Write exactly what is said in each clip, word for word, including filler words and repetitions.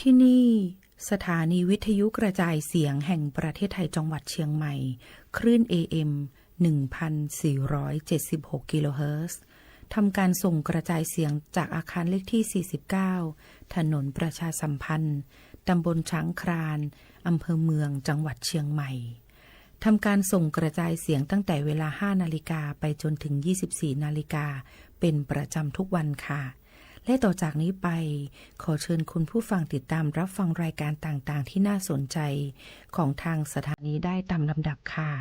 ที่นี่ สถานีวิทยุกระจายเสียงแห่งประเทศไทยจังหวัดเชียงใหม่ คลื่น เอ เอ็ม หนึ่งพันสี่ร้อยเจ็ดสิบหก กิโลเฮิรตซ์ ทำการส่งกระจายเสียงจากอาคารเลขที่ สี่สิบเก้า ถนนประชาสัมพันธ์ ตำบลช้างคลาน อำเภอเมือง จังหวัดเชียงใหม่ ทำการส่งกระจายเสียงตั้งแต่เวลา ห้านาฬิกา ไปจนถึง ยี่สิบสี่นาฬิกา เป็นประจำทุกวันค่ะ และต่อจากนี้ไป ขอเชิญคุณผู้ฟังติดตามรับฟังรายการต่างๆ ที่น่าสนใจของทางสถานีได้ตามลำดับค่ะ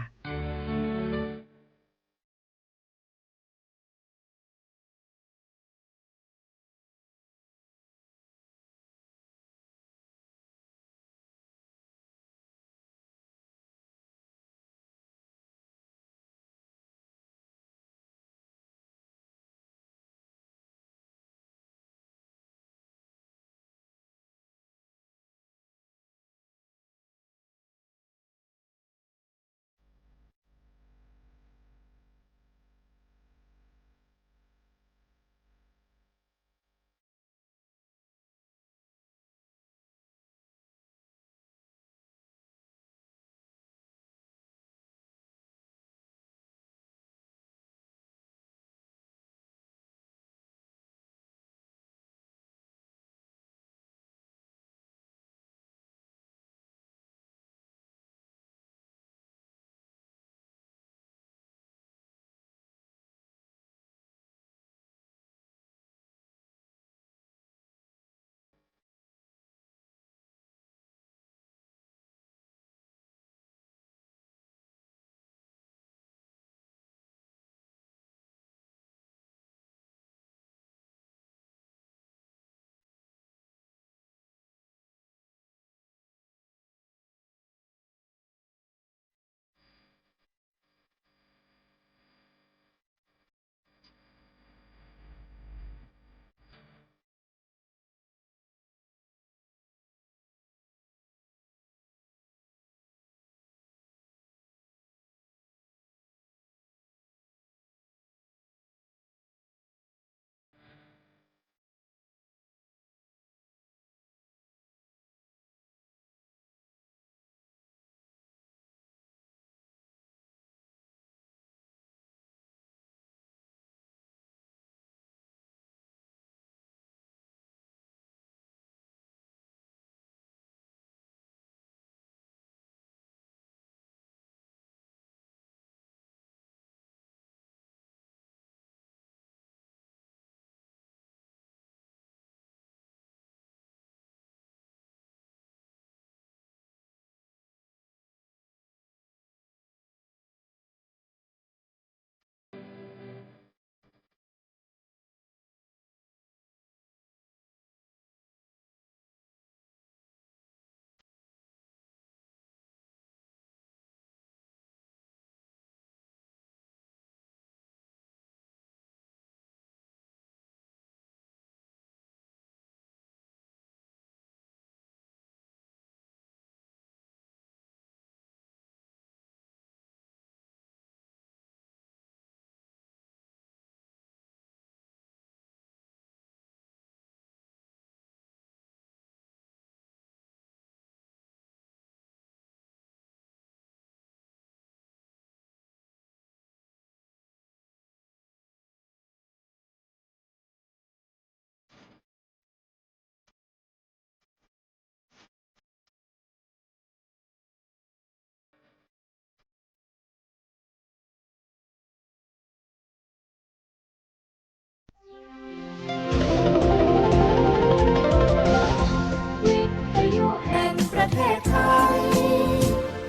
วิทยุแห่งประเทศไทย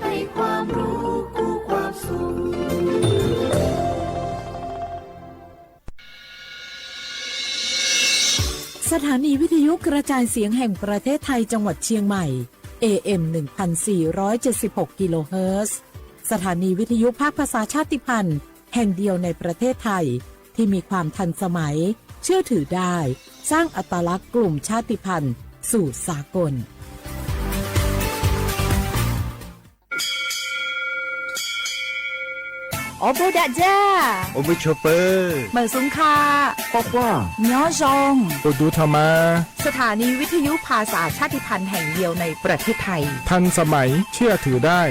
ให้ความรู้คู่ความสุข สถานีวิทยุกระจายเสียงแห่งประเทศไทยจังหวัดเชียงใหม่ เอ เอ็ม หนึ่งพันสี่ร้อยเจ็ดสิบหก กิโลเฮิรตซ์ สถานีวิทยุภาคภาษาชาติพันธุ์แห่งเดียวในประเทศไทย ที่มีความทันสมัย เชื่อถือได้ สร้างอัตลักษณ์กลุ่มชาติพันธุ์สู่สากล อ ဢေႃႈ ပေႃးဒၸႃႉ ဢေႃႈ ပေႃးၶျူဝ်းပိူဝ်ႇ မႂ်ႇသုင်ၶႃႈ ၵေႃႈၵႂႃႇ ၺေႃးၸွင်ႇ ဢူး တူႇထမ်ႇမႃႇ สถานีวิทยุภาษาชาติพันธุ์แห่งเดียวในประเทศไทย ทันสมัย เชื่อถือได้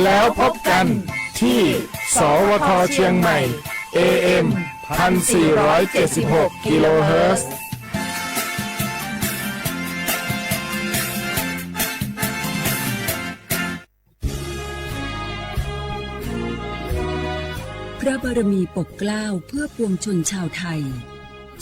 แล้วพบกันที่ สวท เชียงใหม่ เอเอ็ม พันสี่ร้อยเจ็ดสิบหก กิโลเฮิรตซ์ พระบารมีปกเกล้าเพื่อปวงชนชาวไทย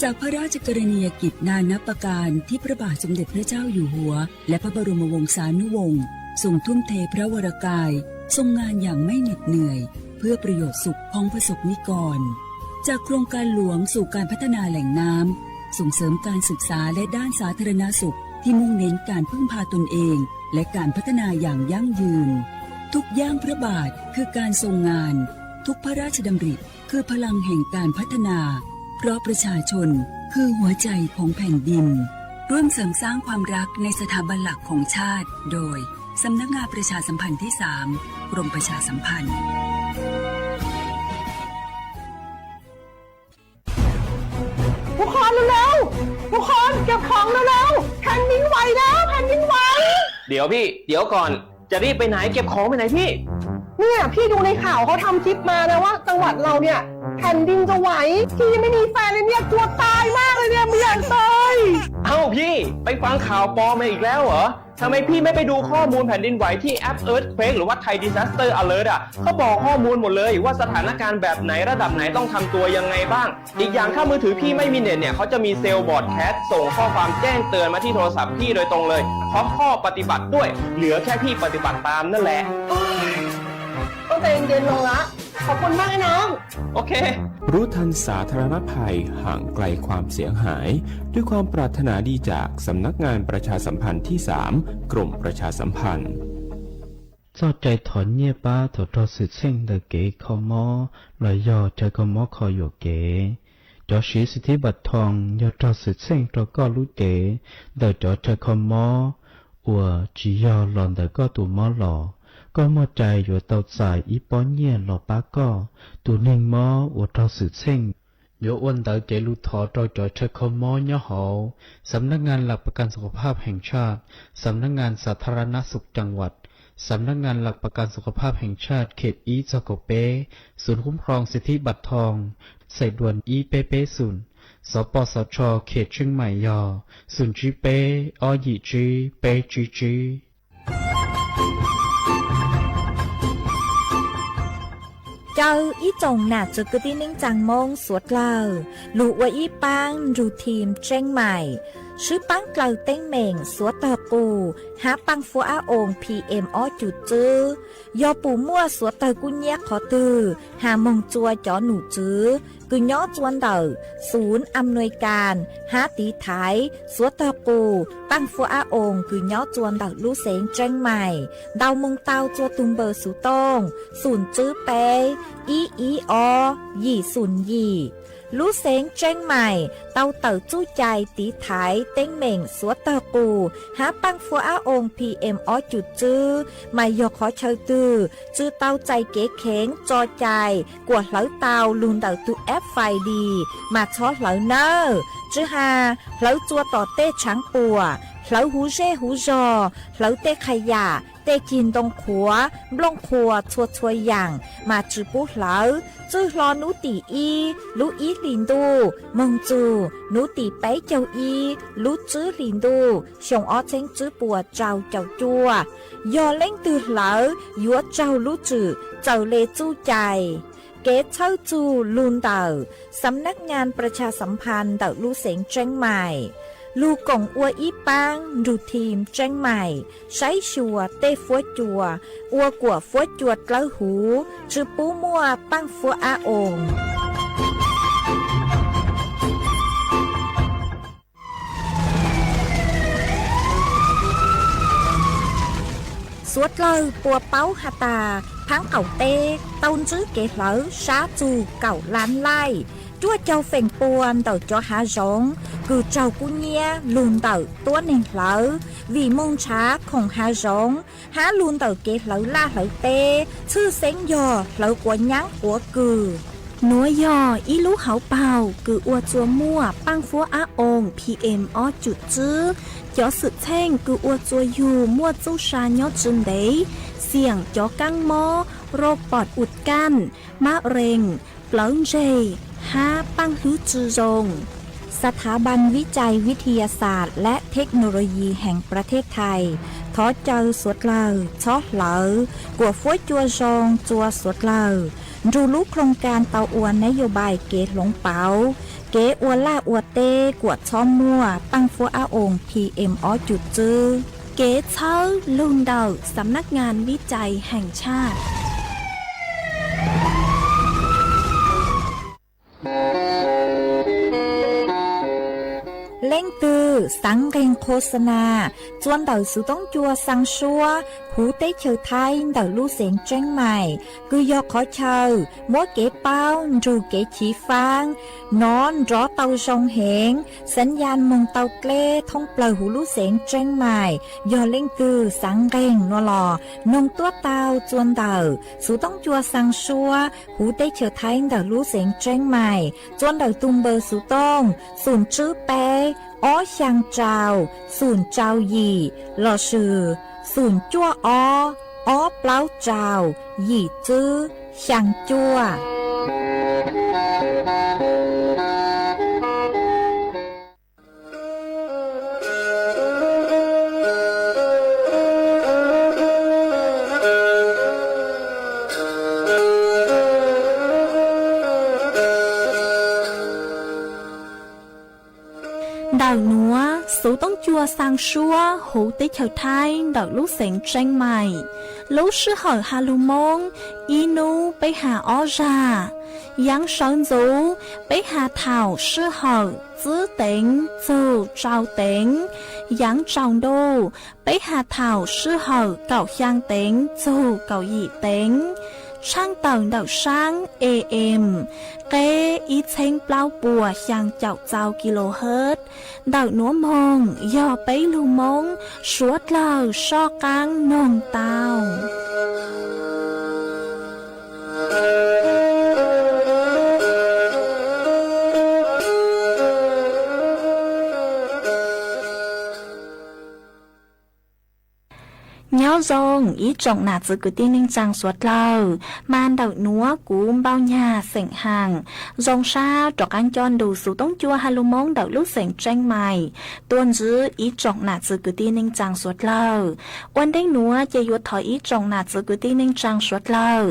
จากพระราชกรณียกิจนานับประการที่พระบาทสมเด็จพระเจ้าอยู่หัว และพระบรมวงศานุวงศ์ ทรงทุ่มเทพระวรกาย ทรงงานอย่างไม่เหน็ดเหนื่อย เพื่อประโยชน์สุขของประสบนิกร จากโครงการหลวงสู่การพัฒนาแหล่งน้ำ ส่งเสริมการศึกษาและด้านสาธารณสุข ที่มุ่งเน้นการพึ่งพาตนเอง และการพัฒนาอย่างยั่งยืน ทุกย่างพระบาทคือการทรงงาน ทุกพระราชดำริคือพลังแห่งการพัฒนา เพราะประชาชนคือหัวใจของแผ่นดิน ร่วมเสริมสร้างความรักในสถาบันหลักของชาติ โดย สำนักงานประชาสัมพันธ์ที่สาม กรมประชาสัมพันธ์ ทุกคนเร็วๆ ทุกคนเก็บของเร็วๆ แผ่นดินไหวแล้ว แผ่นดินไหว เดี๋ยวพี่ เดี๋ยวก่อน จะรีบไปไหน เก็บของไปไหนพี่ เนี่ย พี่ดูในข่าวเขาทำคลิปมานะว่าจังหวัดเราเนี่ย แผ่นดินจะไหว พี่ยังไม่มีแฟนเลยเนี่ย กลัวตายมากเลยเนี่ย ไม่อยากตาย เอ้าพี่ ไปฟังข่าวปลอมมาอีกแล้วเหรอ ทำไมพี่ไม่ไปดูข้อมูลแผ่นดินไหวที่แอป Earthquake หรือว่า Thai Disaster Alert อ่ะ เขาบอกข้อมูลหมดเลยว่าสถานการณ์แบบไหนระดับไหนต้องทำตัวยังไงบ้าง อีกอย่างถ้ามือถือพี่ไม่มีเน็ตเนี่ย เขาจะมีเซลล์บรอดแคสต์ส่งข้อความแจ้งเตือนมาที่โทรศัพท์พี่โดยตรงเลย พร้อมข้อปฏิบัติด้วย เหลือแค่พี่ปฏิบัติตามนั่นแหละ โอ๊ย ต้องใจเย็นๆ ลงละ ขอบคุณมากนะน้อง โอเค รู้ทันสาธารณภัย ห่างไกลความเสียหาย ด้วยความปรารถนาดีจากสำนักงานประชาสัมพันธ์ที่สาม กรมประชาสัมพันธ์ ၸွႆႈထၢင်ႇၺႃးပႃး တေႃႇ တေႃႇသိုပ်ႇသဵင်ႈ တေႃႇၵႄႈၶေႃႈမေႃး လႄႈ ယွၼ်းၸႂ်ၶေႃႈမေႃး ၶေႃႈယွၼ်းၵႄႈ ၸေႃႇသီႇ သိတ်ႉထိပတ်းထွင်ႇ ယွၼ်းတေႃႇသိုပ်ႇသဵင်ႈ တေႃႇၵေႃႉလူးၵႄႈ တေႃႇ တေႃႇၸႂ်ၶေႃႈမေႃး ဢွၼ်ၸီႇယွၼ်း လွင်ႈတေႃႇၵေႃႉတူဝ်မေႃးလေႃႇ ၵေႃႉမေႃးၸႂ်ႈ ယွၼ်းတေႃႇၸႂ်ႉ ဢီးပေႃးၺႃးလေႃႇပႃးၵေႃႉ တူဝ်ၼိုင်ႈမေႃး ဢွၼ်တေႃႇသိုပ်ႇသဵင်ႈ ယွၼ်းဢွၼ်တႃႇၵႄႈလူႇထေႃး တေႃႇၸႂ်ၶေႃႈမေႃး ၺႃးႁဝ်း สำนักงานหลักประกันสุขภาพแห่งชาติ สำนักงานสาธารณสุขจังหวัด สำนักงานหลักประกันสุขภาพแห่งชาติ เขต อี เจ้าเก่าเป๊ะ ศูนย์คุ้มครองสิทธิบัตรทอง สายด่วน อี เป๊ะเป๊ะ ศูนย์ สปสช เขตเชียงใหม่ ยอ ศูนย์ จี เป๊ะ อ้อ หยี่ จี เป๊ะ จี จี ၸႂ်ႈဢီးၸွင်ႇၼႃႇ ၸိူဝ်ႉၵိုတ်းတီႈၼိုင်ႈ ၸၢင်ႈမွင်း သူးတၢဝ်ႇ လူဝ်ႇဢူး ဢီးပၢင်း ရူႇထီႇမ်ႇ ၸဵင်းမႆႇ သိုဝ်ႉပၢင်းၵႂႃႇ တဵင်းမဵင်ႇ သူးတၢဝ်ႇၵူႈ ႁႃပၢင်ႇၾူးဢႃႇဢူင်ႇ ပီႇဢႅမ်ႇ ဢေႃးၵျူႇၸိုဝ်ႈ ယေႃႈပူႇမူႉ သူးတၢဝ်ႇၵူႈၺႃး ၶေႃႈတိုဝ်ႉ ႁႃမူင်ႈၸူဝ်ႈ ၸေႃႇၼူႇၸိုဝ်ႈ ၵိုဝ်ႇၺေႃးၸူၼ်တႃႇ သုၼ်ဢမ်ႇၼူၺ်ႇၵၢၼ် ႁႃတီႈထႆး သူးတၢဝ်ႇၵူႈ ပၢင်ႇၾူးဢႃႇဢူင်ႇ ၵိုဝ်ႇၺေႃးၸူၼ်တႃႇ လူႉသဵင်ႈ ၸဵင်းမႆႇ တၢဝ်ႈမူင်ႈတၢဝ်ႈ ၸူဝ်ႈတုမ်ႇပိူဝ်ႇ သူးတွင်း သုၼ်ၸိုဝ်ႈပႄး ဢီး ဢီး ဢေႃး ယီႇ သုၼ် ယီႇ လူႉသဵင်ႈ ၸဵင်းမႆႇ တၢဝ်ႈတႂ်ႇၸူႉၸႂ်ႈ တီႈထႆး တဵင်းမဵင်ႇ သူးတၢဝ်ႇၵူႈ ႁႃပၢင်ႇၾူးဢႃႇဢူင်ႇ ပီႇဢႅမ်ႇ ဢေႃးၵျူႇၸိုဝ်ႈ မႃးယေႃႈ ၶေႃႈၸႂ်ႈတိုဝ်ႉ ၸိုဝ်ႈတၢဝ်ႈၸႂ်ၵႄႈၶႅင် ၸေႃႈၸႂ်ႈ ၵႂႃႇႁႂ်ႈတၢဝ်ႈ လူၼ်ႈတႂ်ႇတူဝ်ဢႅပ်ႉၾၢႆႇလီ မႃးၸေႃႈႁႂ်ႈၼႆႉ ၸိုဝ်ႈႁႃႈ ႁႂ်ႈၸူဝ်ႈတေႃႇတႄႉ ၶျၢင်ႇပူဝ်ႇ ႁႂ်ႈႁူႉၸႄႈႁူႉၸေႃႈ ႁႂ်ႈတႄႉၶႆႈယႃႈ တႄႉၵိၼ်တူင်ႇၶူဝ် ပူင်ႇၶူဝ် ၸူဝ်ႈၸူဝ်ႈယၢင်ႇ မႃးၸိုဝ်ႈပူဝ်ႇႁႂ်ႈ ၸိုဝ်ႈလေႃး ၼူးတီႇဢီး လူးဢီးလီၼ်းတူႉ မူင်ႈၸူး ၼူးတီႇပႆၸဝ်ႈဢီး လူးၸိုဝ်ႈလီၼ်းတူႉ သျူင်ႇဢေႃးသဵင်ႈ ၸိုဝ်ႈပူဝ်ႇၸဝ်ႈၵျေႃႇၸူး ယေႃႈလဵင်ႉတိုဝ်ႉလႂ် ယွတ်ႈၸဝ်ႈလူးၸိုဝ်ႈ ၸႂ်လႄႈၸူႉၸႂ်ႈ ၵႄႈၸႂ်ႉၸူး လူၼ်ႈတႂ်ႇ သမ်ၼၵ်ႉၺၢၼ်ႇ ပြႃႇၶျႃႇသမ်ၽၼ်ႇ တႂ်ႈလူႉသဵင်ႈ ၸဵင်းမႆႇ လူႇၵွင်ႇဢူး ဢီးပၢင်း ရူႇထီႇမ်ႇ ၸဵင်းမႆႇ သႂ်ႇသျူဝ်ႇ တႄႉၾူးၸူဝ်ႇ ဢူးၵႂႃႇၾူးၸူဝ်ႇ တၢဝ်ႈႁူး ၸိုဝ်ႈပူဝ်ႇမူဝ်း ပၢင်ႇၾူးဢႃႇဢူင်ႇ သူးတၢဝ်ႇ ပူဝ်ႇပဝ်ႇႁႃႈတႃႇ ၽၢင်ၵဝ်ႇတႄႉ တၢဝ်ႈၸိုဝ်ႈၵႄႈႁႂ်ႈ သျႃးၸူး ၵဝ်ႈလၢၼ်ႉလၢႆး Ruoh cau feem pua ntawm cov hav zoov kws raug kub nyiab lug ntawm tuab neeg hlawv, vim moo ntshav khoom hav zoov, hab lug ntawm kev hlawv laj hlawv teb, tshwj xeeb yog hlawv quav nyab quav kws. Nuav yog ib lub hauv paug kws ua tsua muaj paaj fuab ab oos P M ob cum tswb, cov xwm txheej kws ua tsua yug muaj txuj sa nyob tsi ntev, xiam cov kaab mob, rau pom ua kaj, mab rees, plawv ntseg, hab paaj hlwb tsi zoo. ສະຖາບັນວິໄຈວິທະຍາສາດ ແລະ ເທັກໂນໂລຢີແຫ່ງປະເທດໄທ ขอ ເຈົ້າ ສວດເລີ ຊອບເລີ ກວด ฟัว จัว ซอง จัว สวดเลอ ดูรูปโครงการเตาอวนนโยบายเก๋หลงเปา เก๋อวนลาดอวนเต๊กวด ชอบมั่ว ป้างฟัว อาองค์ พีเอ็ม อ้อจุดจื้อ เก๋เชิญ ลุงเด๋อ สำนักงานวิจัยแห่งชาติ เล็งจือ สังเร็งโฆษณา จวนเด๋อ สู ต้อง จัว ซัง ซัว หู เต๊เชิว ไท้ เด๋อ ลู้เสง เจ๊งใหม่ คือ ยอ ขอ เชิญ มัว เก๋ เป๊า ดู เก๋ ฉี ฟ้าง หนอน หรอ เตา ซอง เหง สัญญาณ มง เตา เกล้ ท่อง เปล่า หู ลู้เสง เจ๊งใหม่ ยอ เล็งจือ สังเร็ง นัวหล่อ นง ตั้ว เตา จวนเด๋อ สู ต้อง จัว ซัง ซัว หู เต๊เชิว ไท้ เด๋อ ลู้เสง เจ๊งใหม่ จวนเด๋อ ตูม เบอร์ สู ต้อง ศูนย์ จื้อ แป๊ อ้อ ชัง เจา ศูนย์ เจา หยี่ หล่อ สื่อ ศูนย์ จั่ว อ้อ อ้อ เปล้า เจา หยี่ จื้อ ชัง จั่ว เด๋อ นัว สู ต้อง จัว ซัง ซัว หู เต๊เชิว ไท้ เด๋อ ลู้เสง เจ๊งใหม่ ลูก ซื่อ เหาะ ฮาลูมง อี หนู ไป หา อ้อ จ่า ยัง เสิน จู ไป หา เถ่า ซื่อ เหาะ จื้อ เต็ง จู เจา เต็ง ยัง เจา ดู ไป หา เถ่า ซื่อ เหาะ เก่า ชัง เต็ง จู เก่า หยี่ เต็ง ช่าง เต่า เด๋อ ซัง เอเอ็ม เก้ อี เช็ง เปล้า ปัว ชัง เจ้า เจา กิโลเฮิรตซ์ เด๋อ นัว มง ยอ ไป ลูมง สวดเลิก ซ่อ กัง นง เตา ညိုးစုံ อี จ่อง หนาจือ กือ ตี้ นิ่ง จัง สวดเลิก มา เด๋อ นัว กู เบ้า หญ้า เสง หัง ส่ง ซา ต๋อก กัง จ้อน ดู สู ต้อง จัว ฮาลูมง เด๋อ ลูกเสง เจ๊งใหม่ ตวน จื้อ อี จ่อง หนาจือ กือ ตี้ นิ่ง จัง สวดเลิก อ้วน เด้ง นัว เจ ยัว ถอย อี จ่อง หนาจือ กือ ตี้ นิ่ง จัง สวดเลิก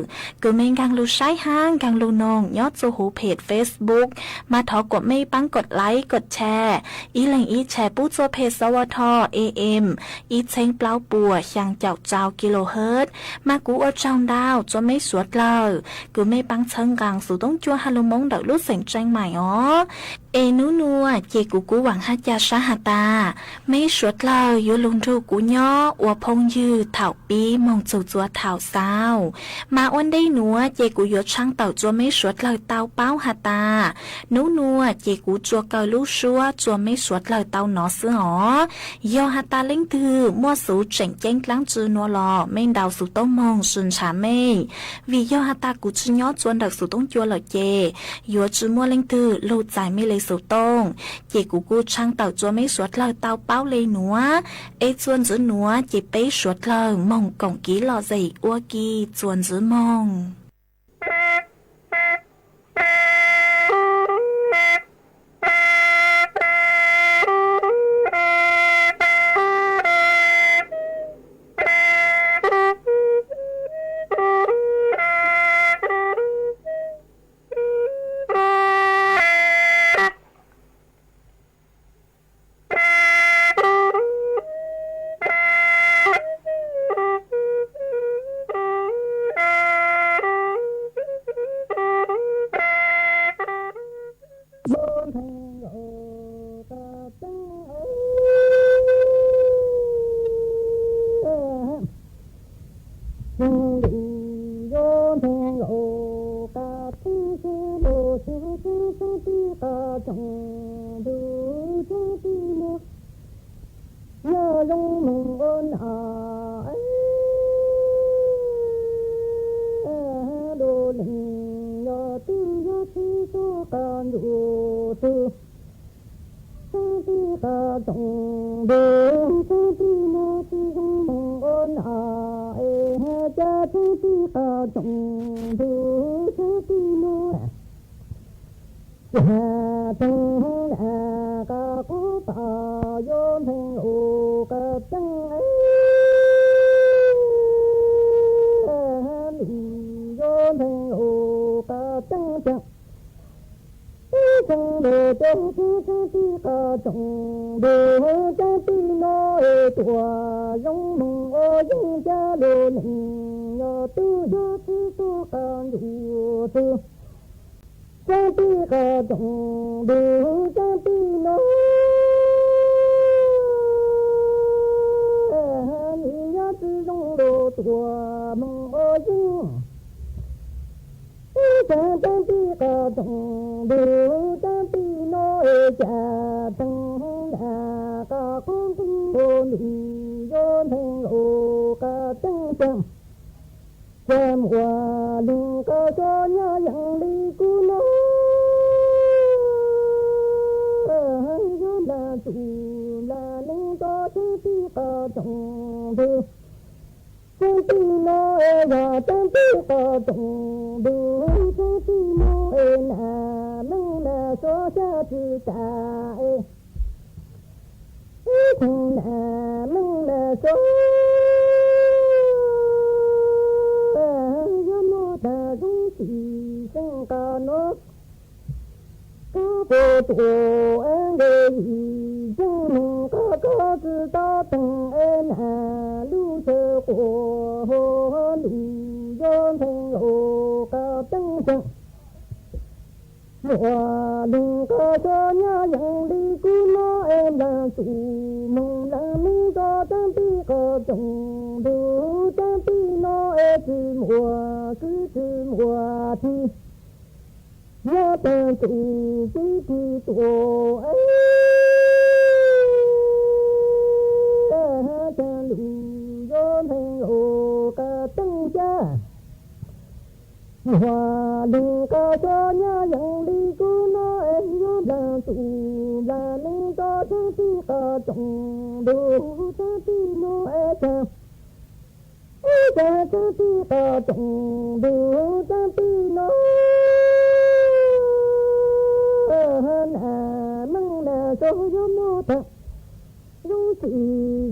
กือ เม้ง กัง ลู ใช้ ฮัง กัง ลู นง ยอด จู หู เพจ เฟซบุ๊ก มา ถอ กด เม้ง ปัง กด ไลก์ กด แชร์ อี เล็ง อี แชร์ ปู้ จัว เพจ สวท เอเอ็ม อี เช็ง เปล้า ปัว ชัง เจ้า เจา กิโลเฮิรตซ์ มา กู อัว จ่อง ดาว จัว เม้ง สวดเลิก กือ เม้ง ปัง เชิง กัง สู ต้อง จัว ฮาลูมง เด๋อ ลูกเสง เจ๊งใหม่ อ๋อ เอ หนู นัว เจ กู กู หวัง ฮา จา ซา หา ตา เม้ง สวดเลิก ยัว ลุง ดู กู ยอ อัว พง ยือ เถ่า ปี๋ มง จู จัว เถ่า ซาว มา อ้วน เด้ง นัว เจ กู ยัว ช่าง เต่า จัว เม้ง สวดเลิก เตา เป๊า หา ตา หนู นัว เจ กู จัว เกา ลูก ซัว จัว เม้ง สวดเลิก เตา หนอ ซื่อ อ๋อ ยอ หา ตา เล็ง ตือ มั่ว สู เจ๋ง เจ๊ง กล้าง จือ นัว หล่อ เม้ง ดาว สู ต้อง มง ซืน ฉา เม้ง หวี ยอ หา ตา กู จือ ยอ จวน เด๋อ สู ต้อง จัว เหล่อ เจ ยัว จือ มั่ว เล็ง ตือ ลูก ใจ๋ เม้ง เล สู ต้อง เจ กู กู ช่าง เต่า จัว เม้ง สวดเลิก เตา เป๊า เล นัว เอ จวน จื้อ นัว เจ เป๊ สวดเลิก มง ก่อง กี หล่อ เจ๋ง อัว กี จวน จื้อ มง中途，将军喏，只容问我哪一家，将军个中途，将军喏。 将军个中途，将军喏，你呀只容落多蒙恩。将军个中途，将军喏，家中那个公公，你要能够个等等。 这么灵个小娘养哩个喏，要那猪那能到这地个中途，这地喏，哎呀，这地个中途，这地喏，哎，那能那说下去大哎。 从那门来说，要么大众起身高喏，高不多，俺个一进门高高知道等俺那路走过，路要走高等等。 我领个小娘养哩个喏，俺那做梦郎明朝当地个中途，当地喏，哎，怎么个怎么地，要等住地地多，哎，这路要等我个等下。 我领个小娘养哩个喏，哎，要让猪让明朝当地个中途，当地喏，哎，当，哎，当地个中途，当地喏，哎，那门那说要么等。 用起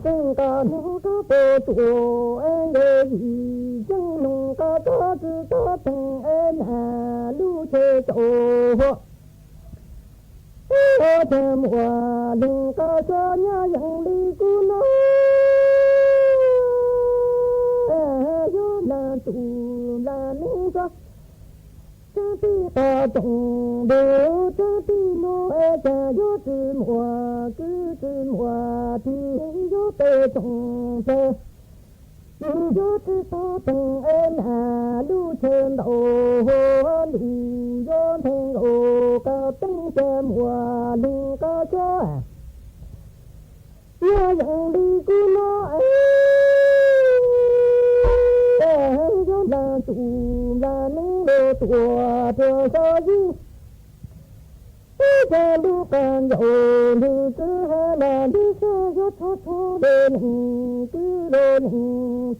身高喏高不多，俺个一进门高高知道等俺那路去走。哎，这么领个小娘养哩个喏，哎，要那猪那明朝 当地个中途，当地喏，哎，这要怎么个怎么地，要被中途，你要知道等俺那路程到，路要等我个等什么领个说。 我养哩个喏，哎，要那猪那能落多多少人？哎，这路干有路子还那路上要吵吵的人，个路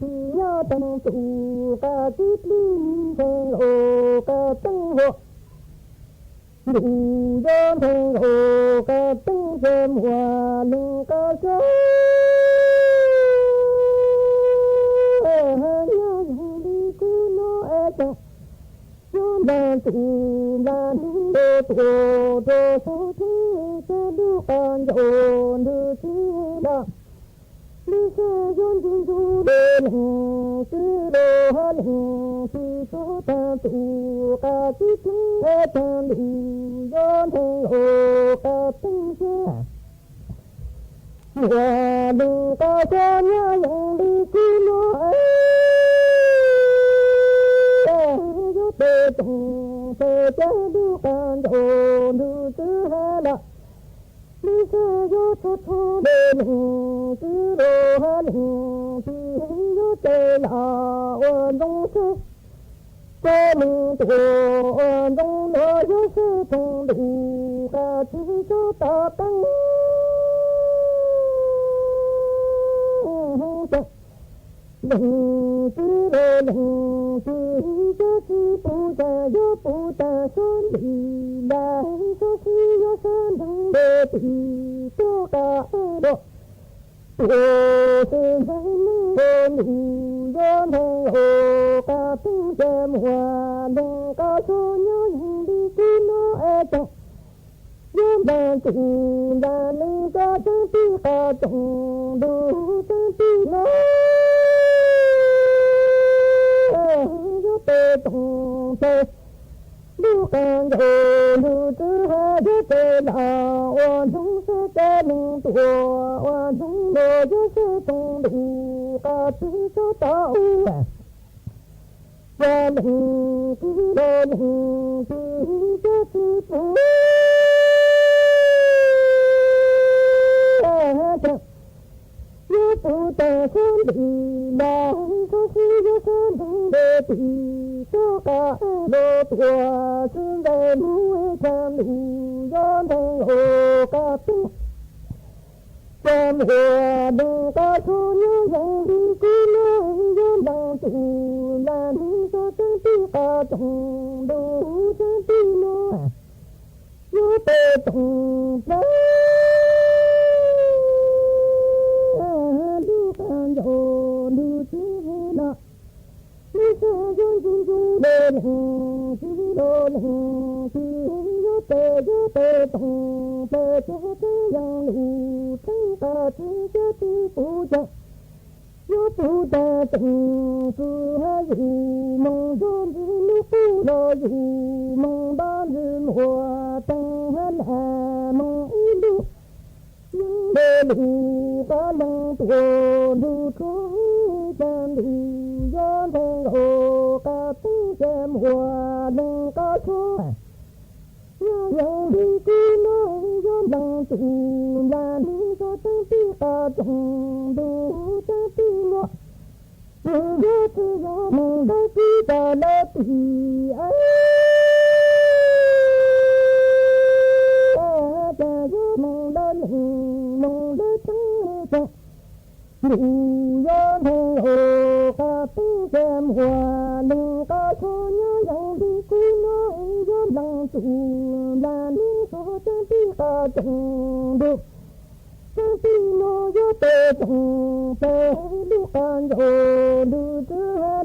人的要等猪个，这里人生路个等我。 路要等我个等什么领个说，要养哩个喏，哎，等，要那猪那能落多多少天，这路干有路子了。 你是用金珠的灵，是罗灵，是说的主个，是听的真理，要听我个真言。我领个小娘养哩个喏，哎，有的种在家里干着，路子好了。 你是有出头的名字罗林，是有得了我总是，这名多中我有是中路个，只有到当。冷知道冷知晓知不晓，要不得说你来说是要说冷的地多高落。我是人能够路要能够高登山，我能够说要用的古老爱讲。 要能够，要能够上帝高中路上的路，要被动的路上有路子，还有被老我弄是在弄多，我弄我就是中路，高子说到。 我能知道能知晓知不晓，也不得说你来说是也说能的地，说高落多是在路上路要能够高登。 山河能高处有人的古老有人的，那你说真的高中路上的路，有被动的，路上有路之路。 你是人人有来人，是路人，是有被有被动，被这个样路，真个自家的不讲。有不得动，是还有梦中的路，不落有梦，把日落，等还来梦一路。 因为路高冷多路中间路要能够高登山，我能高处，要用力过来要能阻拦，你说真的高中路上的路。 我只要能来知道了的，哎，只要能来能，能来知道，路要能够高登山，我能高处，要用力过来要能阻拦，你所讲的高登路。 上帝我要得胜，在路上有路子，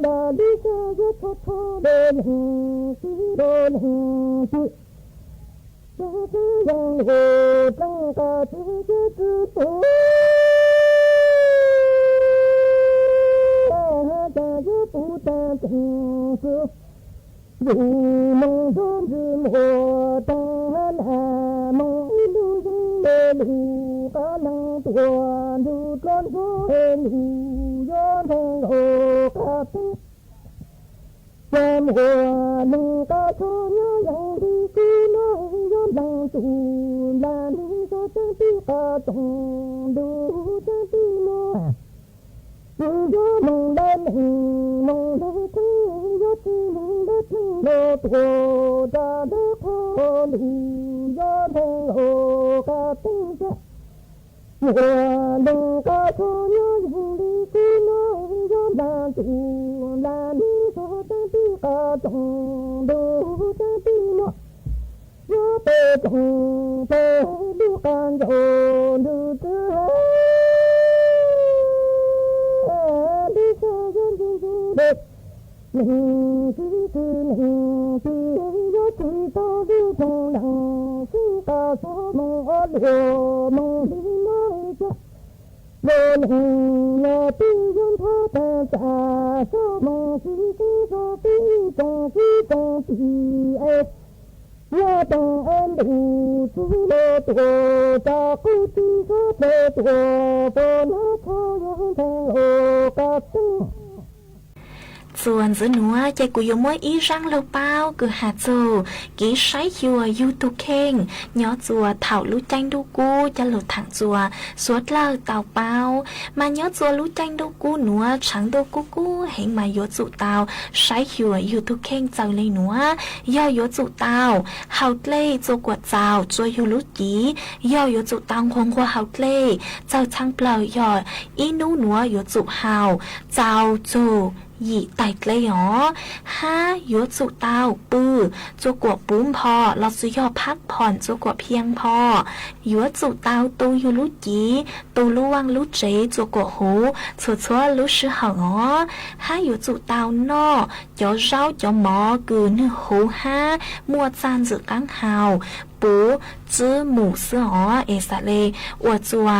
那里上有错错的人，是路人是。这个人我真个自己知不，这也不得真是。 路梦中之梦，当然梦一路人的路，可能多路转错的路，要能够高登。在我能高处，要用力过来要能阻拦，你说真的高中路上的路。 有梦来能，梦来听，有知梦来听，我多大的苦路，有能我高登山。我能高处，有人的苦路，有难处，难你所讲的高中路上的路。 我被动在路上有路子，路上有路子，明知是明知，要知道路中人，是个做梦啊，落梦里来着。 我们要比人他的在做梦，是是说比中是中比哎，要等俺路子了多，照顾的说得多，不能错用的我个心。Txuas ntxwv nuav ces kuv yuav muab ib zaab lug paub kws has txug kev saib xyuas yug tug kheej nyob txua thaum lub caij ntuj kub coj lug thaam txua suav dlawg tau paub. Mas nyob txua lub caij ntuj kub nuav, tshaav ntuj kub kub heev mas yuav tsum tau saib xyuas yug tug kheej txawm le nuav. Yog yuav tsum tau haus dlej txua kuam txaus txua yug lub cev, yog yuav tsum tau nquag nquag haus dlej, txawg txhab plawg yog ib nub nuav yuav tsum haus txaus txug yim taig dlej os. Hab yuav tsum tau pw txua kuam puv npo lossis yog phab phom txua kuam phiaj npo. Yuav tsum tau tu yug lub cev, tu lub vaaj lub tsev txua kuam huv txhua txhua lub sij hawm os. Hab yuav tsum tau noj cov zaub cov mov kws nwg huv hab muaj txaj ntxwm qaab haus, puv tswb mus xwb os, es xaav le ua txua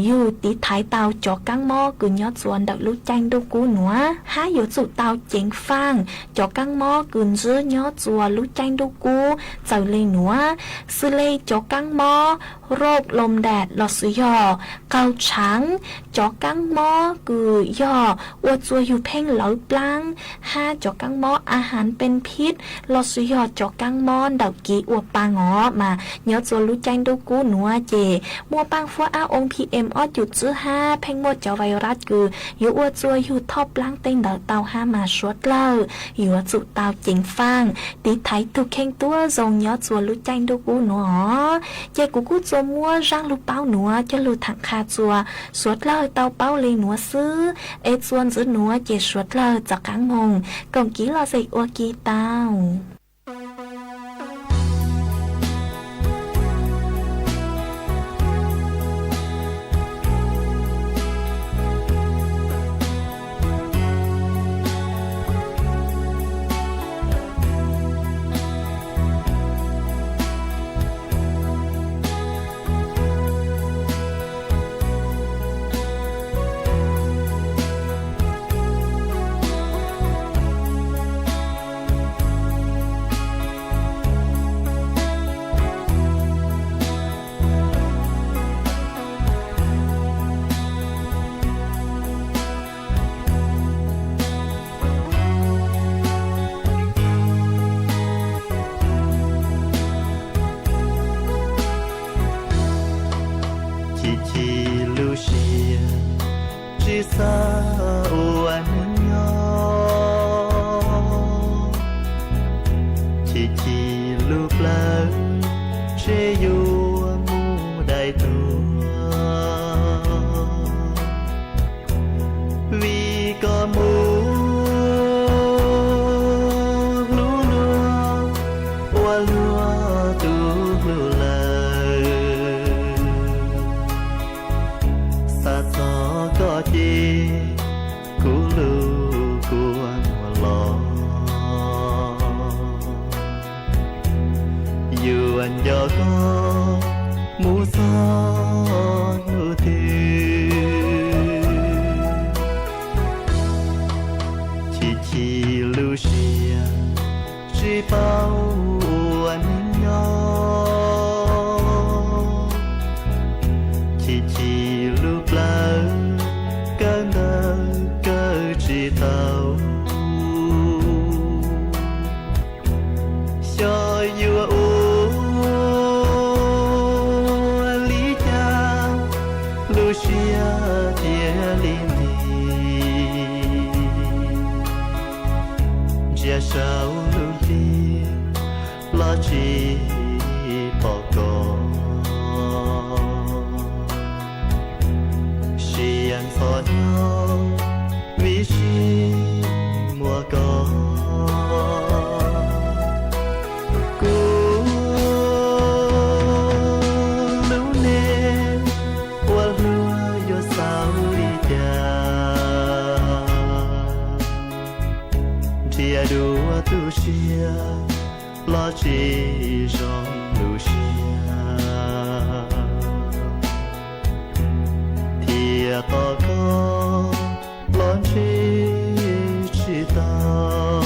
yug tiv thaiv tau cov kaab mob kws nyob txua ntawm lub caij ntuj kub nuav. Hab yuav tsum tau ceev faaj cov kaab mob kws ntsib nyob txua lub caij ntuj kub txawm le nuav, xws le cov kaab mob roj lom dam lossis yog qaug tshaav, cov kaab mob kws yog ua txua yug pheej lawv plaab, hab cov kaab mob a has pej phij lossis yog cov kaab mob ntawm kev ua paa os. Mas nyob txua lub caij ntuj kub nuav ces muaj paaj fuab ab oo PM ob cum tswb hab pheej muaj cov virus kws yuav ua txua yug thoj plaab tej ntawd tau hab mas suav dlawg yuav tsum tau ceev faaj tiv thaiv tug kheej tuab zoo nyob txua lub caij ntuj kub nuav os. Ces kuv kuj txua muab zaaj lug paub nuav coj lug thaam qha txua suav dlawg tau paub le nuav xwb. Es txuas ntxwv nuav ces suav dlawg rov qaab moog koom kev lom zem ua ke tau. Chim chim llub plawv se yuav mus dai tuag, vim koj mus hlub luag ua luag tug hlub lawm. Xav txog koj ces kuv lub kua muag los, yuav nco koj mus txog hnub twg. Chim chim lub siab tsis paub ua neej nyob, chim chim lub plawv kawm ntawv kawm tsis tau. Xyov yuav ua li cas lub siab thiaj li nti, ntsia saum lub ntiaj los tsis pom koj. Siab ntxhov nyob vim sib muaj koj. Kuv lub neej ua luag yuav xaus li cas, nrhiav dua tu siab los tsis zoo lub siab, thiaj tos koj los ntsib tsis tau.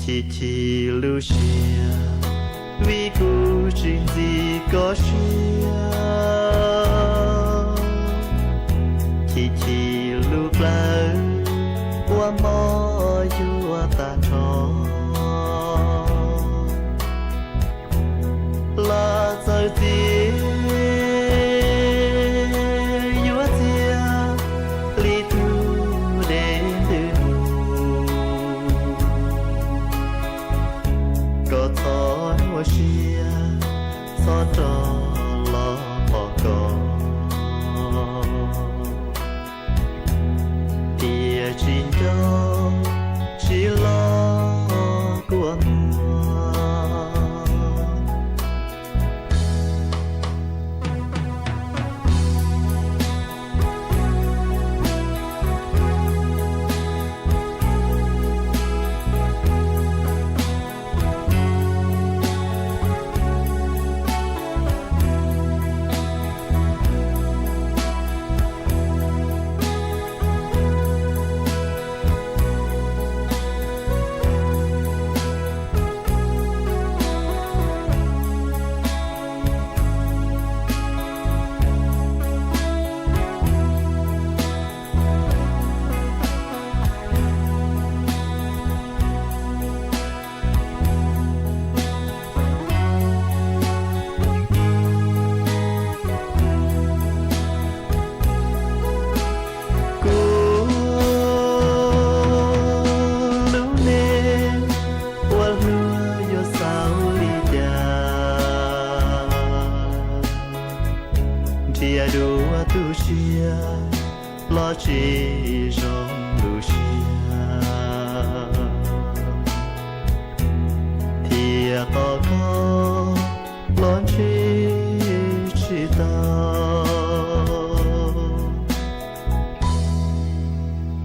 Chim chim lub siab vim kuv tsis ntxim koj siab, chim เจีย ยัวเจีย ลีตุ๊เดนตึง ก็ทอนหัวเสีย ซอดจอลอปอกอ เตียจินจอ ชิลอกลัวมัว กู ลูเน ว่าลูยัวสาวลีจา เตียดูว่าตู้เสีย ลอจีจงลูเสีย เตียก็ก็ ลอนจีจีตา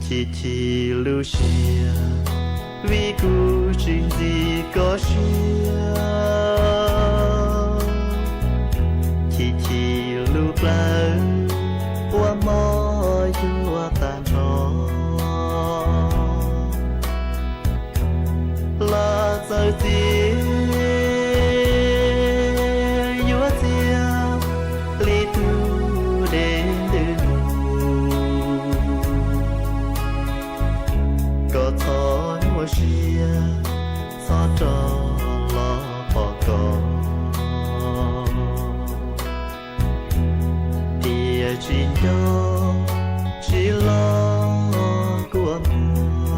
ทีทีลูเสีย วีกูจิงดีก็เสีย ทีทีลูเปล่า ว่าหมอยัวตานทอง ลาเจ้าเจีย ยัวเจีย ลีตู้เดนตึง ก็ทอนหัวเสีย ซอดจอลอปอกอ เตียจินจอ ชิลอกลัวมัว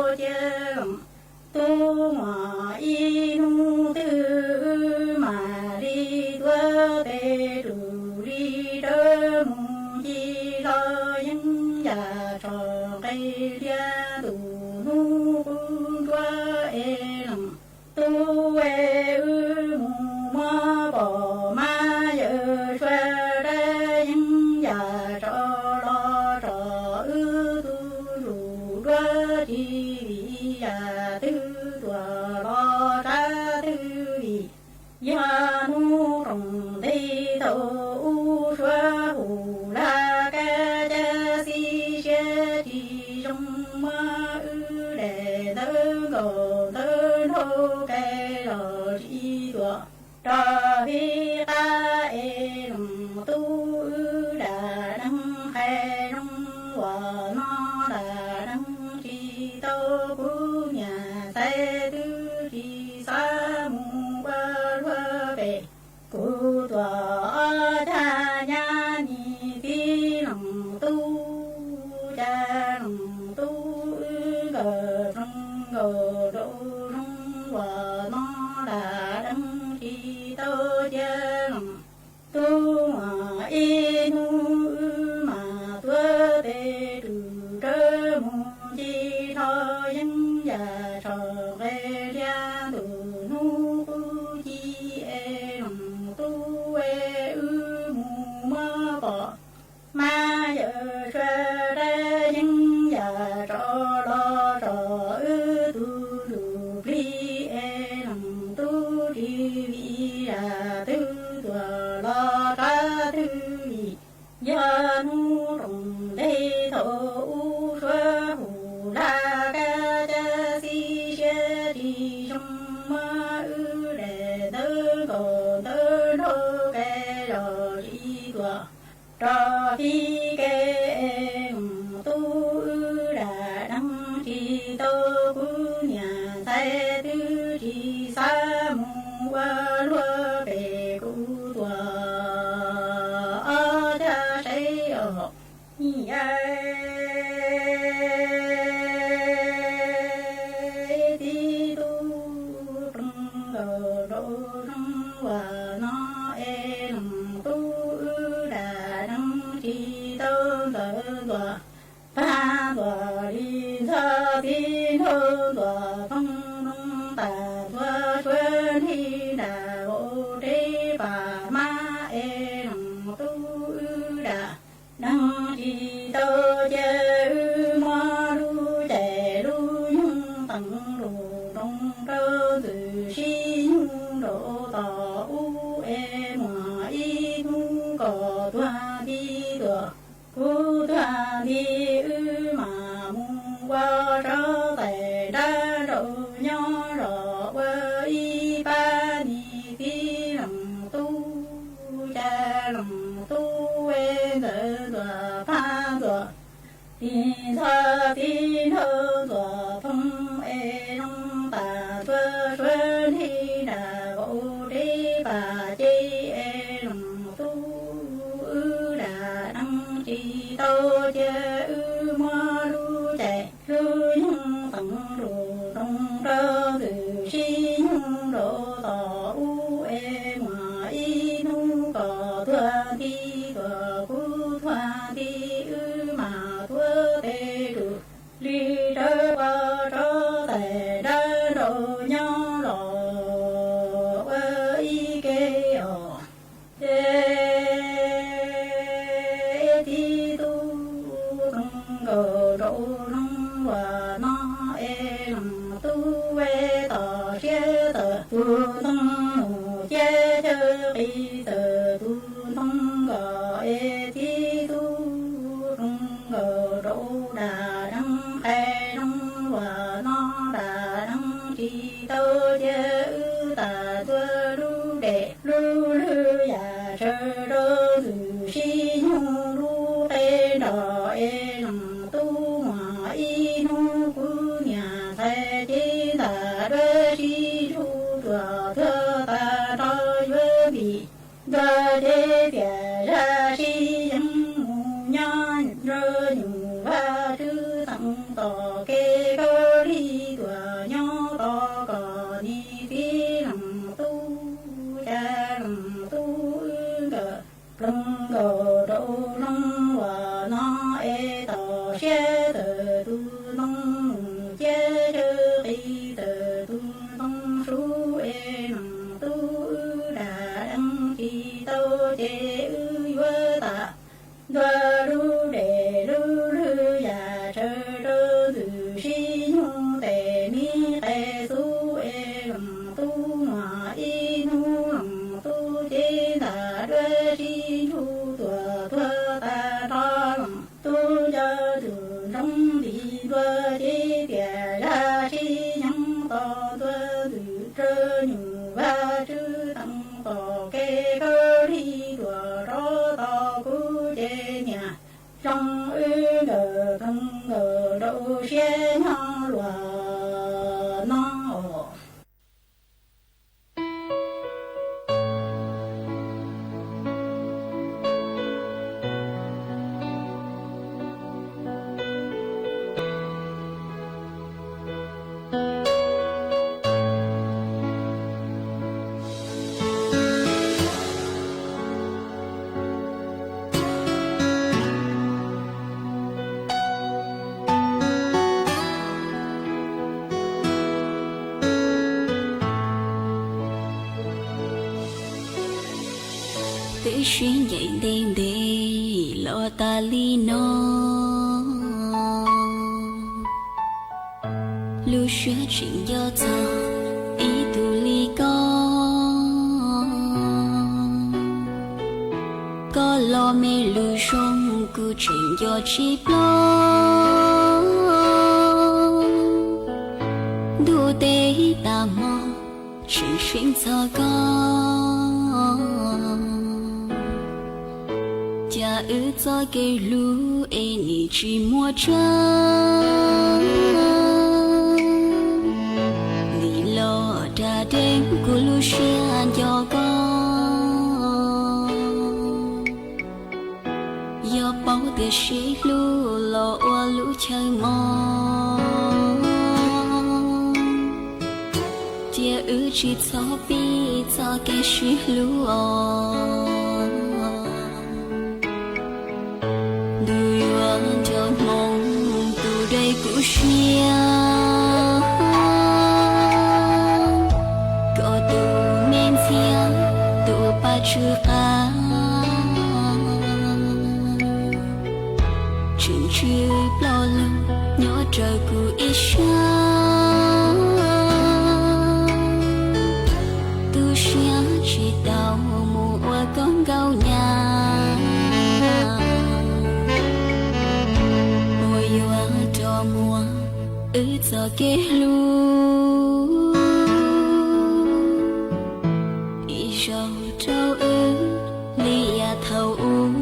tau cia leem tub muaj ib hnub twg wb mam li tuav tes rub li rawv mus ci los yeeb yam tso nqe liab ntuj hnub qub nruab es leem tub es wb mus muab pom mab yawm suav dab yeeb yam tso los tso wb tug ntsuj duab tsis vim yam twg tuaj los tshav twg vim yog hnub roos ntev thaum ub suav hu laj kab cab xib siab tsis zoo muab wb daim ntawv nkaus ntawv nraug kaim los tsis tuaj rov fij qab es leem tub wb dam neeg hais zoo uas no dam neeg tsis tau kuv niam ntxhais twb tsis xav mus ua luag pem kuv tuaj ob cag nyab nim txiv leem tub ca leem tub wb nkawd ploog nkaus rau zoo uas no dam neeg tsis tau cia leem tub muaj ib hnub wb mam tuav tes rub rawv mus ci rho yeeb yam tso nqe liab ntuj hnub qub ci es leem tub es wb mus muab pom mab yawm suav dab yeeb yam tso los tso wb tug ntsuj plig es leem tub tsis vim yam twg tuaj los tshav twg vim yog hnub roos ntev thaum ub suav hu laj kab cab xib siab tsis zoo muab wb daim ntawv nkaus ntawv nraug kaim los tsis tuaj rov fij kev es leem tub wb dam neeg tsis tau kuv niam ntxhais twb tsis xav mus ua luag pem kuv tuaj ob cag saib os. Ib yam txiv tub ploog nkaus rau zoo uas no es leem tub wb dam neeg tsis tau ntxawm ntuas pag ntuas li ntxhov txiv nraug ntuas phoov nroog tas tuav suav nrig nram vau reb pas mab es leem tub wb dam neeg tsis tau cia wb muab lub caij lub nyoog teev lug nroo rau ntxwg sib nyoog nraum toj ub es muaj ib hnub kom tuag nti tuaj kuv tuag nti wb mam mus ua sab tais nrab nraud nyob zog ua ib pab nim txiv leem tub ca leem tub es ntxawm ntuas pag ntuas li ntxhov txiv nraug ntuas phoov es zoo tas tuav suav nrig nram vau reb pas ces es leem tub wb dam neeg tsis tau cia wb muab lub caij lub nyoog teev lug nroo rau ntxwg sib nyoog nraum toj ub es muaj ib hnub kom tuag nti tuaj kuv tuag nti wb mam tuav tes rub li rawv ua sab tais nrab nraud nyob los ua ib ke os. Ces txiv tub ploog nkaus rau zoo uas no es leem tub es toj siab tawm tus ntoo nus ciab chaw qis tawm tus ntoo nkos es txiv tub ploog nkaus rau dam neeg qhia zoo uas no dam neeg tsis tau cia wb tas tuav lub dej lub lwg yam tsawv rau ntxwg sib nyoog lub qe nrog es leem tub muaj ib hnub kuv niam ntxhais cev ntag duav sib ntsuj ruaj tuag tas nrho yuav ntim ntuag cev tias zaj sib yeej mus nyob nrog nyuj vaj tswv teev tos kev kawg li tuam nyob tos koj niam txiv leej tub, ca leej tub wb nkawm ploog nkaus rau zoo uas no es txoj sia txawm tus ntoo mus ciaj chaw qis txawm tus ntoo suv es leej tub wb dag deev tsis tau ces wb yuav tag ntua lub dej lub lwg yam tsawv rau ntxwg sib nyug tes mi qe xub es leej tub muaj ib hnub leej tub cev ntaj duab sib ntsug tuag tuag tag nrho leej tub nco tus ntsoov nti ntua cev tias zaj sib nyeeg tos ntua ntxwg rau nyuj Vajtswv teev txoj kev kawg li tuam rov tos kuv ces niam zoo wb nkawm ploog nkaus rau siab nyob luag no. Twb sib ncaim ntev ntev los tas li no, lub siab tseem nco txog ib tug li koj. Koj los me lus zoo kuv tseem nco tsis ploj. Ntuj teb tas hmo tseem seev txog koj, ca wb txoj kev hlub es nim tsis muaj tsav. Nim los dag deev kuv lub siab nco koj. Yog paub tias sib hlub los ua lub chaw mos, cia wb tsis txhob pib txoj kev sib hlub os. Ntuj yuav nrog hmoov tus dej kuv siab, koj tus me ntxhias tus paj tsw qab, tseem tsw ploj lug nyob raws kuv ib sab. Tu siab tsis tau mus ua koj nkauj nyab, uas yuav rov muab wb txoj kev hlub ib zaug rau wb li yav thaum ub.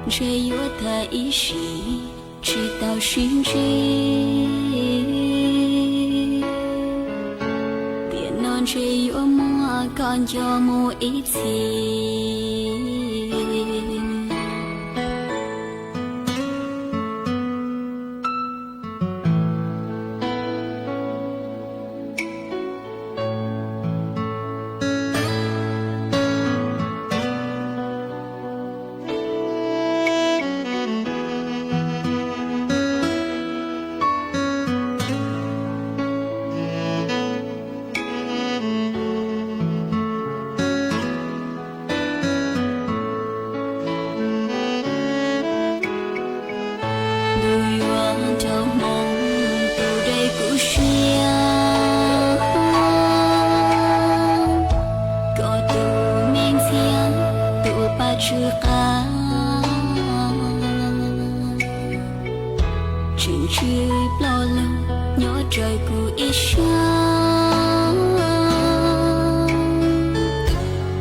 Ntshe yuav tag ib sim tsis tau sib ntsib, tiam no ntshe yuav muab koj nco mus ib txhis. Ntuj yuav nrog hmoov tus dej kuv siab, koj tus me ntxhias tus paj tsw qab, tseem tsw ploj lug nyob raws kuv ib sab.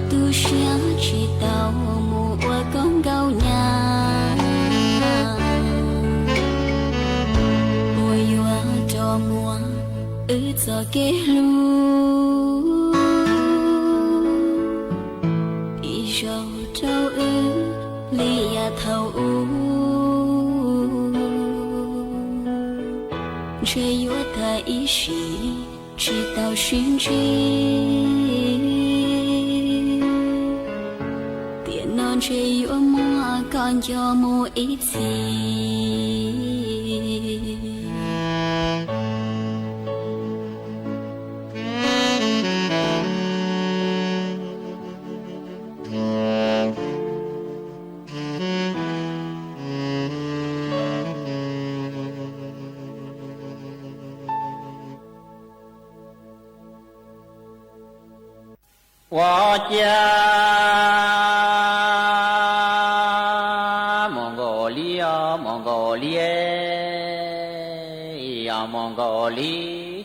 Tu siab tsis tau mus ua koj nkauj nyab, uas yuav rov muab wb txoj kev hlub ib zaug rau wb li yav thaum ub. Ntshe yuav tag ib sim tsis tau sib ntsib, tiam no ntshe yuav muab koj nco mus ib txhis. Ua ciav muaj nkaus li, muaj nkaus li, muaj nkaus li,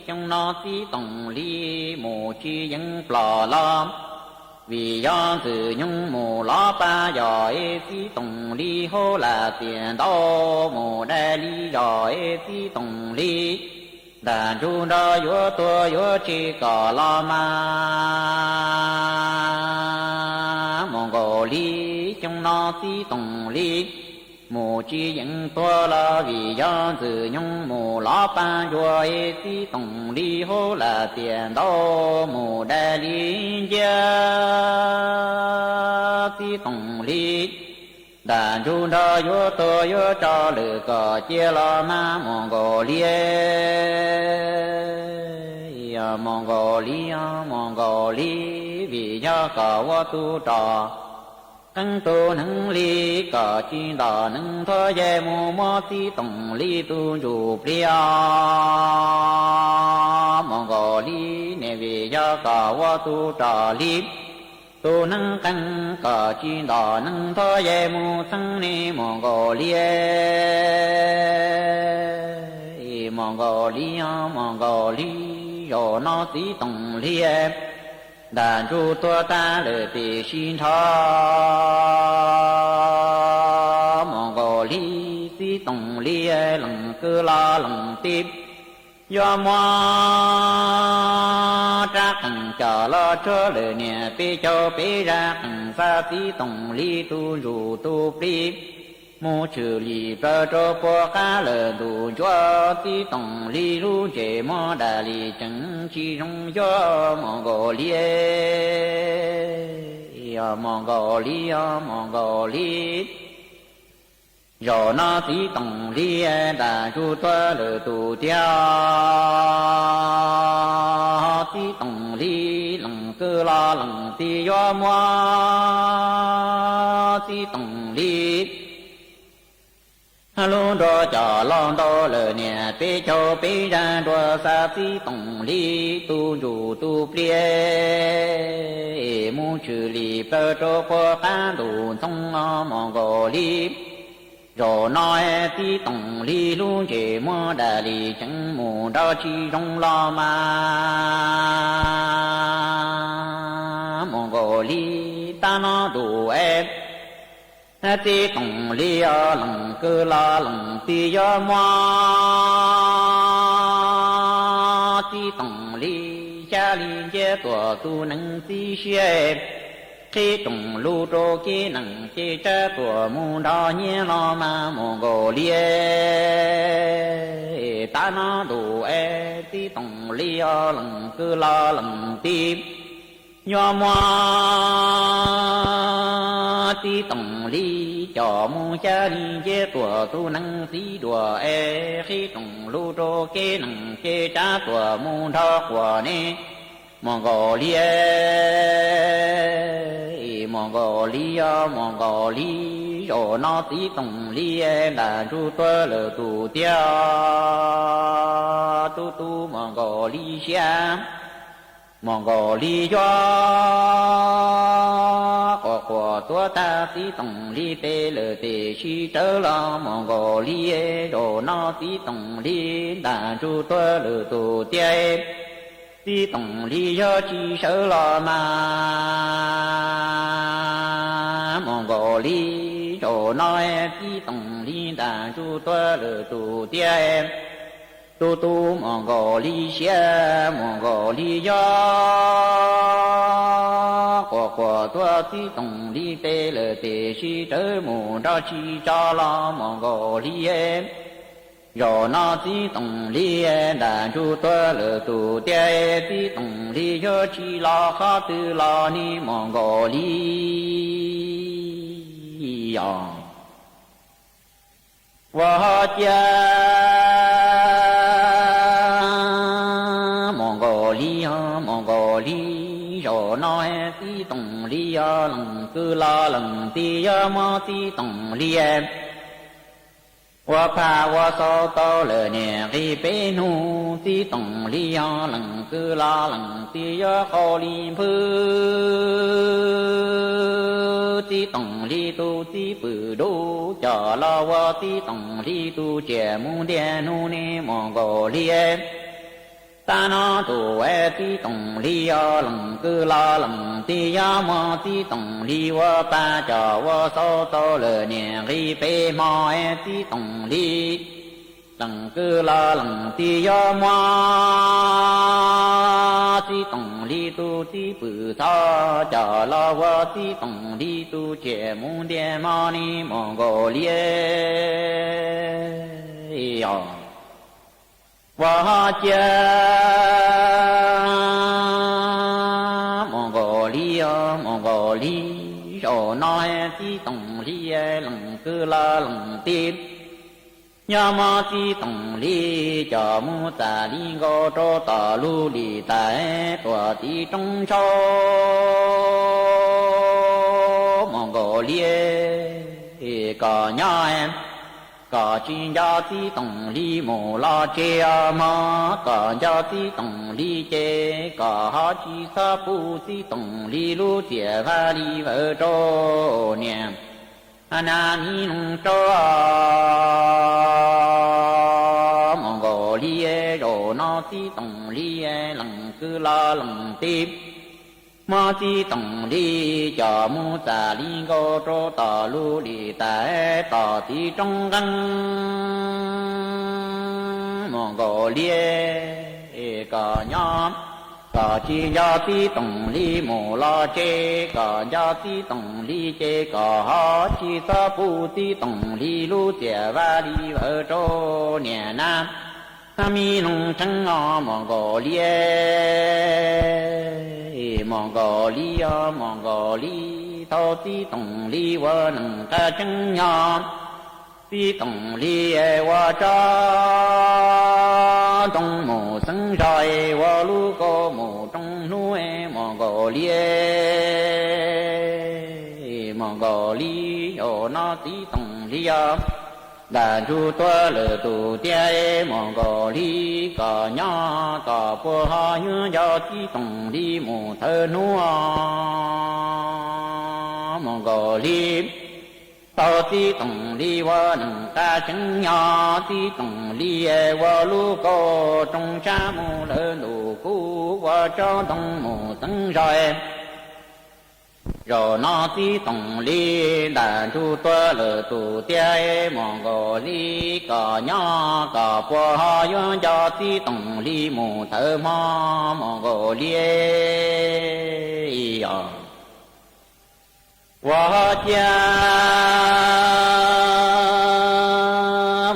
xyoo no txiv Tooj Lis mus tsis yeej ploj los. Vim yog Ntxwg Nyoog mus lov pab yog es txiv Tooj Lis hauv lam tiam ntau, mus dai li yog es txiv Tooj Lis, ntam ntsuj nrog yuav tuag yuav tseg kom los mas. Muaj nkaus li, xyoo no txiv Tooj Lis mus tsis yeej tuag los, vim yog Ntxwg Nyoog mus lov pab ntsuag es txiv Tooj Lis hauv lam tiam ntau, mus dai li nciab txiv Tooj Lis, ntam ntsuj nrog yuav tuag yuav tso lawm kom cia los mas. Muaj nkaus li, muaj nkaus li, muaj nkaus li, vim yog kom ua tub rog qeeb tub hneev li, kom tsis ntom neeg nthuav yej mus muab txiv Tooj Lis tu ntsuj plig. Muaj nkaus li ne, vim yog kom ua tub rog li, tub hneev qeeb kom tsis ntom neeg nthuav yej mus txheeb ne. Muaj nkaus li, muaj nkaus li, muaj nkaus li, zaum no txiv Tooj Lis ntam ntsuj tuag tag lawm tiam sis nrho. Muaj nkaus li, txiv Tooj Lis lees kwv los lees tij, yuav muab rab qeej coj los tsuag lawm niam peb caug peb zaj qeej xa txiv Tooj Lis tu ntsuj tu plig, mus tshwm lim plaws rau puag qab lawm ntuj ntsuab. Txiv Tooj Lis lub ntsej muag dam li tseem tsis zoo yuav. Muaj nkaus li, muaj nkaus li, muaj nkaus li, zaum no txiv Tooj Lis ntam ntsuj tuag lawm tus tiag. Txiv Tooj Lis lees kwv los lees tij, yuav muab txiv Tooj Lis lub nruas coj los ntau lawm niam peb caug peb zaj nruas xa txiv Tooj Lis tu ntsuj tu plig, mus tshwm lim plaws rau puag qab ntuj ntxoov. Muaj nkaus li, zaum no txiv Tooj Lis lub ntsej muag dam li tseem mus nrov tsis zoo los mas. Muaj nkaus li, tab no ntuj es txiv Tooj Lis lees kwv los lees tij, yuav muab txiv Tooj Lis xyab li nciab tuam txuj nees txiv siab, qhib rooj lug rau kev neeg ces tsab tuam mus nrov nyiab los mas. Muaj nkaus li, tab no ntuj es txiv Tooj Lis lees kwv los lees tij, yuav muab txiv Tooj Lis coj mus xyab li nciab tuam txuj nees txiv duam es, qhib rooj lug rau kev neeg ces tsab tuam mus nrov quas ne. Muaj nkaus li, muaj nkaus li, muaj nkaus li, zaum no txiv Tooj Lis ntam ntsuj tuag lawm tus tiag. Tub tub muaj nkaus li siab, muaj nkaus li yuav, quas quas tuav tag txiv Tooj Lis tes lawm tiam sis rawv los. Muaj nkaus li, zaum no txiv Tooj Lis ntam ntsuj tuag lawm tus tiag, txiv Tooj Lis yuav tsis sawv los mas. Muaj nkaus li, zaum no txiv Tooj Lis ntam ntsuj tuag lawm tus tiag. Tub tub muaj nkaus li siab, muaj nkaus li yuav, quas quas tuav txiv Tooj Lis tes lawm tiam sis rawv mus nrov tsis tso los. Muaj nkaus li, Zaum no txiv Toom Lis ntam ntsuj tuag lawm tus tiag, txiv Toom Lis yuav tsis los qhov twg los ne Moos Nkaus Lis os. Ua hauv cia Moos Nkaus Lis os, Moos Nkaus Lis, zaum no txiv Toom Lis yog lees kwv los lees tij, yog muab txiv Toom Lis ua phaj ua xau tau lawm niam nqi peb hnub, txiv Toom Lis yog lees kwv los lees tij, yog qau li npwb. Txiv Toom Lis tus txiv pwm dub coj los ua txiv Toom Lis tus tsiaj mus ntiag hnub ne Moos Nkaus Lis. Tab no ntu es txiv Toom Lis yog lees kwv los lees tij, yog muab txiv Toom Lis ua phaj coj ua xau tau lawm niam nqi peb hmo es txiv Toom Lis lees kwv los lees tij, yog muab txiv Toom Lis tus txiv pwm txhob coj los ua txiv Toom Lis tus tsiaj mus ntiag hmo ne Moos Nkaus Lis os. Ua hauv cia Moos Nkaus Lis os, Moos Nkaus Lis, zaum no txiv Toom Lis lees kwv los lees tij, yog muab txiv Toom Lis coj mus txam li nkaus rau tom lub lim tais tuam tiv roob ntsaub Moos Nkaus Lis, kom nyob kom tsis nco txiv Toom Lis mus los tseg os mog, kom nco txiv Toom Lis ces kom ho tsis txhob pub txiv Toom Lis lub txiaj vaj li vawv rau niam na mi loo rau Moos Nkaus Lis. Zaum no txiv Toom Lis lees kwv los lees tij, muab txiv Toom Lis coj mus txam li nkaus rau tom lub lim tais tom tiv roob nqeeb Moos Nkaus Lis, kom nyob kom tsis nco txiv Toom Lis mus los tseg, kom nco txiv Toom Lis ces kom ho tsis txhob pub txiv Toom Lis lub txiaj vaj li vawv rau niam na mi loo rheev os Moos Nkaus Lis. Moos Nkaus Lis os, Moos Nkaus Lis, thaum txiv Toom Lis ua neeg qab tseeb nyob, txiv Toom Lis ua tsob ntoo mus xeeb zos, ua lub kaus mus rooj hnub Moos Nkaus Lis. Moos Nkaus Lis, zaum no txiv Toom Lis yog ntam ntsuj tuag lawm tus tiag Moos Nkaus Lis, kom nyob kom puas ho yuav nco txiv Toom Lis mus thawm hnub Moos Nkaus Lis. Thaum txiv Toom Lis ua neeg qab tseeb nyob, txiv Toom Lis ua lub kaus rooj sab mus lawm ntuj kub, ua tsob ntoo mus xeeb zos. Zaum no txiv Toom Lis ntam ntsuj tuag lawm tus tiag Moos Nkaus Lis, kom nyob kom puas ho yuav nco txiv Toom Lis mus thawm hmo Moos Nkaus Lis os. Ua hauv cia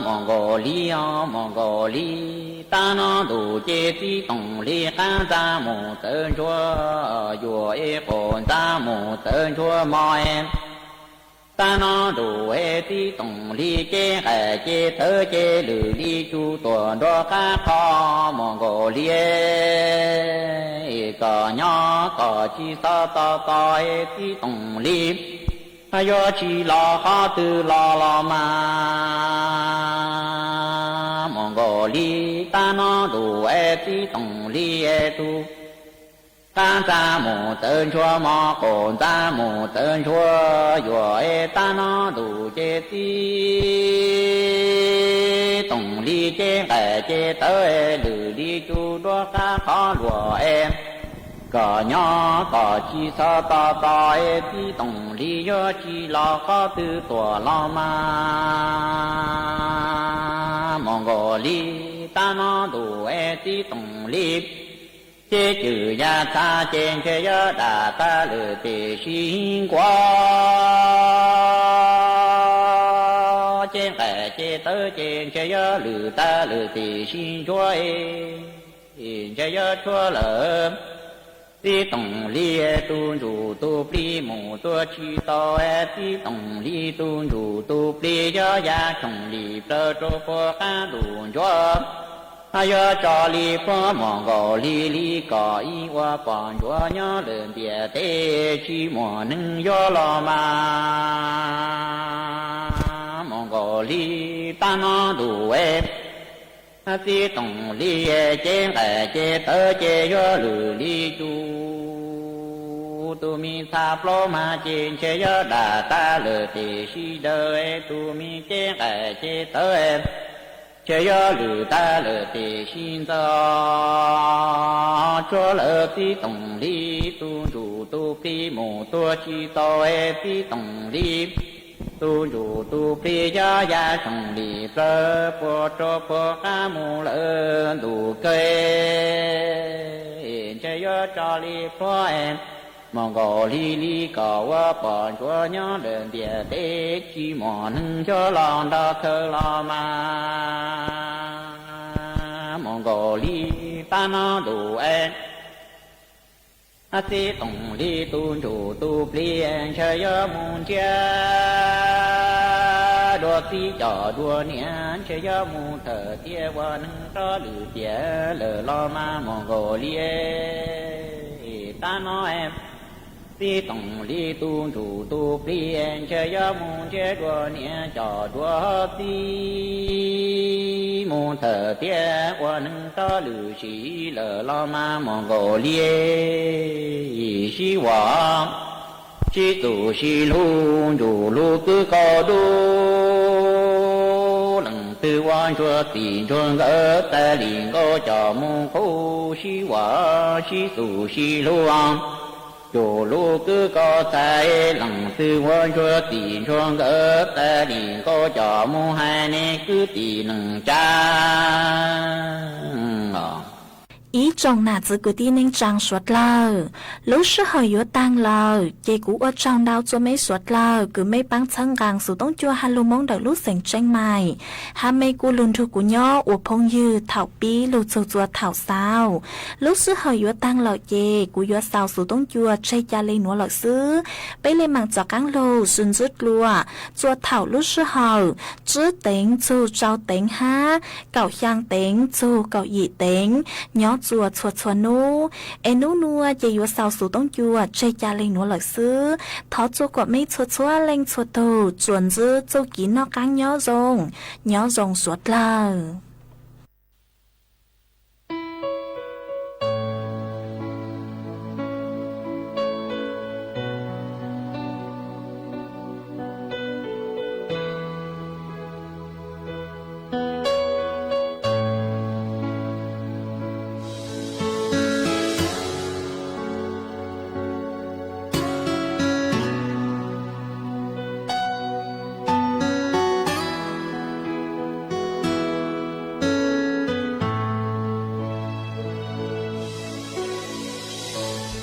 Moos Nkaus Lis os, Moos Nkaus Lis, tab no ntuj ces txiv Toom Lis qab ntxa mus txawv ntsuag yuam es qaum ntxa mus txawv ntsuag mos es. Tab no ntuj es txiv Toom Lis ces nqaim ces tawv ces lwm li tsuj tuam nruab qab qho Moos Nkaus Lis, kom nyob kom tsis txhob to to es txiv Toom Lis yuav tsis los qhov twg los los mas Moos Nkaus Lis, tab no ntuj es txiv Toom Lis es tus qab ntxa mus txawv ntsuag mos, qaum ntxa mus txawv ntsuag yuam es tab no ntuj ces txiv Toom Lis ces nqaim ces tawv es lwm li tsuj nruab qab qhov luam es. Kom nyob kom tsis txhob to to es txiv Toom Lis yuav tsis los qhov twg tuaj los mas Moos Nkaus Lis, tab no ntuj es txiv Toom Lis ces cwm yaj txha ces ntshe yuav dam tag lawm tiam sis nkuaj Ceg nqaim ceg tawv ces ntshe yog lwm tag lawm tiam sis ntsuag es ntshe yog tshuav lawm. Txiv Toom Lis tus ntsuj tus plig mus tuag tsis tau, Txiv Toom Lis tus ntsuj tus plig yog yaj Xyooj Lis plaws rua puag qab ntuj ntsuag. Yog tso li puag Moos Nkaus Lis li kom ib ua pom ntsuag nyob lawm ntiaj teb tsis muaj neeg yuav los mas. Moos Nkaus Lis tab no ntuj es, Txiv Toom Lis ceg nqaim ceg tawv ces yuav lwm li tsum. Tus me txha plaub mas ces ntshe yog dam tag lawm tiam sis daws, tus me ceg nqaim ceg tawv ntshe yog lwm tag lawm tiam sis ntxawm. Tshuav lawm Txiv Toom Lis tus ntsuj tus plig mus tuag tsis tau, Txiv Toom Lis tus ntsuj tus plig yog yaj Xyooj Lis plaws puag rua puag qab mus lawm ntuj kawg. Ntshe yuav tso li puag Moos Nkaus Lis li kom ua pom ntsuag nyob lawm ntiaj teb tsis muaj neeg yuav los nrog khaws los mas. Moos Nkaus Lis tab no ntuj es, Txiv Toom Lis tus ntsuj tus plig ntshe yuav mus nrhiav dua txiv coj dua niam, ntshe yuav mus thawm tiam ua neeg rov lwm tiam lawm los mas Moos Nkaus Lis tab no. Txiv Toom Lis tus ntsuj tus plig ntshe yuav mus nrhiav dua niam coj dua txiv mus thawm tiam ua neeg rov lwm sim lawm los mas Moos Nkaus Lis sib vam sib txuj sib hlub ntsuj lug kwv kaus dub. Leej twg ua ntsuag txij ntsuag nkawm tas li nkaus coj mus qhuv, sib vam sib txuj sib hlub ntsuj lug kwv kaus txhais. Leej twg ua ntsuag txij ntsuag nkawm tas li nkaus coj mus hais nej kwv tij neej tsa. Ib tsoom nam txwv kwv tij neej tsaa suav dlawg, lub sij hawm yuav taag lawm, ces kuv ua tsaug ntau rua mej suav dlawg kws mej paab txhawb nqaa Xuv Toob Cua Ha Lug Moob ntawm lub xeem Tsieej Maim. Ha mej kuj lug nrug kuv nyob ua phooj ywg thaum pib lug txug txua thaum xaus. Lub sij hawm yuav taag lawm ces kuv yuav xaus Xuv Toob Cua tseg ca le nuav lawm xwb. Peb le maam txav qaab lug sib ntsib dlua txua thaum lub sij hawm tsib teev txug rau teev hab kaum xyaa teev txug kaum yim teev nyob txua txhua txhua nub. Es nub nua ces yuav xaus Xuv Toob Cua tseg ca le nuav lawm xwb. Thov txua kuas mej txhua txhua leej txhua tug tsuas ntsib txuj kev noj qaab nyob zoo, nyob zoo suav dlawg.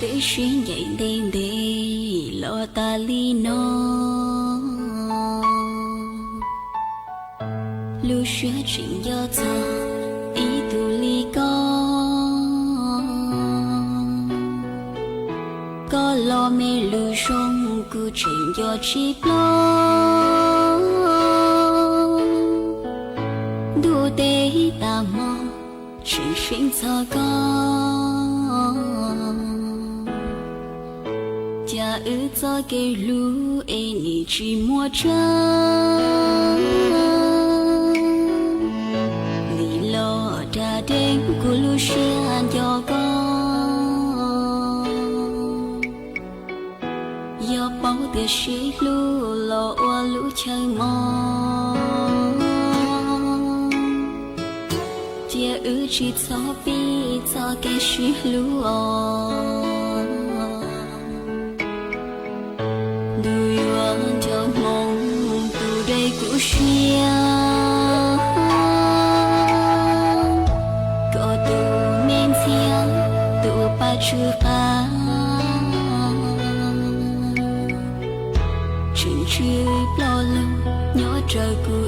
Teb sib ncaim ntev ntev los tas li no, lub siab tseem nco txog ib tug li koj. Koj los mej lug zoo kuv tseem nco tsis ploj. Ntuj teb tas hmo tseem seev txog koj. Ca wb txoj kev hlub es nim tsis muaj tsav, nim los da dej kuv lub siab nco koj. Yog paub tias sib hlub los ua lub chaw mos, cia wb tsis txhob pib txoj kev sib hlub os. Ntuj yuav nco hmoov tus dej kuv siab, koj tus me ntxhiab tus paj tsw qab, tseem tsw ploj lug nyob raws kuv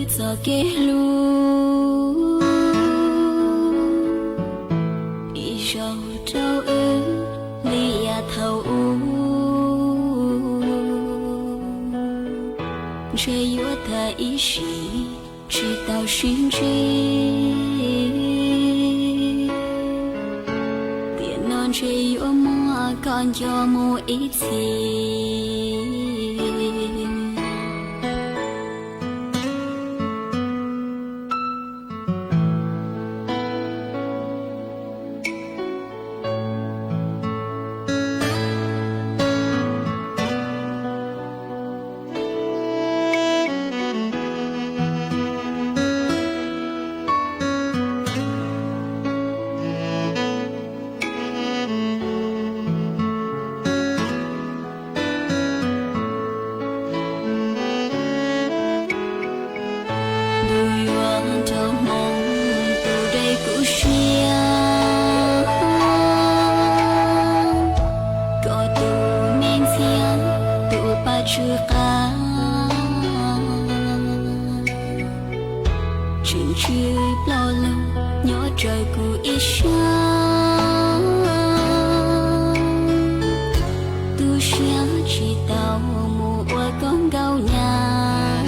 Dò kê hlŭ, ih yau trao ư, li ya thao u, ntshe yuav tha ih si, či tau sib ntsib. Tiam no ntshe yuav muab koj nco mus ib txhis. Ntu yuav nrog mloog tus dej kuv siab, koj tus me ntxhiab, tus paj tsw qab, tseem tsw plaub lug nyob raws kuv ib sab. Tu siab tsis tau mus ua koj nkauj nyab,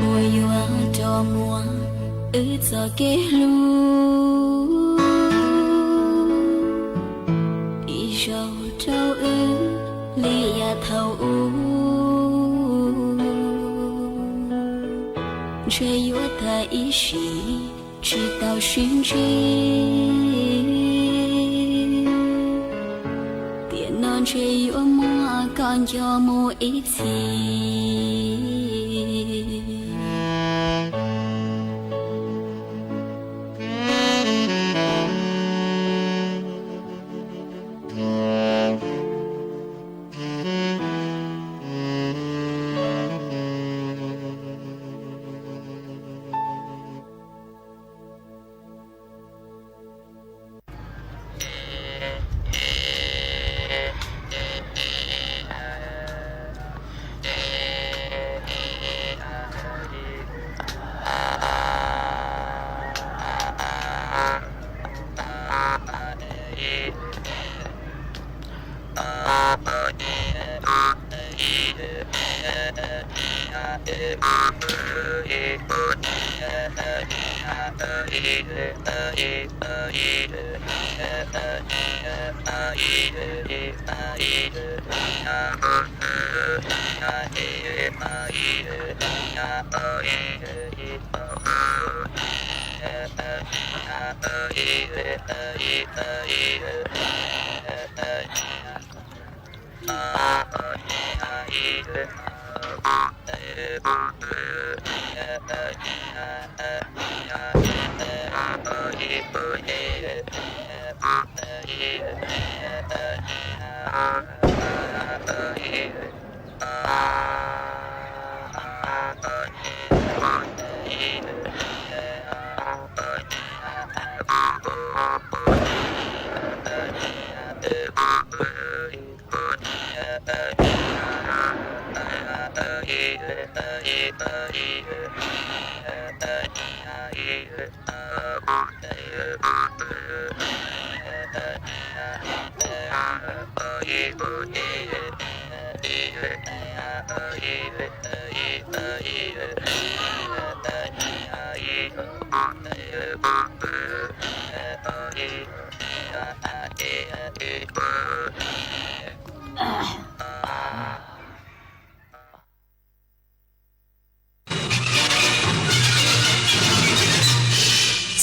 uas yuav rov muab wb txoj kev hlub. Ib zaug rau wb li yav thaum ub, ntshe yuav tag ib sim tsis tau sib ntsib. Tiam no ntshe yuav muab koj nco mus ib txhis.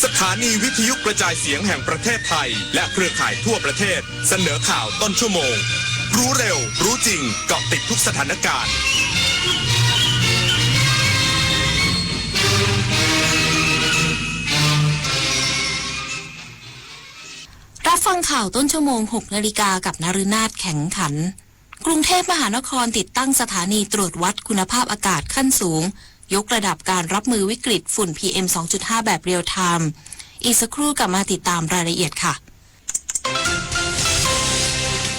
สถานีวิทยุกระจายเสียงแห่งประเทศไทย และเครือข่ายทั่วประเทศ เสนอข่าวต้นชั่วโมง รู้เร็ว รู้จริง เกาะติดทุกสถานการณ์ รับฟังข่าวต้นชั่วโมง หกนาฬิกา กับนฤนาถ แข็งขัน กรุงเทพมหานครติดตั้งสถานีตรวจวัดคุณภาพอากาศขั้นสูง ยกระดับการรับมือวิกฤตฝุ่น พีเอ็ม สองจุดห้า แบบเรียลไทม์ อีกสักครู่กลับมาติดตามรายละเอียดค่ะ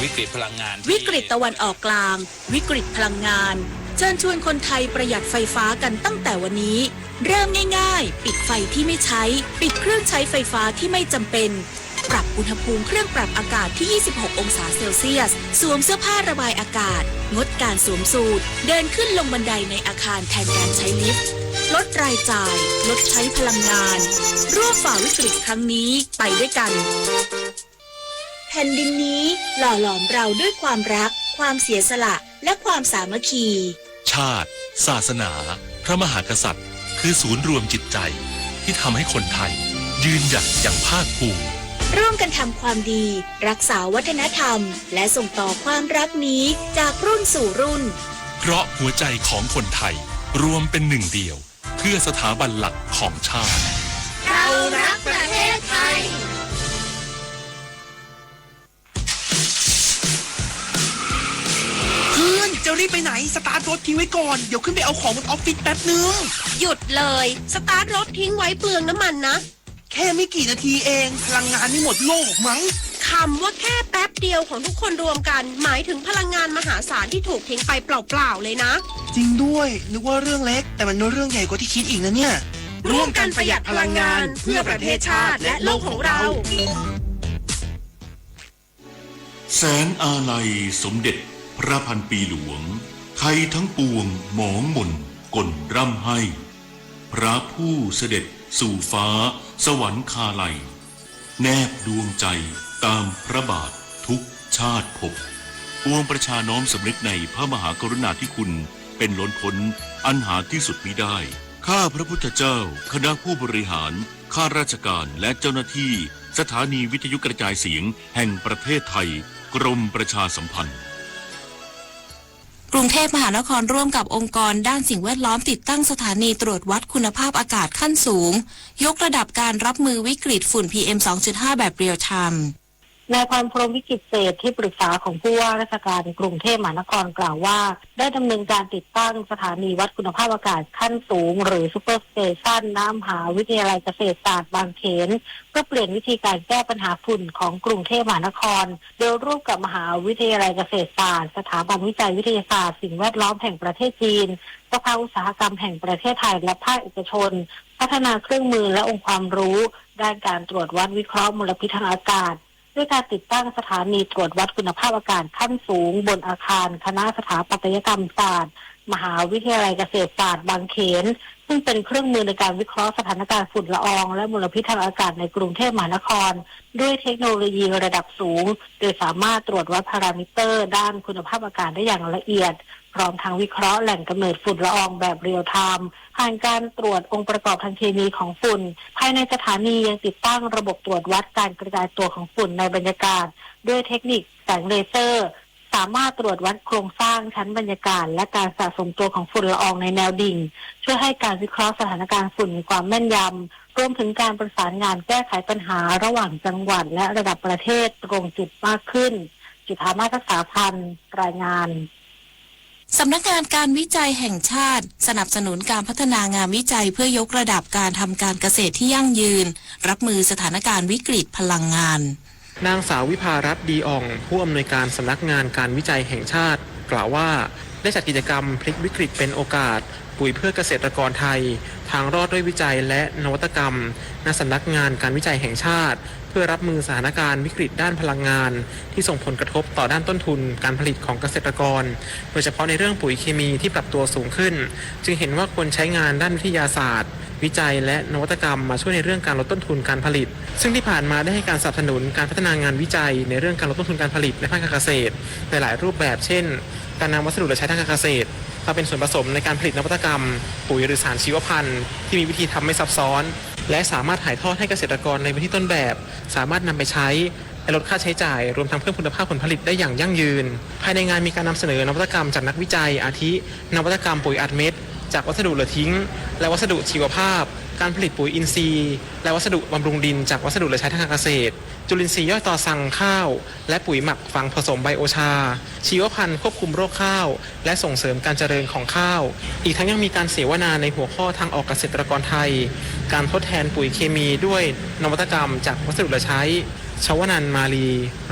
วิกฤตพลังงานที่ วิกฤตตะวันออกกลาง วิกฤตพลังงาน เชิญชวนคนไทยประหยัดไฟฟ้ากันตั้งแต่วันนี้ เริ่มง่ายๆ ปิดไฟที่ไม่ใช้ ปิดเครื่องใช้ไฟฟ้าที่ไม่จำเป็น ปรับอุณหภูมิเครื่องปรับอากาศที่ ยี่สิบหก องศาเซลเซียส สวมเสื้อผ้าระบายอากาศ งดการสวมสูท เดินขึ้นลงบันไดในอาคารแทนการใช้ลิฟต์ ลดรายจ่าย ลดใช้พลังงาน ร่วมฝ่าวิกฤตครั้งนี้ไปด้วยกัน แผ่นดินนี้หล่อหลอมเราด้วยความรัก ความเสียสละ และความสามัคคี ชาติ ศาสนา พระมหากษัตริย์ คือศูนย์รวมจิตใจ ที่ทำให้คนไทย ยืนหยัดอย่างภาคภูมิ ร่วมกันทำความดี รักษาวัฒนธรรม และส่งต่อความรักนี้จากรุ่นสู่รุ่น เพราะหัวใจของคนไทย รวมเป็นหนึ่งเดียว เพื่อสถาบันหลักของชาติ เรารักประเทศไทย เพื่อน จะรีบไปไหน สตาร์ทรถทิ้งไว้ก่อน เดี๋ยวขึ้นไปเอาของบนออฟฟิศแป๊บนึง หยุดเลย สตาร์ทรถทิ้งไว้เปลืองน้ำมันนะ แค่ไม่กี่นาทีเอง พลังงานไม่หมดโลกหรอกมั้ง คำว่าแค่แป๊บเดียวของทุกคนรวมกัน หมายถึงพลังงานมหาศาลที่ถูกทิ้งไปเปล่าๆเลยนะ จริงด้วย นึกว่าเรื่องเล็ก แต่มันเป็นเรื่องใหญ่กว่าที่คิดอีกนะเนี่ย ร่วมกันประหยัดพลังงาน เพื่อประเทศชาติและโลกของเรา แสนอาลัยสมเด็จพระพันปีหลวง ไทยทั้งปวงหมองหม่นก่นร่ำไห้ พระผู้เสด็จสู่ฟ้าสวรรคาลัย แนบดวงใจตามพระบาททุกชาติภพ ปวงประชาน้อมสำนึกในพระมหากรุณาธิคุณเป็นล้นพ้นอันหาที่สุดมิได้ ข้าพระพุทธเจ้า คณะผู้บริหาร ข้าราชการ และเจ้าหน้าที่ สถานีวิทยุกระจายเสียงแห่งประเทศไทย กรมประชาสัมพันธ์ กรุงเทพมหานครร่วมกับองค์กรด้านสิ่งแวดล้อมติดตั้งสถานีตรวจวัดคุณภาพอากาศขั้นสูง ยกระดับการรับมือวิกฤตฝุ่น พีเอ็ม สองจุดห้า แบบเรียลไทม์ นายพรพรหม วิจิตรเศรษฐ ที่ปรึกษาของผู้ว่าราชการกรุงเทพมหานครกล่าวว่า ได้ดำเนินการติดตั้งสถานีวัดคุณภาพอากาศขั้นสูง หรือซูเปอร์สเตชัน ณ มหาวิทยาลัยเกษตรศาสตร์บางเขน เพื่อเปลี่ยนวิธีการแก้ปัญหาฝุ่นของกรุงเทพมหานคร โดยร่วมกับมหาวิทยาลัยเกษตรศาสตร์ สถาบันวิจัยวิทยาศาสตร์สิ่งแวดล้อมแห่งประเทศจีน สภาอุตสาหกรรมแห่งประเทศไทย และภาคเอกชน พัฒนาเครื่องมือและองค์ความรู้ด้านการตรวจวัดวิเคราะห์มลพิษทางอากาศ ด้วยการติดตั้งสถานีตรวจวัดคุณภาพอากาศขั้นสูงบนอาคารคณะสถาปัตยกรรมศาสตร์ มหาวิทยาลัยเกษตรศาสตร์บางเขน ซึ่งเป็นเครื่องมือในการวิเคราะห์สถานการณ์ฝุ่นละอองและมลพิษทางอากาศในกรุงเทพมหานคร ด้วยเทคโนโลยีระดับสูง โดยสามารถตรวจวัดพารามิเตอร์ด้านคุณภาพอากาศได้อย่างละเอียด พร้อมทั้งวิเคราะห์แหล่งกำเนิดฝุ่นละอองแบบเรียลไทม์ ผ่านการตรวจองค์ประกอบทางเคมีของฝุ่น ภายในสถานียังติดตั้งระบบตรวจวัดการกระจายตัวของฝุ่นในบรรยากาศ ด้วยเทคนิคแสงเลเซอร์ สามารถตรวจวัดโครงสร้างชั้นบรรยากาศ และการสะสมตัวของฝุ่นละอองในแนวดิ่ง ช่วยให้การวิเคราะห์สถานการณ์ฝุ่นมีความแม่นยำ รวมถึงการประสานงานแก้ไขปัญหาระหว่างจังหวัดและระดับประเทศตรงจุดมากขึ้น จุฑามาศ ทักษาพันธ์ รายงาน สำนักงานการวิจัยแห่งชาติ สนับสนุนการพัฒนางานวิจัยเพื่อยกระดับการทำการเกษตรที่ยั่งยืน รับมือสถานการณ์วิกฤตพลังงาน นางสาววิภารัตน์ ดีอ่อง ผู้อำนวยการสำนักงานการวิจัยแห่งชาติ กล่าวว่า ได้จัดกิจกรรมพลิกวิกฤตเป็นโอกาส ปุ๋ยเพื่อเกษตรกรไทย ทางรอดด้วยวิจัยและนวัตกรรม ณ สำนักงานการวิจัยแห่งชาติ เพื่อรับมือสถานการณ์วิกฤตด้านพลังงาน ที่ส่งผลกระทบต่อด้านต้นทุนการผลิตของเกษตรกร โดยเฉพาะในเรื่องปุ๋ยเคมีที่ปรับตัวสูงขึ้น จึงเห็นว่าควรใช้งานด้านวิทยาศาสตร์ วิจัยและนวัตกรรมมาช่วยในเรื่องการลดต้นทุนการผลิต ซึ่งที่ผ่านมาได้ให้การสนับสนุนการพัฒนางานวิจัยในเรื่องการลดต้นทุนการผลิตในภาคการเกษตร ในหลายรูปแบบ เช่น การนำวัสดุเหลือใช้ทางการเกษตร มาเป็นส่วนผสมในการผลิตนวัตกรรม ปุ๋ยหรือสารชีวพันธุ์ ที่มีวิธีทำไม่ซับซ้อน และสามารถถ่ายทอดให้เกษตรกรในพื้นที่ต้นแบบ สามารถนำไปใช้ และลดค่าใช้จ่าย รวมทั้งเพิ่มคุณภาพผลผลิตได้อย่างยั่งยืน ภายในงานมีการนำเสนอนวัตกรรมจากนักวิจัย อาทิ นวัตกรรมปุ๋ยอัดเม็ด จากวัสดุเหลือทิ้ง และวัสดุชีวภาพ การผลิตปุ๋ยอินทรีย์ และวัสดุบำรุงดินจากวัสดุเหลือใช้ทางการเกษตร จุลินทรีย์ย่อยตอซังข้าว และปุ๋ยหมักฝังผสมไบโอชา ชีวพันธุ์ควบคุมโรคข้าว และส่งเสริมการเจริญของข้าว อีกทั้งยังมีการเสวนาในหัวข้อทางออกเกษตรกรไทย การทดแทนปุ๋ยเคมีด้วยนวัตกรรมจากวัสดุเหลือใช้ ชวนันท์ มาลี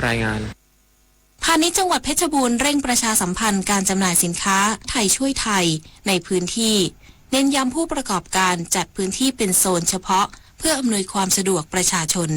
รายงาน ภ พาณิชย์จังหวัดเพชรบูรณ์เร่งประชาสัมพันธ์การจำหน่ายสินค้าไทยช่วยไทยในพื้นที่ เน้นย้ำผู้ประกอบการจัดพื้นที่เป็นโซนเฉพาะ เพื่ออำนวยความสะดวกประชาชน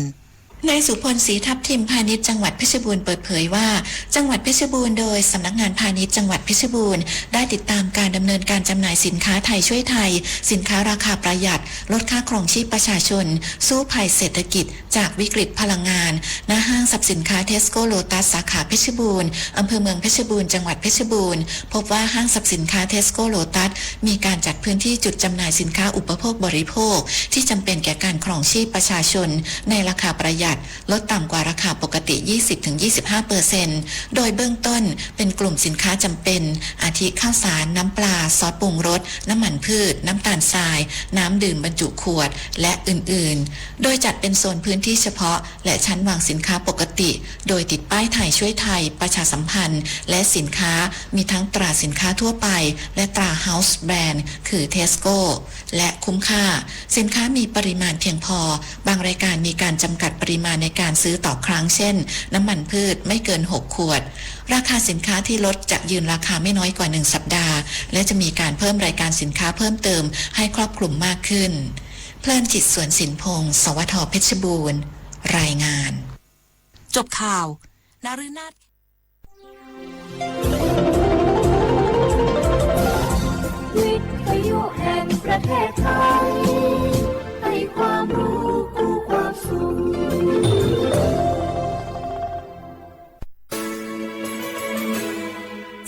นายสุพล ศรีทับทิม พาณิชย์จังหวัดเพชรบูรณ์เปิดเผยว่า จังหวัดเพชรบูรณ์โดยสำนักงานพาณิชย์จังหวัดเพชรบูรณ์ ได้ติดตามการดำเนินการจำหน่ายสินค้าไทยช่วยไทย สินค้าราคาประหยัด ลดค่าครองชีพประชาชน สู้ภัยเศรษฐกิจ จากวิกฤตพลังงาน ณ ห้างสรรพสินค้าเทสโก้โลตัสสาขาเพชรบูรณ์ อำเภอเมืองเพชรบูรณ์ จังหวัดเพชรบูรณ์ พบว่าห้างสรรพสินค้าเทสโก้โลตัสมีการจัดพื้นที่จุดจำหน่ายสินค้าอุปโภคบริโภค ที่จำเป็นแก่การครองชีพประชาชน ในราคาประหยัด ลดต่ำกว่าราคาปกติ ยี่สิบถึงยี่สิบห้าเปอร์เซ็นต์ โดยเบื้องต้นเป็นกลุ่มสินค้าจำเป็น อาทิข้าวสาร น้ำปลา ซอสปรุงรส น้ำมันพืช น้ำตาลทราย น้ำดื่มบรรจุขวด และอื่นๆ โดยจัดเป็นโซนพื้นที่เฉพาะ และชั้นวางสินค้าปกติ โดยติดป้ายไทยช่วยไทย ประชาสัมพันธ์ และสินค้า มีทั้งตราสินค้าทั่วไป และตรา House Brand คือ Tesco และคุ้มค่า สินค้ามีปริมาณเพียงพอ บางรายการมีการจำกัดปริมาณในการซื้อต่อครั้ง เช่น น้ำมันพืชไม่เกินหกขวด ราคาสินค้าที่ลดจะยืนราคาไม่น้อยกว่าหนึ่งสัปดาห์ และจะมีการเพิ่มรายการสินค้าเพิ่มเติมให้ครอบคลุมมากขึ้น เพลินจิต สวนสินพงษ์ สวท เพชรบูรณ์ รายงาน จบข่าว นฤนาถ วิทยุแห่งประเทศไทย ให้ความรู้คู่ความสุข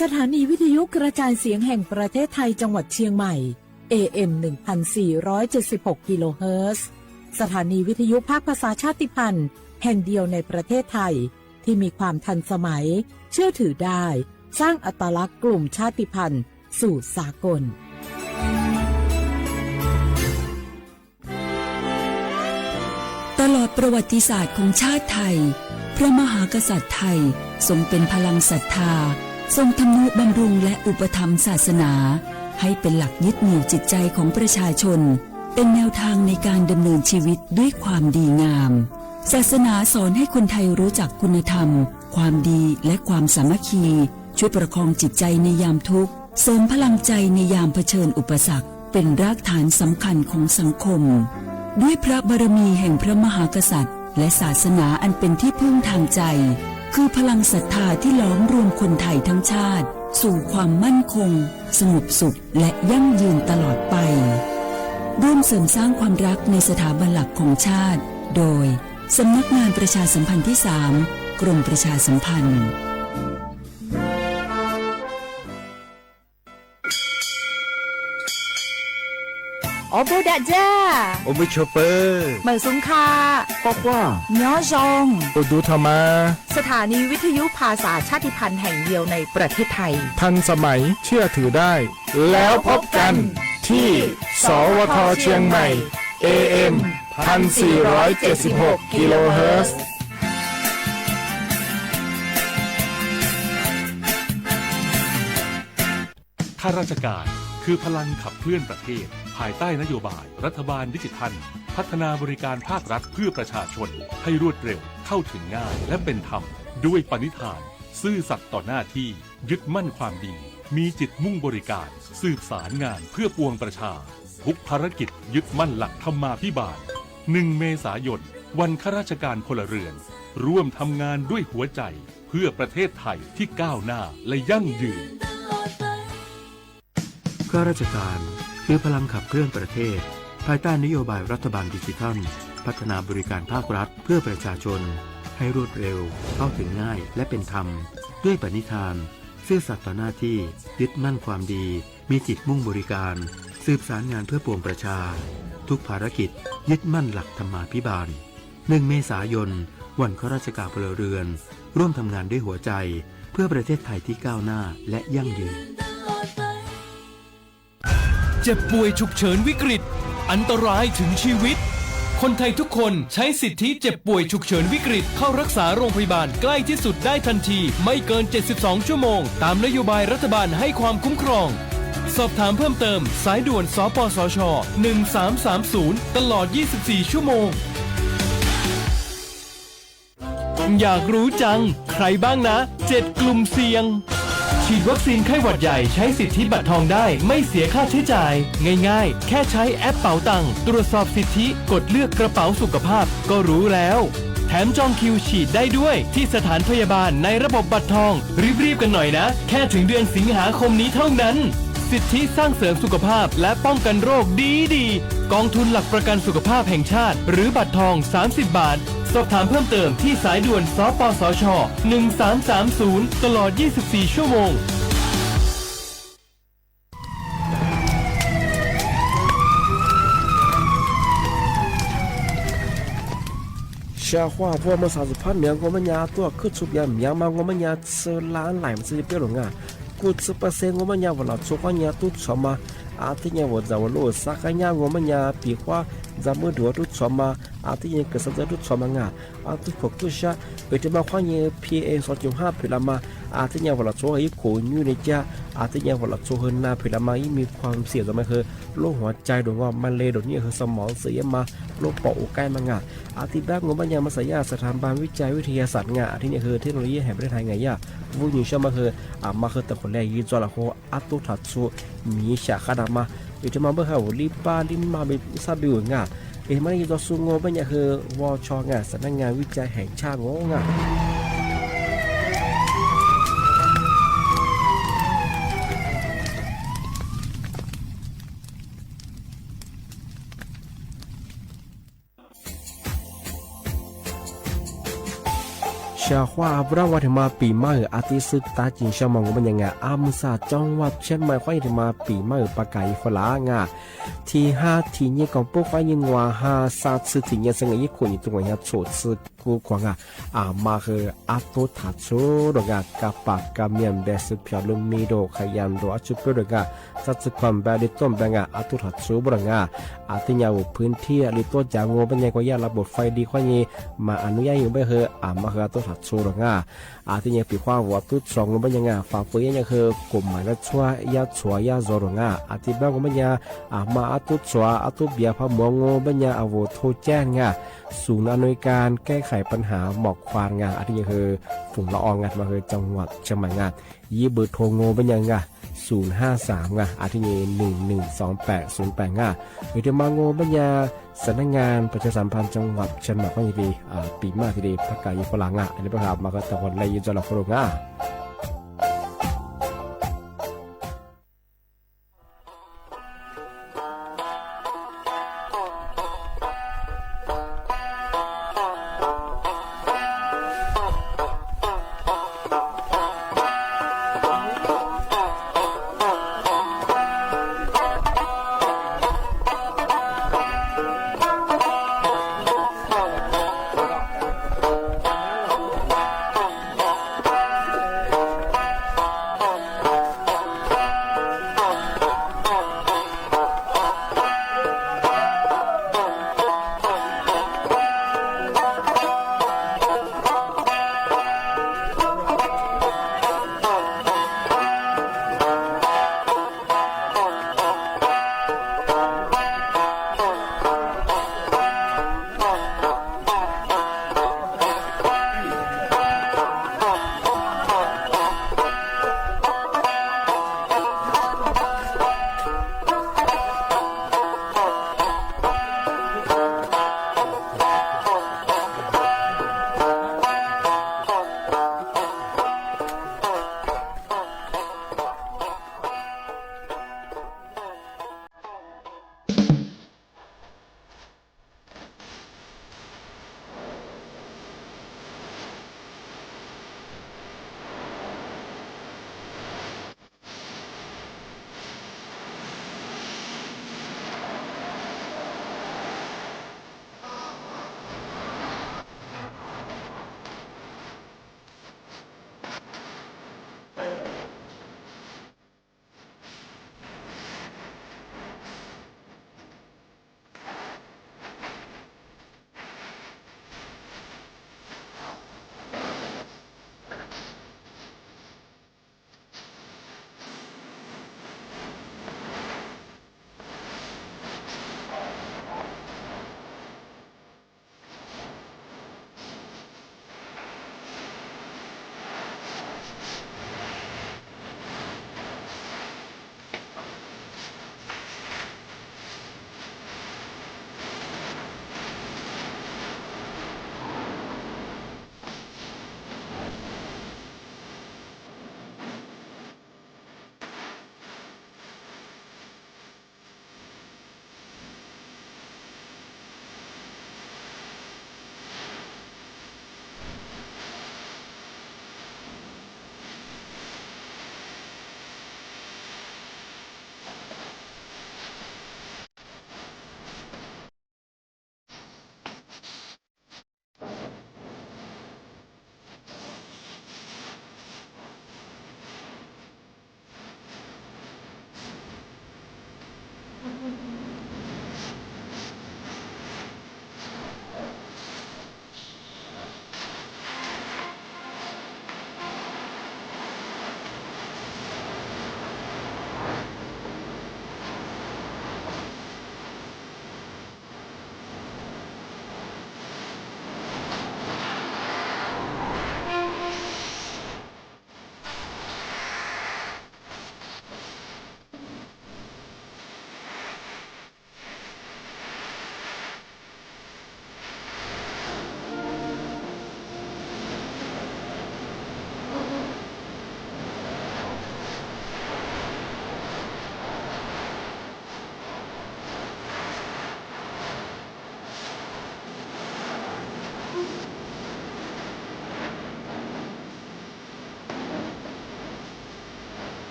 สถานีวิทยุกระจายเสียงแห่งประเทศไทยจังหวัดเชียงใหม่ เอ เอ็ม หนึ่งพันสี่ร้อยเจ็ดสิบหก กิโลเฮิรตซ์ สถานีวิทยุภาคภาษาชาติพันธุ์แห่งเดียวในประเทศไทย ที่มีความทันสมัย เชื่อถือได้ สร้างอัตลักษณ์กลุ่มชาติพันธุ์สู่สากล ตลอดประวัติศาสตร์ของชาติไทย พระมหากษัตริย์ไทยทรงเป็นพลังศรัทธา ทรงทำนุบำรุงและอุปถัมภ์ศาสนา ให้เป็นหลักยึดเหนี่ยวจิตใจของประชาชน เป็นแนวทางในการดำเนินชีวิตด้วยความดีงาม ศาสนาสอนให้คนไทยรู้จักคุณธรรม ความดี และความสามัคคี ช่วยประคองจิตใจในยามทุกข์ เสริมพลังใจในยามเผชิญอุปสรรค เป็นรากฐานสำคัญของสังคม ด้วยพระบารมีแห่งพระมหากษัตริย์ และศาสนาอันเป็นที่พึ่งทางใจ คือพลังศรัทธาที่หลอมรวมคนไทยทั้งชาติ สู่ความมั่นคง สงบสุข และยั่งยืนตลอดไป ร่วมเสริมสร้างความรักในสถาบันหลักของชาติ โดย สำนักงานประชาสัมพันธ์ที่สาม กรมประชาสัมพันธ์ အီႇဘိဒၣ်ယႃႈ အိႇမုၼ်ချိုပႃႈ မႂ်ႇသုင်ၶႃႈ ၵေႃႈၵႂႃႇ ညီယွင်ႈ ဢုဒူထမ်ႇမႃႇ สถานีวิทยุภาษาชาติพันธุ์แห่งเดียวในประเทศไทย ทันสมัย เชื่อถือได้ แล้วพบกัน ที่ สวท เชียงใหม่ เอ เอ็ม พันสี่ร้อยเจ็ดสิบหก กิโลเฮิรตซ์ ข้าราชการคือพลังขับเคลื่อนประเทศ ภายใต้นโยบายรัฐบาลดิจิทัล พัฒนาบริการภาครัฐเพื่อประชาชนให้รวดเร็ว เข้าถึงง่าย และเป็นธรรม ด้วยปณิธาน ซื่อสัตย์ต่อหน้าที่ ยึดมั่นความดี มีจิตมุ่งบริการ สืบสารงานเพื่อปวงประชา ทุกภารกิจยึดมั่นหลักธรรมาภิบาล หนึ่ง เมษายน วันข้าราชการพลเรือน ร่วมทำงานด้วยหัวใจ เพื่อประเทศไทยที่ก้าวหน้าและยั่งยืน ข้าราชการคือพลังขับเคลื่อนประเทศ ภายใต้นโยบายรัฐบาลดิจิทัล พัฒนาบริการภาครัฐเพื่อประชาชน ให้รวดเร็ว เข้าถึงง่าย และเป็นธรรม ด้วยปณิธาน ซื่อสัตย์ต่อหน้าที่ ยึดมั่นความดี มีจิตมุ่งบริการ สืบสารงานเพื่อปวงประชา ทุกภารกิจยึดมั่นหลักธรรมาภิบาล หนึ่ง เมษายน วันข้าราชการพลเรือน ร่วมทำงานด้วยหัวใจ เพื่อประเทศไทยที่ก้าวหน้าและยั่งยืน เจ็บป่วยฉุกเฉินวิกฤต อันตรายถึงชีวิต คนไทยทุกคนใช้สิทธิเจ็บป่วยฉุกเฉินวิกฤต เข้ารักษาโรงพยาบาลใกล้ที่สุดได้ทันที ไม่เกิน เจ็ดสิบสอง ชั่วโมง ตามนโยบายรัฐบาลให้ความคุ้มครอง สอบถามเพิ่มเติม สายด่วน สปสช. หนึ่งสามสามศูนย์ ตลอด ยี่สิบสี่ ชั่วโมง ก อยากรู้จัง ใครบ้างนะ เจ็ดกลุ่มเสี่ยง ฉีดวัคซีนไข้หวัดใหญ่ใช้สิทธิบัตรทองได้ ไม่เสียค่าใช้จ่าย ง่ายๆ แค่ใช้แอปเป๋าตัง ตรวจสอบสิทธิ กดเลือกกระเป๋าสุขภาพ ก็รู้แล้ว แถมจองคิวฉีดได้ด้วย ที่สถานพยาบาลในระบบบัตรทอง รีบๆ กันหน่อยนะ แค่ถึงเดือนสิงหาคมนี้เท่านั้น สิทธิสร้างเสริมสุขภาพและป้องกันโรคดีๆ กองทุนหลักประกันสุขภาพแห่งชาติ หรือบัตรทอง สามสิบบาท สอบถามเพิ่มเติมที่สายด่วน สปสช หนึ่งสามสามศูนย์ ตลอด ยี่สิบสี่ ชั่วโมง เสียขว้า พวกมันสาวสุพรรณเหนือ งัวแม่ยาตั้วขึ้นสุบยามยางมา งัวแม่ยาเซอร์ล้านหลายมันซื้อเปรี้ยวหลงอ่ะ กู้ซื้อเปอร์เซ็นต์ งัวแม่ยา ว่าเหล่าโชค งัวแม่ยา ตุ๊ดสอมมา อาทิตย์เนี่ย ว่าจะว่าโลดซักขะยะ งัวแม่ยา ปี๋คว้า จะมือดัว ตุ๊ดสอมมา อาทิตย์เนี่ย เกิดสะเจอ ตุ๊ดสอมมางา อาทิตย์ผกกู้ชะ เออ ที่มาคว้าเนี่ย พีเอ สองจุดห้า ผิดละมา อาทิตย์เนี่ย ว่าเหล่าโชค อีกโขงอยู่ในจ้า อาทิตย์เนี่ย ว่าเหล่าโชค เฮือนา ผิดละมา ยิ่งมีความเสี่ยงต่อมา คือโรคหัวใจ โดนว่า มะเร็ง โดนเนี่ย คือสมองเสื่อมมา โรคปอด โอ้ ใก้มางา อาทิตย์แป๊บ งัวแม่ยา มาสายา สถาบันวิจัยวิทยาศาสตร์งา อาทิตย์เนี่ย คือเทคโนโลยีแห่งประเทศไทยงา ย่า วุ้นยิงเชื่อมา คือ อ่า มา คือแต่คนแรก ยีจ้อละโค อาตุ๊ดถาดซู มีฉากขนาดมา เออ ที่มาเบิ่ง หาหัวลิบบ้าลิบมา เป็นซาบิวงา เออ มาได้ยินตัวซู งัวแม่ยา คือ วช งา สำนักงานวิจัยแห่งชาติ งัวงา เสียขว้า อับราวา ถึงมาปี๋ใหม่ อาทิตย์ซื้อตาจิงเสียมอง งัวแม่ยางา อำสา จังหวัดเชียงใหม่ คว้า ถึงมาปี๋ใหม่ ประกาศอีฝลางา ทีห้า ทีเยียะ กองปุ๊ก คว้า ยิงว่า ห้า ซาด ซื้อ ทีเยียะ เสงอ ยี่ขวบ อยู่ตรงหัวยาโฉด ซื้อ กู้ขวางา อ่า มา คือ อาตุ๊ดถาดซู ดอกงา กะปากกะเมียน แบซื้อเผียว ลุมมีโด ขยันโด อาจุเปียว ดอกงา ซัด ซื้อความแบดีต้มแบงา อาตุ๊ดถาดซู บดอกงา อาทิตย์เนี่ย พื้นที่ หรือตัวจ๋า งัวแม่ยา ก็ย่า ระบบไฟดี คว้า เยียะ มาอนุญาต อยู่ใบ้ คือ อ่า มา คือ อาตุ๊ดถาดซู ดอกงา อาทิตย์เนี่ย ปี๋คว้า หัวตุ๊ดสอง งัวแม่ยางา ฝ่าเปื้อนเนี่ย คือกฎหมายละชั่ว ย่าชัว ย่าโจ ดอกงา อาทิตย์แป๊บ งัวแม่ยา อ่า มา อาตุ๊ดชัว อาตุ๊ดเบียร์ พาหมวง งัวแม่ยา อาโหวตโทรแจ้งงา ศูนย์อำนวยการแก้ไขปัญหาหมอกควันงา อาทิตย์เนี่ย คือฝุ่นละอองงา มา คือ จังหวัดเชียงใหม่งา ยี่เบอร์โทร งัวแม่ยางา ศูนย์ห้าสาม งา อาทิตย์เนี่ย หนึ่งหนึ่งสองแปดศูนย์แปด งา หรือจะมา งัวแม่ยา สำนักงานประชาสัมพันธ์จังหวัดเชียงใหม่ ก็ยินดี อ่า ปี๋ใหม่ ที่ดี ประกาศอีฝลางา อันนี้ประกาศมา ก็แต่คนแรก ยินดีต้อนรับ คนงา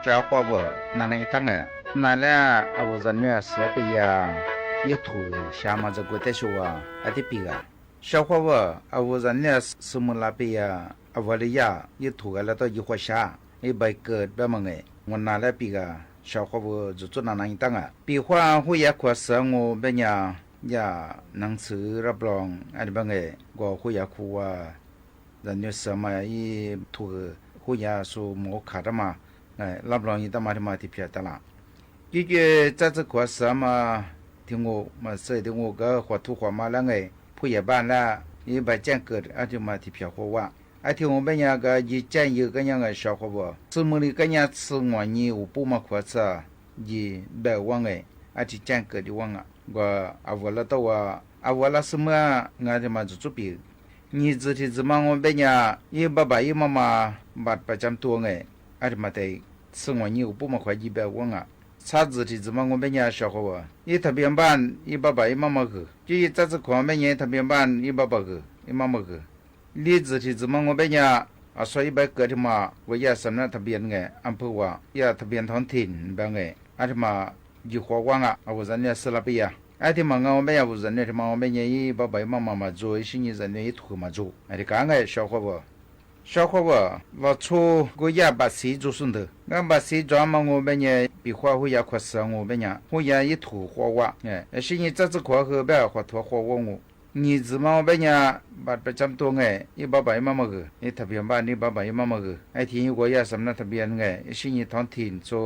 Sha hwa vöv, nang nang i tang e, nang leh a vu zan nyo a sü pe ya, yi tu sha ma za gu te shu wa, a ti pi ga. Sha hwa vöv, a vu zan nyo a sü mü la pe ya, a vu le ya, yi tu ga la to yi hwa sha, i bai ke ba ma nge, ngu na la pi ga, sha hwa vöv zu zu nang nang i tang a. Pi hwa hu ya kwa sü ngu be nya, ya nang sü ra blong, a ni ba nge, go hu ya ku wa, zan nyo sü ma i tu hu ya sü mo ka da ma, ngai, lap long i ta ma ti ma ti pia ta la. Ki ke za zi kua sü ma ti ngu ma se ti ngu ge hua tu hua ma la ngai, pu ye ban la, i ba jian ge a ti ma ti pia hua wa. A ti ngu be nya ge ji jian ye ge nya ngai sha hua bo. Si mu li ge nya si ngua nyi wu bu ma kua ce, ji be wa ngai, a ti jian ge di wa nga. Gua a vua la tau wa, a vua la si mea nga ti ma zu zu pi. Nyi zi ti zi ma ngu be nya, i baba i mama bat ba jam tuo nge, a ti ma te si ngua nyi wu bu ma kua ji be wa nga. Ca zi ti zi ma ngu be nya sha hua wa. I tabian ban, i baba i mama ge. Ji i za zi kua be nya i tabian ban, i baba ge, i mama ge. Li zi ti zi ma ngu be nya, a sua i bai ge ti ma, wa ya sam na tabian nge, an pu wa, ya tabian tong tin ba nge, a ti ma ji hua wa nga, a wu zan nya si la pi ya. A ti ma nga ngu be nya wu zan nya ti ma ngu be nya i baba i mama ma zu, i shi nyi zan nya i tu ma zu. A ti ka nge sha hua wa. Sha hua wa, wa cu gu ya ba si zu sun de. Nga ba si zu ma ngu be nya, bi hua hu ya kua se ngu be nya, hu ya i tu hua wa. Nge, i shi nyi za zi kua he be hua tu hua wa ngu. ညီဇုန်မါ แม่ยา บัตรประจำตัว ไง อี้บ่าบ่ายอี้มะมาหื้อ อี้ทะเบียนบ้าน อี้บ่าบ่ายอี้มะมาหื้อ ไอ้ทีนี้กั๋วย่าสำเนาทะเบียน ไง อี้ชิ่งนี้ท้องถิ่น สู่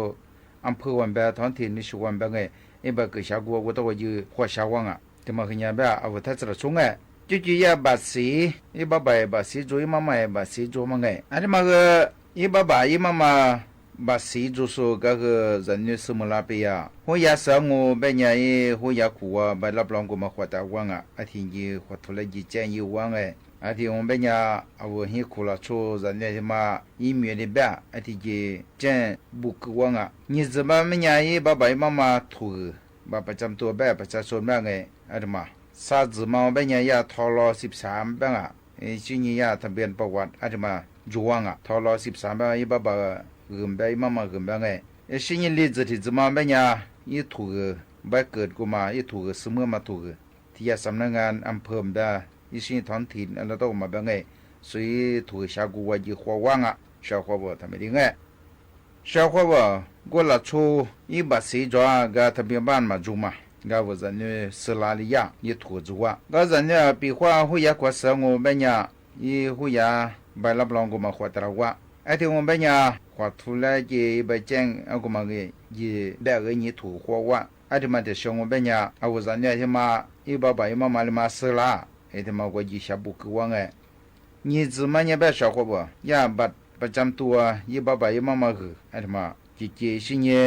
อำเภอหว่านแบ ท้องถิ่นนี่สู่หว่านแบ ไง อี้ใบเกิดฉากั๋ว กั๋วต้องกั๋วยื้อขวดฉาว่างอ่ะ แต่มาหื้อเยียะแบ เอาไว้ถ้าจะละช่วง ไง จุ๊จุ๊ยย่าบัตรสี อี้บ่าบ่ายบัตรสีโจ อี้มะมาบัตรสีโจมา ไง อันนี้มาหื้อ อี้บ่าบ่ายอี้มะมา บัตรสีโจ สู่ ก็คือจะเนี่ยซื้อเมือลาไปยา ฮู้ยาเสืองู แม่ยา อี้ฮู้ยาขัว ใบรับรองกั๋วมาขวดตาว่างอ่ะ ไอ้ทีนี้ขวดถูแลยี่แจ้งยี่ว่าง ไง ไอ้ทีนี้ แม่ยา เอาไว้หื้อครูหลาโช จะเนี่ยตี้มา อี้มีอันนี้แบ ไอ้ทีนี้แจ้งบุกคือว่างอ่ะ ညီဇုန်မါ แม่ยา อี้บ่าบ่ายอี้มะมาถูก บัตรประจำตัวแบ ประชาชนแบ ไง ไอ้ทีนี้มา ซาဇုန်မါ แม่ยา ย่า ทร สิบสาม แบ อ่ะ ไอ้ชิ่งนี้ย่าทะเบียนประวัติ ไอ้ทีนี้มาโจว่างอ่ะ ทร สิบสาม แบ อี้บ่าบ่ายหื้อแบ อี้มะมาหื้อแบ ไง ไอ้ชิ่งนี้ ลีจื้อถี่จื้อมา แม่ยา อี้ถูก ใบเกิดกั๋วมา อี้ถูก ซื้อเมือมาถูก ตี้ย่าสำนักงานอำเภอแบ อี้ชิ่งนี้ท้องถิ่น อันละต้องมาแบ ไง สุยถูกฉากั๋วว่ายื้อขวดว่างอ่ะ เจ้าข้อบ่า ทำไม่ดี ไง เจ้าข้อบ่า กั๋วละโช อี้บัตรสีโจ ก็ทะเบียนบ้านมาโจมา ก็ว่าจะเนี่ยซื้อลาลิยา อี้ถูกโจว่าง ก็จะเนี่ยปี๋ขว้าฮู้ยาขัวเสืองู แม่ยา อี้ฮู้ยาใบรับรองกั๋วมาขวดตาว่าง ไอ้ทีนี้ แม่ยา ขวดถูแลยี่ใบแจ้ง เอากั๋วมา ไง ยี่แบ ไง อี้ถูกขวดว่าง ไอ้ทีนี้มาแต่เชียง แม่ยา เอาจะเนี่ยตี้มา อี้บ่าบ่ายอี้มะมาเลยมาซื้อลา ไอ้ทีนี้มากั๋วยี่ฉาบุกคือว่าง ไง ညီဇုန်မါ แม่ยา แบ เจ้าข้อบ่า ย่าบัตรประจำตัว อี้บ่าบ่ายอี้มะมาหื้อ ไอ้ทีนี้มา จี๋จี๋ ชิ่งนี้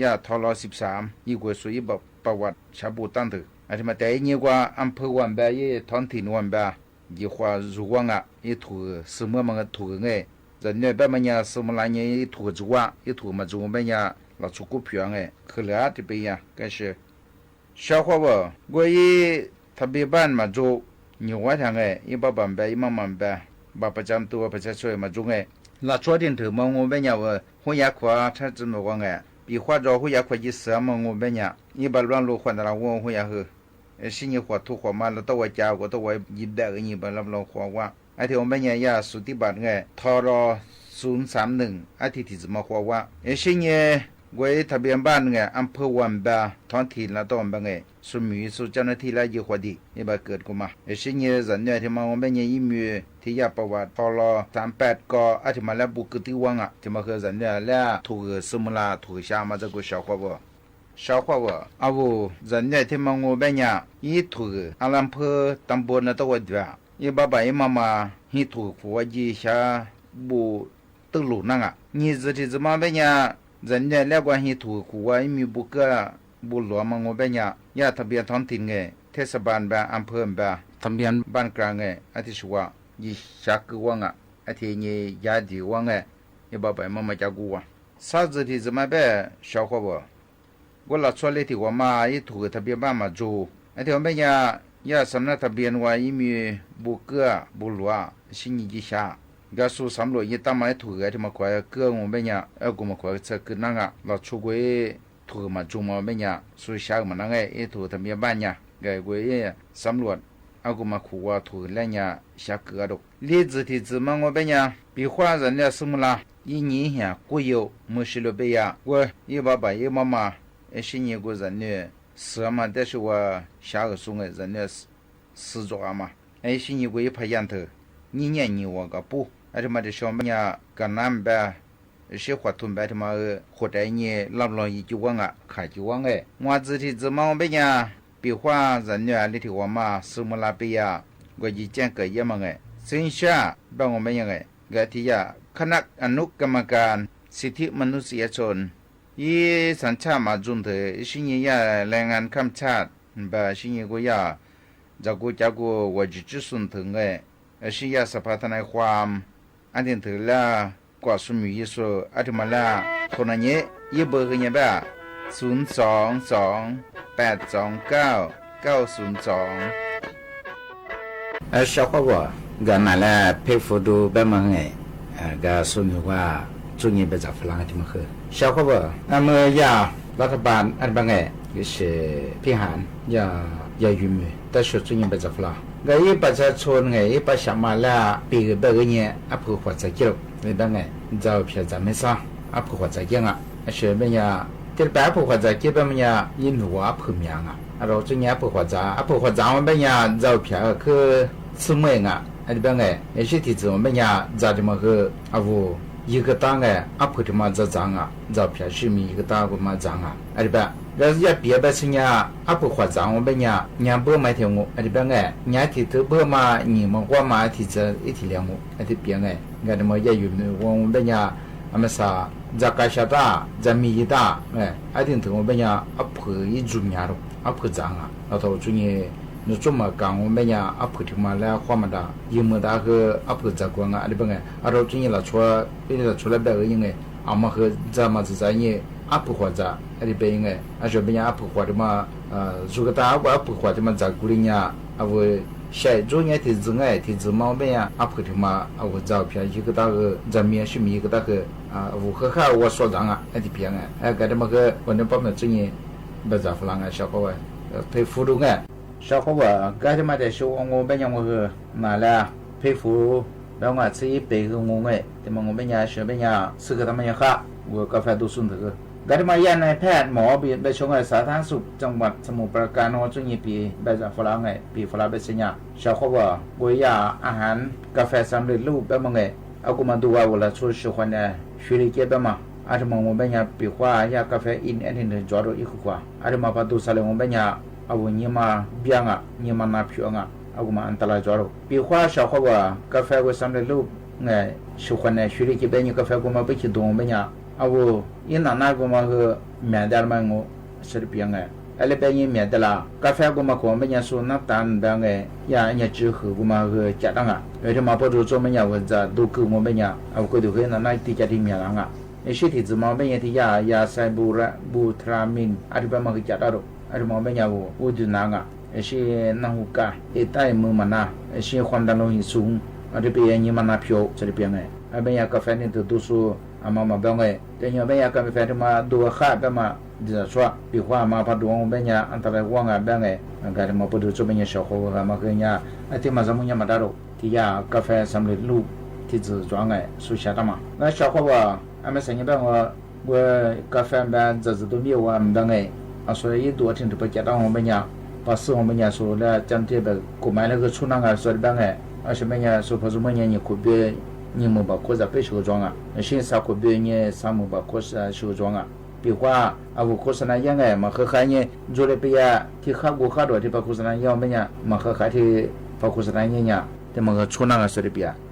ย่า ทร สิบสาม ยี่กั๋วสู่ อี้บัตรประวัติฉาบุกตั้งถือ ไอ้ทีนี้มาแต่อี้ยี่กั๋วอำเภอหว่านแบ อี้ท้องถิ่นหว่านแบ ยี่ขวดโจว่างอ่ะ อี้ถูก ซื้อเมือมาถูก ไง จะเนี่ยแบ แม่ยา ซื้อเมือลา ไง อี้ถูกโจว่าง อี้ถูกมาโจ แม่ยา ละโชกู้ผิว ไง คือเหลือตี้ไปยา ก็เชื่อ เจ้าข้อบ่า กั๋วอี้ทะเบียนบ้านมาโจ ยี่ไว้ทาง ไง อี้บ่าบ่ายแบ อี้มะมาแบ บัตรประจำตัวประชาชนมาโจ ไง ละโชติ่นถือมา แม่ยา ว่าฮู้ยาขัว ถ้าจะบอกว่า ไง ปี๋ขว้าโจฮู้ยาขัวยี่เสือมา แม่ยา อี้ใบรับรองขวดตาว่าง ฮู้ยาหื้อ ไอ้ชิ่งนี้ขวดถูกขวดมา ละต้องว่าจ๋า กั๋วต้องว่ายี่แบ ไง ยี่ใบรับรองขวดว่าง ไอ้ทีนี้ แม่ยา ย่าสุติบัตร ไง ทร ศูนย์สามหนึ่ง ไอ้ทีนี้ตี้จะมาขวดว่าง ไอ้ชิ่งนี้ กั๋วอี้ทะเบียนบ้าน ไง อำเภอหว่านแบ ท้องถิ่นละต้องแบ ไง สุหมีสู่เจ้าหน้าตี้ละยี่ขวดดี อี้ใบเกิดกั๋วมา ไอ้ชิ่งนี้จะเนี่ยตี้มา แม่ยา อี้มีตี้ย่าประวัติ ทร สามแปด ก็ ไอ้ทีนี้มาแล้วบุกคือตี้ว่างอ่ะ ตี้มาคือจะเนี่ยแล้วถูก ซื้อเมือลาถูกฉามาจากกั๋ว เจ้าข้อบ่า เจ้าข้อบ่า เอาจะเนี่ยตี้มา แม่ยา อี้ถูก อะ อำเภอ ตำบล ละต้องว่าเดียว อี้บ่าบ่ายอี้มะมา หื้อถูกขวดว่ายี่ฉาบุตึกหลูนั่งอ่ะ ညီဇုန် ที่จะมา แม่ยา จะเนี่ยแล้วกั๋วหื้อถูกขวดว่าอี้มีบุเกื้อบุหลวงมา แม่ยา ย่าทะเบียนท้องถิ่น ไง เทศบาลแบ อำเภอแบ ทะเบียนบ้านกลาง ไง ไอ้ตี้สัว ยี่ฉาคือว่างอ่ะ ไอ้ทีนี้ยาดีว่าง ไง อี้บ่าบ่ายมะมาจ๋ากั๋ว ซาจื้อที่จะมาแบ เจ้าข้อบ่า กั๋วละโชเลขตี้ว่ามา อี้ถูกทะเบียนบ้านมาโจ ไอ้ทีนี้ แม่ยา ย่าสำเนาทะเบียนว่าอี้มีบุเกื้อบุหลวง ชิ่งนี้ยี่ฉา ก็สู่สำรวจยี่ตั้งมา อี้ถูก ไอ้ตี้มาขวดเกื้อ แม่ยา เอากั๋วมาขวดเสือคือนั่งอ่ะ ละโชกั๋วอี้ถูกมาโจมา แม่ยา สู่ฉามานั่ง ไง อี้ถูกทะเบียนบ้าน ไง ก็กั๋วอี้สำรวจ เอากั๋วมาขวดว่าถูกแล้ว ไง ฉาคืออะดก ลีจื้อที่จะมา แม่ยา ปี๋ขว้าจะเนี่ยซื้อเมือลา ยี่ยี่เหียกู้เยี่ยว เมือชิโลเปีย กั๋วอี้บ่าบ่ายอี้มะมา ไอ้ชิ่งนี้กั๋วจะเนี่ยเสือมาแต่สัว ฉาอือสูง ไง จะเนี่ยซื้อโจอามา ไอ้ชิ่งนี้กั๋วอี้พยานเถิง ยี่เนี่ยยี่ว่ากับปู ไอ้ตี้มาแต่ชม แม่ยา กั๋นน้ำแบ ไอ้เสียขวดทุนแบ ตี้มา เออ ขวดไอ้เนี่ยรับรองยี่จิ๋วว่างอ่ะ ขายจิ๋วว่าง ไง ว่าจื้อที่จะมา แม่ยา ปี๋ขว้าจะเนี่ย ลีตี้ว่ามา ซื้อเมือลาเปีย กั๋วยี่แจ้งเกิดเยี่ยมมา ไง ซึ่งชา แบ แม่ยา ไง ก็ตี้ย่า คณะอนุกรรมการสิทธิมนุษยชน อี้สัญชาติมาจุนเถิง ไอ้ชิ่งนี้ย่าแรงงานข้ามชาติ แบ ชิ่งนี้กั๋วย่า จากกั๋วจ๋ากั๋วว่าจิตจุสุนเถิง ไง ไอ้ชิ่งย่าสภาทนายความ อันตี้เถิงแล้ว กั๋วสุหมียี่สู่ ไอ้ตี้มาแล้ว โทรหายี่ ยี่เบอร์คือยี่แบ ศูนย์สองสอง แปดสองเก้า เก้าศูนย์สอง เออ เจ้าข้อบ่า กั๋นหน้าแล้วเพ่งฝูดูแบมา ไง เออ ก็สุหมีว่า จุ่นยี่ใบจ๋าฝรั่งตี้มาคือ เจ้าข้อบ่า เออ เมื่อยา รัฐบาลอันบ่า ไง ก็เสียพิหาร ย่า ย่าอยู่มือ แต่สัวจุ่นยี่ใบจ๋าฝรั่ง ก็อี้ประชาชน ไง อี้ประชามาแล้ว ปี๋แบ ไง เนี่ย อะ ผูกขวดจะเกี่ยว แบ ไง เจ้าเพียงจะไม่ซ่า อะ ผูกขวดจะเกี่ยวอ่ะ เสีย แม่ยา ตี้แบ ผูกขวดจะเกี่ยว แบ แม่ยา ยี่หนูว่า ผูกเมียงอ่ะ အဒီး ကၠိညါ အပူၤခွါစၢ် အပူၤခွါစၢ် ဝဲဘဲညါ စၢ်ဖျၢၣ် ခု ဆူမဲၣ်ငါ အဒံးဘဲငဲၢ် အရှ့ထံၣ်စု ဝဲဘဲညါ စၢ်ဒံးမး ခု အဝူၤ ယံၤကတၢၢ်ငဲၢ် အဖုၣ်ထံၣ်မး စၢ်စၢ်ငါ စၢ်ဖျၢၣ် ရှ့မံၤ ယံၤကတၢၢ် ဝဲမး စၢ်ငါ အဒံးဘဲ ဒီးယပျံၤဘဲဆူညါ အပူၤခွါစၢ် ဝဲဘဲညါ ညါဘၢမး ထဲငိုၣ် အဒံးဘဲငဲၢ် ညါထံၣ်ထုဘၢမး နံၣ်မး ကွၢ်မး ထံၣ်စု အ့ထံၣ်လၢယိၤ အဒံးဘဲငဲၢ် ဂၤဒံးမး ယဲယုၢ်မုၢ်ဝီ ဝဲဘဲညါ အမ့ၢ်စၢ် စၢ်ကးစၢ်တၢ် စၢ်မံယံၤတၢ် အဒံးထုၣ် ဝဲဘဲညါ အဖုၣ်အံၤ စူၢ်မၠါဒီး အဖုၣ်စၢ်ငါ အဒီး ကၠိညါ နကၠိမးကၣ် ဝဲဘဲညါ အဖုၣ်ထံၣ်မးလၢ အဃီမးဒၣ် ယံၤမုၢ်တၢ် ခု အဖုၣ်စၢ်ကွၢ်ငါ အဒံးဘဲငဲၢ် အဒီး ကၠိညါ လၢဆိ လၢဆိလၢဘဲအံၤ ယံၤငဲၢ် အမး ခု စၢ်မး စၢ်စၢ်ညါ အပူၤခွါစၢ် အဒံးဘဲ ယံၤငဲၢ် အဆိ ဘဲညါ အပူၤခွါထံၣ်မး စူၢ်ကတၢၢ် အပူၤခွါထံၣ်မး စၢ်ကူလံညါ အဝဲ ရှဲ ကၠိညါ ထံၣ်စု ငဲၢ် ထံၣ်စုမး ဝဲဘဲညါ အဖုၣ်ထံၣ်မး အဝဲ စၢ်ဖျၢၣ် ယံၤကတၢၢ် ခု စၢ်မံ ရှ့မံၤ ယံၤကတၢၢ် ခု အဝဲ ဃၣ်ဃၣ် ဝဲစီၤစၢ်ငါ အဒံးဘဲငဲၢ် ဂၤဒံးမး ခု ပှၤန့ၣ် ပှၤမၢ ကၠိညါ ဘၣ်စၢ်ဖီလာ် ငါ စၢ်ဃီဝဲ ဖဲ Facebook ဒူၣ်ငဲၢ် စၢ်ဃီဝဲ ဂၤဒံးမး တဲ စံးဝဲ ငိုၣ်ဘဲညါ ဝဲ ခု နၤလၢ ဖဲ Facebook ဒီး ငါ ဆံပ့ၤ ခု ငိုၣ်ငဲၢ် တမး ငိုၣ်ဘဲညါ စံးဘဲညါ စံးကတၢၢ် မညါဃၣ် ဝဲ ကၣ်ဖဲဒိၣ်ဆူၣ်တဂ့ၤ ဂၤဒံးမး ယဲန့ၣ် ဖဲမီၢ်ဘံ ဘဲဆိငဲၢ် สาธารณสุขจังหวัดสมุทรปราการ နီၢ် ကၠိညါ ပံၤ ဘၣ်စၢ်ဖီလာ်ငဲၢ် ပံၤဖီလာ်ဘဲဆူညါ စၢ်ဃီဝဲ ဝဲယဲ อาหารกาแฟสำเร็จรูป ဘဲမးငဲၢ် အကိးမး ဒိၣ်ဝဲ ဝဲလၢဆိ ရှုခွါနဲ ရွှေလီၤက့ ဘဲမး အဒံးမး ငိုၣ်ဘဲညါ ပံၤဃာ် ယဲ กาแฟอิน အဒံး န့ၣ် ယွၤဒိၣ် အံၤဃုာ်ဃုာ် အဒံးမး ပှၤဒိၣ်စၢ်လၢ ငိုၣ်ဘဲညါ အဝဲ ညံမးဘျါငါ ညံမးနၢ်ဖျိးငါ အကိးမး အန္တရာယ် ယွၤဒိၣ် ပံၤဃာ် စၢ်ဃီဝဲ กาแฟဝဲ สำเร็จรูป ငဲၢ် ရှုခွါနဲ ရွှေလီၤက့ ဘဲ ညါ กาแฟကိးမး ပှၤခံဒိၣ် ငိုၣ်ဘဲညါ အဝဲ အံၤနးနးကိးမး ခု မ့ၢ်ဒၣ်လၢမး ငိုၣ် စံးတပံၤငဲၢ် အလဲၤဘဲ ညါ မ့ၢ်ဒၣ်လၢ กาแฟကိးမး ကိးဘဲညါ စူၤ น้ำตาล ဘဲငဲၢ် ယဲ ညါ စုၤဃုာ် ကိးမး ခု ကးတၢ်ငါ အဒံးမး ပှၤဒိၣ်ကၠိ ဘဲညါ ဝဲ စၢ်ဒိၣ်ကုၢ် ငိုၣ်ဘဲညါ အဝဲ ကဒုးဃ့ နးနး တံာ်ကၢ် တံာ်မ့ၢ်လၢ်ငါ အရှ့ထံၣ်စုမး ဘဲညါ ထံၣ်ယဲ ယဲ ไซบูระ ဘူထြၣ်မံၣ် အဒံးဘဲမး ခု ကးတၢ်ဒိၣ် အဒံးမး ဘဲညါ ဝဲ ဝဲဒုးနၤငါ အရှ့နၢ်ဟူကါ အ့တၢ်အံၤမုၢ်မနၤ အရှ့ ความดันโลหิตสูง အဒံးဘဲ ညါ ညံမးနၢ်ဖျိး စံးတပံၤငဲၢ် အဘဲညါ กาแฟ န့ၣ် ဒိၣ်ဒိၣ်ဆူ အမးမး ဘဲငဲၢ် တညီဘဲညါ กาแฟ ထံၣ်မး ဒိၣ်ဝဲဃၣ် ဘဲမး ဒ်သိးဆိ ပံၤဃာ်မး ပှၤဒိၣ် ငိုၣ်ဘဲညါ အန္တရာယ် ဝဲငါ ဘဲငဲၢ် ဂၤဒံးမး ပှၤဒိၣ်ကၠိ ဘဲညါ စၢ်ဃီဝဲ ဂၤမး ခုညါ အတံၤမၤစၢၤမုၢ်ညါမးတၢ်ဒိၣ် ထံၣ်ယဲ กาแฟสำเร็จรูป ထံၣ်စု ယွၤငဲၢ် စူၤဆါတၢ်မး လၢ စၢ်ဃီဝဲ အမ့ၢ်စံးညါ ဘဲ ဝဲ กาแฟ ဘဲ စၢ်ဒိၣ်မံဝဲ ဘဲငဲၢ် အဆိ ယဒိၣ် အထံၣ် တပကးတၢ် ငိုၣ်ဘဲညါ ပှၤစုၤ ငိုၣ်ဘဲညါ စူၤလၢ ကၠၢ်တ့ၢ် ဘဲ ကိးမး လၢ ခု ဆူၣ်နၢ်ငါ စံးဘဲငဲၢ် အဆိ ဘဲညါ စူၤ ဖဲ စူၤ မုၢ်ညါ ညါ ခိၣ်ဘိ ညါ မုၢ်ဘၣ်ခိၣ်စး ပ့ၢ် စံးကၠီၤငါ အရှ့ စးခိၣ်ဘိ ညါ စးမုၢ်ဘၣ်ခိၣ်စး စံးကၠီၤငါ ပံၤဃာ် အဝဲ ခိၣ်စနၢ်ယဲငဲၢ် မၤဃၣ်ဃၣ်ညါ ဒိၣ်လၢပယီၤ ထံခးဂီၤခးဒီး ထံပှၤခိၣ်စနၢ်ယဲ ဘဲညါ မၤဃၣ်ဃၣ် ထံပှၤခိၣ်စနၢ်ယဲညါ တမၤဃၣ် ဆူၣ်နၢ်ငါ စံးတပံၤ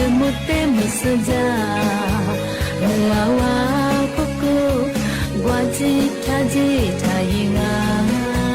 မူတ်းတႄႉမူတ်းစူၣ်ယဝ်ႉ မိူဝ်ႈဝႃးၽုၵ်ႈၵူႈ ၵႂႃႇၸီႉထႃႈၸီႉထႃႈယိင်းဢႃႈ။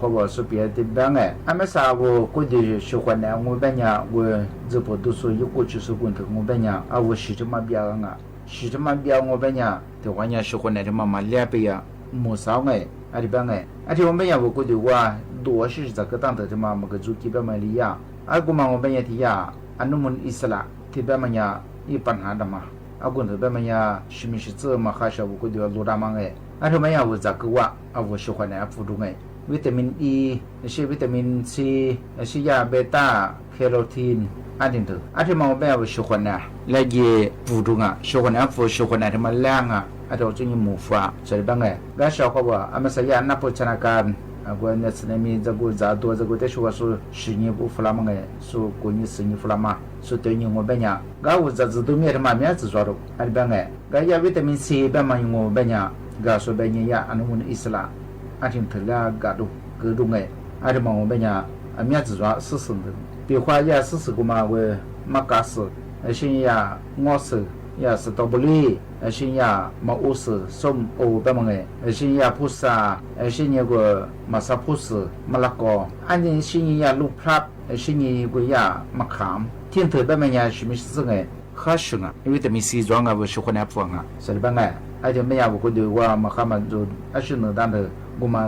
ဟောဘၣ် စူၢ်ပျဲတိဘၣ်ငဲၣ် အမ့ၢ်စးဝဲကိၣ်ဒုး ၡိၣ်ဃွၣ်နဲၣ် ငိုဘၣ်ညါ ဝဲ ဇိုၣ်ပူၤဒူစိ ယိၤကိၣ်စူစိ ကိၣ်ထိၣ် ငိုဘၣ်ညါ အဝဲ ၡီၣ်ထံမၤဘျါဂၤ ၡီၣ်ထံမၤဘျါ ငိုဘၣ်ညါ တဝီညါ ၡိၣ်ဃွၣ်နဲၣ် တမၤမၤလၢပယီၤ မူၤစၢ်ငဲၣ် အတဘၣ်ငဲၣ် အထံၣ်မ့ၢ်ဘၣ်ညါ ဝဲကိၣ်ဒုးဝဲ ဒိၣ်အီၣ် ၡီၣ်စၢကတၢၢ်တၢ် တမၤမၤက့ၤ ကၠူကံဘၣ်မၤလံယါ အကိၣ်မး ငိုဘၣ်ညါ ထံၣ်ယါ အနုမူလ်အံၣ်စရ့လး ထံၣ်ဘၣ်မၤညါ အံၤပၣ်နၤဒၣ်မး အကိၣ်ထိၣ်ဘၣ်မၤညါ ၡမံၡတၢ် မၤဃါဆှဲ ဝဲကိၣ်ဒုး အလိၣ်တၢ်မးငဲၣ် အထံၣ်မ့ၢ်ဘၣ်ညါ ဝဲစၢကဝၣ် အဝဲ ၡိၣ်ဃွၣ်နဲၣ် အပူၤဒိၣ်ငဲၣ် ဝံၣ်တၢမံၣ်အံၣ် အဆံ ဝံၣ်တၢမံၣ်သံ အဆံယါ ဘဲးတၢၣ် ခဲရူထံၣ် အထံၣ်ထိၣ် အထံၣ်မ့ၢ်ဘၣ်ညါ ဝဲ ၡိၣ်ဃွၣ်နဲၣ် လၢယံၤပူၤဒိၣ်ငါ ၡိၣ်ဃွၣ်နဲၣ် အပူၤ ၡိၣ်ဃွၣ်နဲၣ် ထံၣ်မၤလၢအါဂၤ အထံၣ်အိၣ်ဆူညံမူၤဖး စူၢ်တဘၣ်ငဲၣ် ဂၤ ၡီၣ်ဃော်ဝဲ အမ့ၢ်စးယါ နၢ်ပိၢ်ဆနၢကါ အကွဲး နဲၣ်စနဲမံ စၢကိၣ်စၢဒိၣ် စၢကိၣ်တဲစိဝဲ စူၢ် ဆံညံပူၤဖျါမးငဲၣ် စူၢ်ကိၣ်ညံ ဆံညံ ဖျါမး စူၢ်တၢညံ ငိုဘၣ်ညါ ဂၤ ဝဲစၢ်စူၢ်ဒိၣ်မ့ၢ် ထံၣ်မၤမ့ၢ်စၢ်စူၢ်ဒိၣ် အတဘၣ်ငဲၣ် ဂၤယါ ဝံၣ်တၢမံၣ်သံ ဘၣ်မၤ ငိုဘၣ်ညါ ဂၤ စူၢ်ဘၣ်ညါယါ အနုမူလ်အံၣ်စရ့လး အထံၣ်ထိၣ်လၢအဂၤဒိၣ် ဂ့ၤဒိၣ်ငဲၣ် အထံၣ်မ့ၢ်ဘၣ်ညါ အမ့ၢ်စၢ်စူၢ် စုာ်စုာ် ပှၤယါ စုာ်စုာ် ကိၣ်မး ဝဲ မၤကၤစုာ် အဆံယါ ငီၢ်စုာ် ယါ စတြီဘိလံ အဆံယါ မၤအိစုာ် စိမိၣ် ဘၣ်မးငဲၣ် အဆံယါ ဖူစၢ် အဆံညံကိၣ် မၤစၢ်ဖူစုာ် မလၢကီ အဆံညံယါ လူဖျး အဆံညံကိၣ်ယါ မခၣ် ထံၣ်ထိၣ်ဘၣ်မၤညါ ဆံမံၡတၢ်ငဲၣ် ဃါဆူၣ်ငါ ဝံၣ်တၢမံၣ်သံ စူၢ်ငါ ဝဲ ၡိၣ်ဃွၣ်နဲၣ် အပူၤငါ စူၢ်တဘၣ်ငဲၣ် အထံၣ်မ့ၢ်ဘၣ်ညါ ဝဲကိၣ်ဒုးဝဲ မၤဃါမၤဒိၣ် အဆူၣ်နုာ်တၢ်ထိၣ် ကိၣ်မး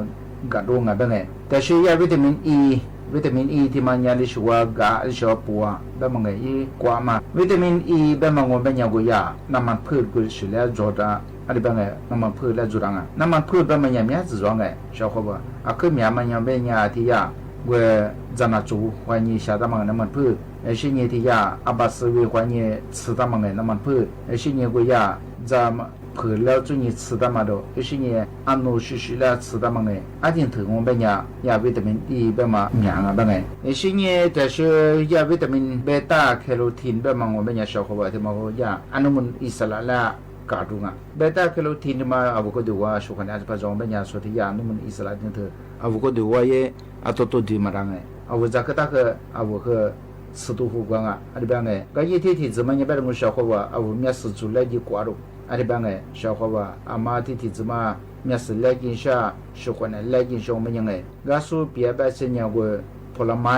ဂၤဒိၣ်ငါဘၣ်ငဲၣ် တၢ်ဆူၣ်ယါ ဝံၣ်တၢမံၣ်အံၣ် ဝံၣ်တၢမံၣ်အံၣ် ထံၣ်မၤညါလၢဆူၣ်ဝါ ဂၤ လၢဆူၣ်ဝါပူၤ ဘၣ်မးငဲၣ် အံၤကွၢ်မး ဝံၣ်တၢမံၣ်အံၣ် ဘၣ်မၤ ငိုဘၣ်ညါကိၣ်ယါ နမ့ၣ်ဖုၣ် ကိၣ်စူၣ်လၢအကၠီတၢ် အတဘၣ်ငဲၣ် နမ့ၣ်ဖုၣ်လၢအကၠီတၢ်ငါ နမ့ၣ်ဖုၣ်ဘၣ်မၤညါ မ့ၢ်စၢ်စူၢ်ငဲၣ် ၡီၣ်ဃော်ဝဲ အဃိမ့ၢ်မၤညါဘၣ်ညါ ထံၣ်ယါ ဝဲ စၢ်နၢ်ကၠိ ဃွၢ်ညံဆှၢတၢ်မး နမ့ၣ်ဖုၣ် အဆံညံထံၣ်ယါ အဘၣ်စၢၤဝ့ၤ ဃွၢ်ညံဆှၢတၢ်မးငဲၣ် နမ့ၣ်ဖုၣ် အဆံညံကိၣ်ယါ စၢ်ဖုၣ်လၢကၠူညံဆှၢတၢ်မးဒီး အဆံညံ အနိၣ်ရှူၣ်ရှူၣ်လၢဆှၢတၢ်မးငဲၣ် အထံၣ်ထိၣ် ငိုဘၣ်ညါ ယါ ဝံၣ်တၢမံၣ်အံၣ် ဘၣ်မၤမၤငါဘၣ်ငဲၣ် အဆံညံ တၢ်ဆူၣ်ယါ ဝံၣ်တၢမံၣ် ဘဲးတၢၣ် ခဲရူထံၣ် ဘၣ်မၤ ငိုဘၣ်ညါ ၡီၣ်ဃော်ဝဲ ထံၣ်မးယါ အနုမူလ်အံၣ်စရ့လး ကၤဒိၣ်ငါ ဘဲးတၢၣ် ခဲရူထံၣ် ထံၣ်မး အဝဲကိၣ်ဒုးဝဲ ၡိၣ်ဃွၣ်နဲၣ် အတဖၣ်စူၢ်ဘၣ်ညါ စူၢ်ထံၣ်ယါ အနုမူလ်အံၣ်စရ့လး ထံၣ်ထိၣ် အဝဲကိၣ်ဒုးဝဲယဲ အတိၢ်တိၢ်ဒုးမၤတၢ်ငဲၣ် အဝဲစၢ်ကတၢၢ်ဃီ အဝဲဃီ ဆၢတိၢ်ဃီကွၢ်ငါ အတဘၣ်ငဲၣ် ဂၤယဲထံၣ်ထိၣ်စုမၤညါဘၣ်တမူ ၡီၣ်ဃော်ဝဲ အဝဲမ့ၢ်စၢ်စူၢ်လၢယကွၢ်ဒိၣ် အတဘၣ်ငဲၣ် ၡီၣ်ဃော်ဝဲ အမ့ၢ်ထံၣ်ထိၣ်စုမၤ မ့ၢ်စၢ်လဲၤကံၢ်ဆှၢ ၡိၣ်ဃွၣ်နဲၣ် လဲၤကံၢ်ဆှၢ မ့ၢ်ညါငဲၣ် ဂၤစူၢ်ပျဲဘၣ်စ့ၢ်ညါဝဲ ဖီလီမါ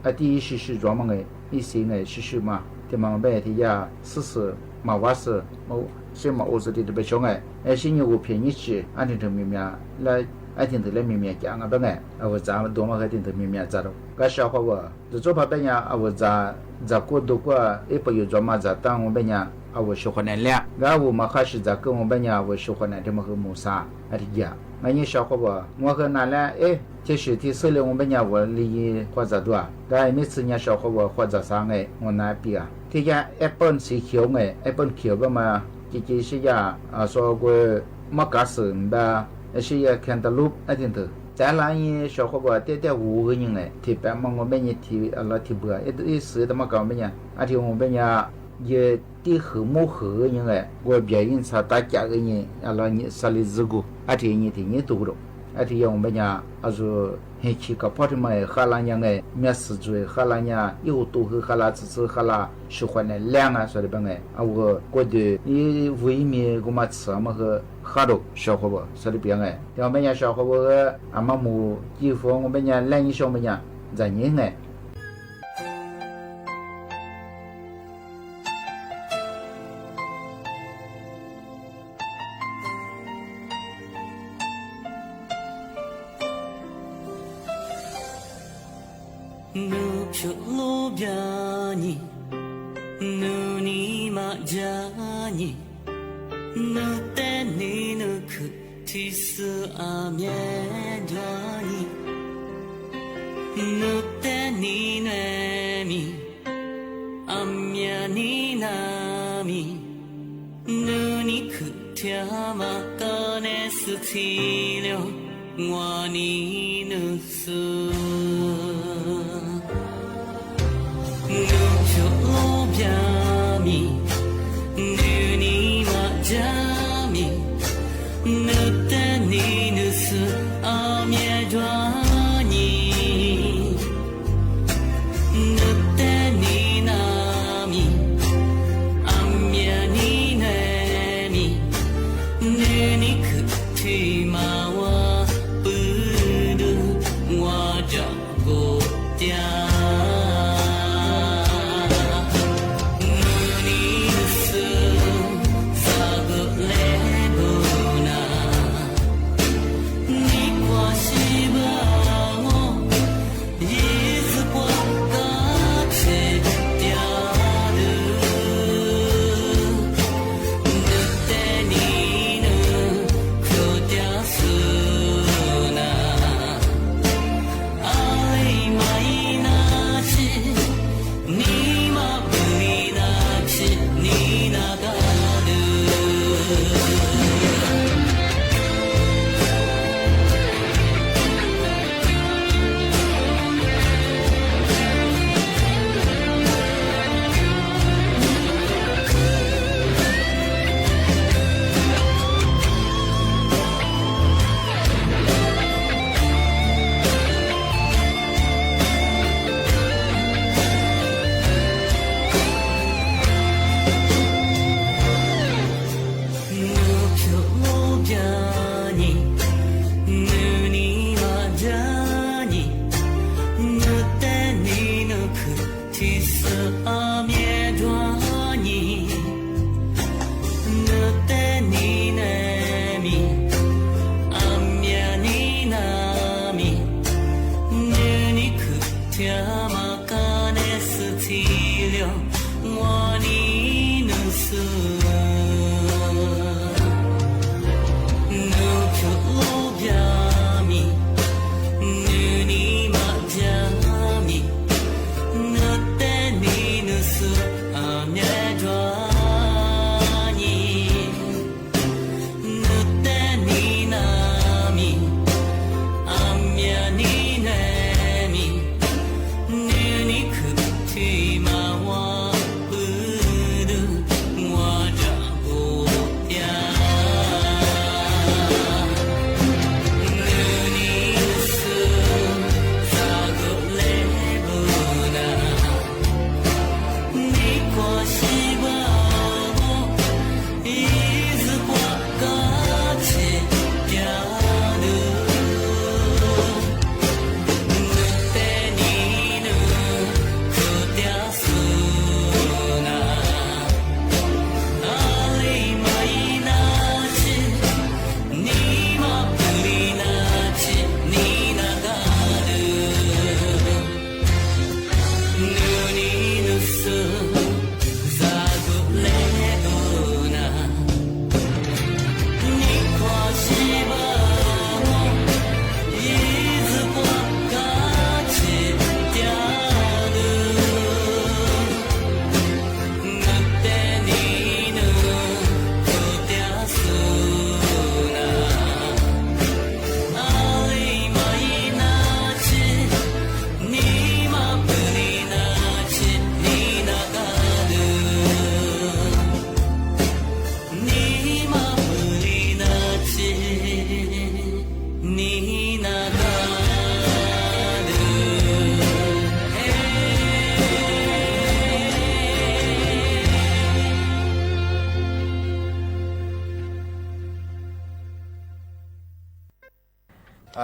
အတံၢ်ရှူၣ်ရှူၣ်ယွၤမးငဲၣ် အံၣ်စ့ငဲၣ် ရှူၣ်ရှူၣ်မး ထံၣ်မးဘၣ်ထံၣ်ယါ စုာ်စုာ် မၤဝါစုာ် မ့ၢ်စ့ၢ်မၤအိၣ်စုာ် ထံၣ်တဘၣ်ဆှီငဲၣ် အဆံညံဂိၢ်ဖျဲၣ်ညံဆံး အထံၣ်ထိၣ်မံၤမံၤလၢ အထံၣ်ထိၣ်လၢမံၤမံၤကးငါဘၣ်ငဲၣ် အဝဲစၢ်ဒိၣ်မးဃီ ထံၣ်ထိၣ်မံၤမံၤစၢ်ဒိၣ် ဂၤ ၡီၣ်ဃော်ဝဲ တစိၢ်ဖးဘၣ်ညါ အဝဲစၢ် စၢ်ကိၣ်ဒိၣ်ကွၢ် အ့ၣ်ပယိၤ ယွၤမၤစၢ်တၢ် ငိုဘၣ်ညါ အဝဲၡိၣ်ဃွၣ်နဲၣ်လဲၣ် ဂၤဝဲမၤဃါစၢ်စၢ်ကိၣ် ငိုဘၣ်ညါ အဝဲၡိၣ်ဃွၣ်နဲၣ် ထံၣ်မးဃုမူၤစၢ် အတယါ ဂၤညါ ၡီၣ်ဃော်ဝဲ မ့ၢ်ဃုနၤလဲၣ် အ့ၣ် ထံၣ်ဆံးထံၣ်ဆၢလၢ ငိုဘၣ်ညါ ဝဲလံဃီ ဃီစၢ်ဒွါ ဂၤအံၤမ့ၢ်ဆူညါ ၡီၣ်ဃော်ဝဲ ဃီစၢ်စၢ်ငဲၣ် ငိုနၤပံၤဂၤ ထံၣ်ယါ apple စံၣ်ခၠီၤငဲၣ် apple ခၠီၤ ဘၣ်မး ကက့ဆံယါ အစီၤကွဲ မကၤစုၣ်ဘၣ် အဆံယါ cantaloupe အထံၣ်ထိၣ် တၢ်လၢညါ ၡီၣ်ဃော်ဝဲ တဲတဲဝူၤဂ့ၤညါငဲၣ် ထံၣ်ပဲာ်မး ငိုဘၣ်ညါ ထံၣ်အလီၤထံၣ်ဘှါ အ့ၣ် အ့ၣ် စုတမၤကၤ ဘၣ်ညါ အထံၣ် ငိုဘၣ်ညါ ယတံၢ်ဃုာ်မူဃုာ်ဂ့ၤညါငဲၣ် ကွဲပျဲယံၤ ဆၢတၢ်ကးဂ့ၤညါ အလီၤညါ စၤလံၤစူၤကိၣ် အထံၣ်ညါ ထံၣ်ညါတိၢ်ကဒီး အထံၣ်ယါ ငိုဘၣ်ညါ အစူၢ် ဟ့ၣ်ခံကဖီၣ်ထံၣ်မး ဃါလၢညါငဲၣ် မ့ၢ်စၢ်စူၢ် ဃါလၢညါ အ့ၣ်အိၣ်တိၢ်ဃုာ် ဃါလၢစၢ်စၢ် ဃါလၢ ၡိၣ်ဃွၣ်နဲၣ်လဲၣ် ဂၤ စူၢ်တဘၣ်ငဲၣ် အဝဲကိၣ်ဒုး အံၤဝံၤအံၤမံၤ ကမၤဆၢမးဃုာ် ဃါဒိၣ် ၡီၣ်ဃော်ဝဲ စူၢ်တဘၣ်ငဲၣ် တၢ်ဘၣ်ညါ ၡီၣ်ဃော်ဝဲ အမၤမူၤ ကံၢ်ဖိ ငိုဘၣ်ညါ လဲၣ်ညါ ၡီၣ်ဘၣ်ညါ စၢ်ညါငဲၣ် နုၢ်ဖျိးလိဘျါညါ နုၢ်နံၤမးယါညါ နုၢ်တဲနံၤနုၢ်ခုၣ် ထံဆူအမံၤဒွါညါ နုၢ်တဲနံၤနွဲမံၤ အမံၤနံၤနၤမံၤ နုၢ်နံၤခုၣ်ထံမး တၢ်နဲၣ်စူၣ်ထံလၢ ငွါနံၤနုၢ်ဆူၣ် နုၢ်ဖျိးလိဘျါမံၤ နုၢ်နံၤမးယါမံၤ နုၢ်တဲနံၤနုၢ်ဆူၣ် အမံၤဒွါညါ နုၢ်တဲနံၤနၤ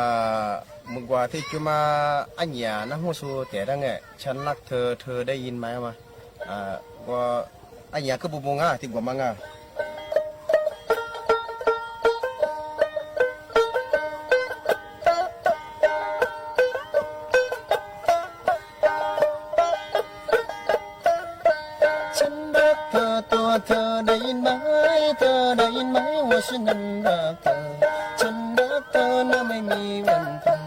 อ่า เมื่อกี้ตี้จุ๊มา อะหยังนะ ฮู้สูแจ๋ตั้งแหงะ ฉันรักเธอ เธอได้ยินไหม มา อ่า ว่า อะหยังคือบุบงอ่ะ ตี้กั๋วมาอ่ะ ฉันรักเธอตัวเธอได้ยินไหม เธอได้ยินไหมว่าฉันนั้นรักเธอ ฉันรักเธอนะไม่มีวันตาย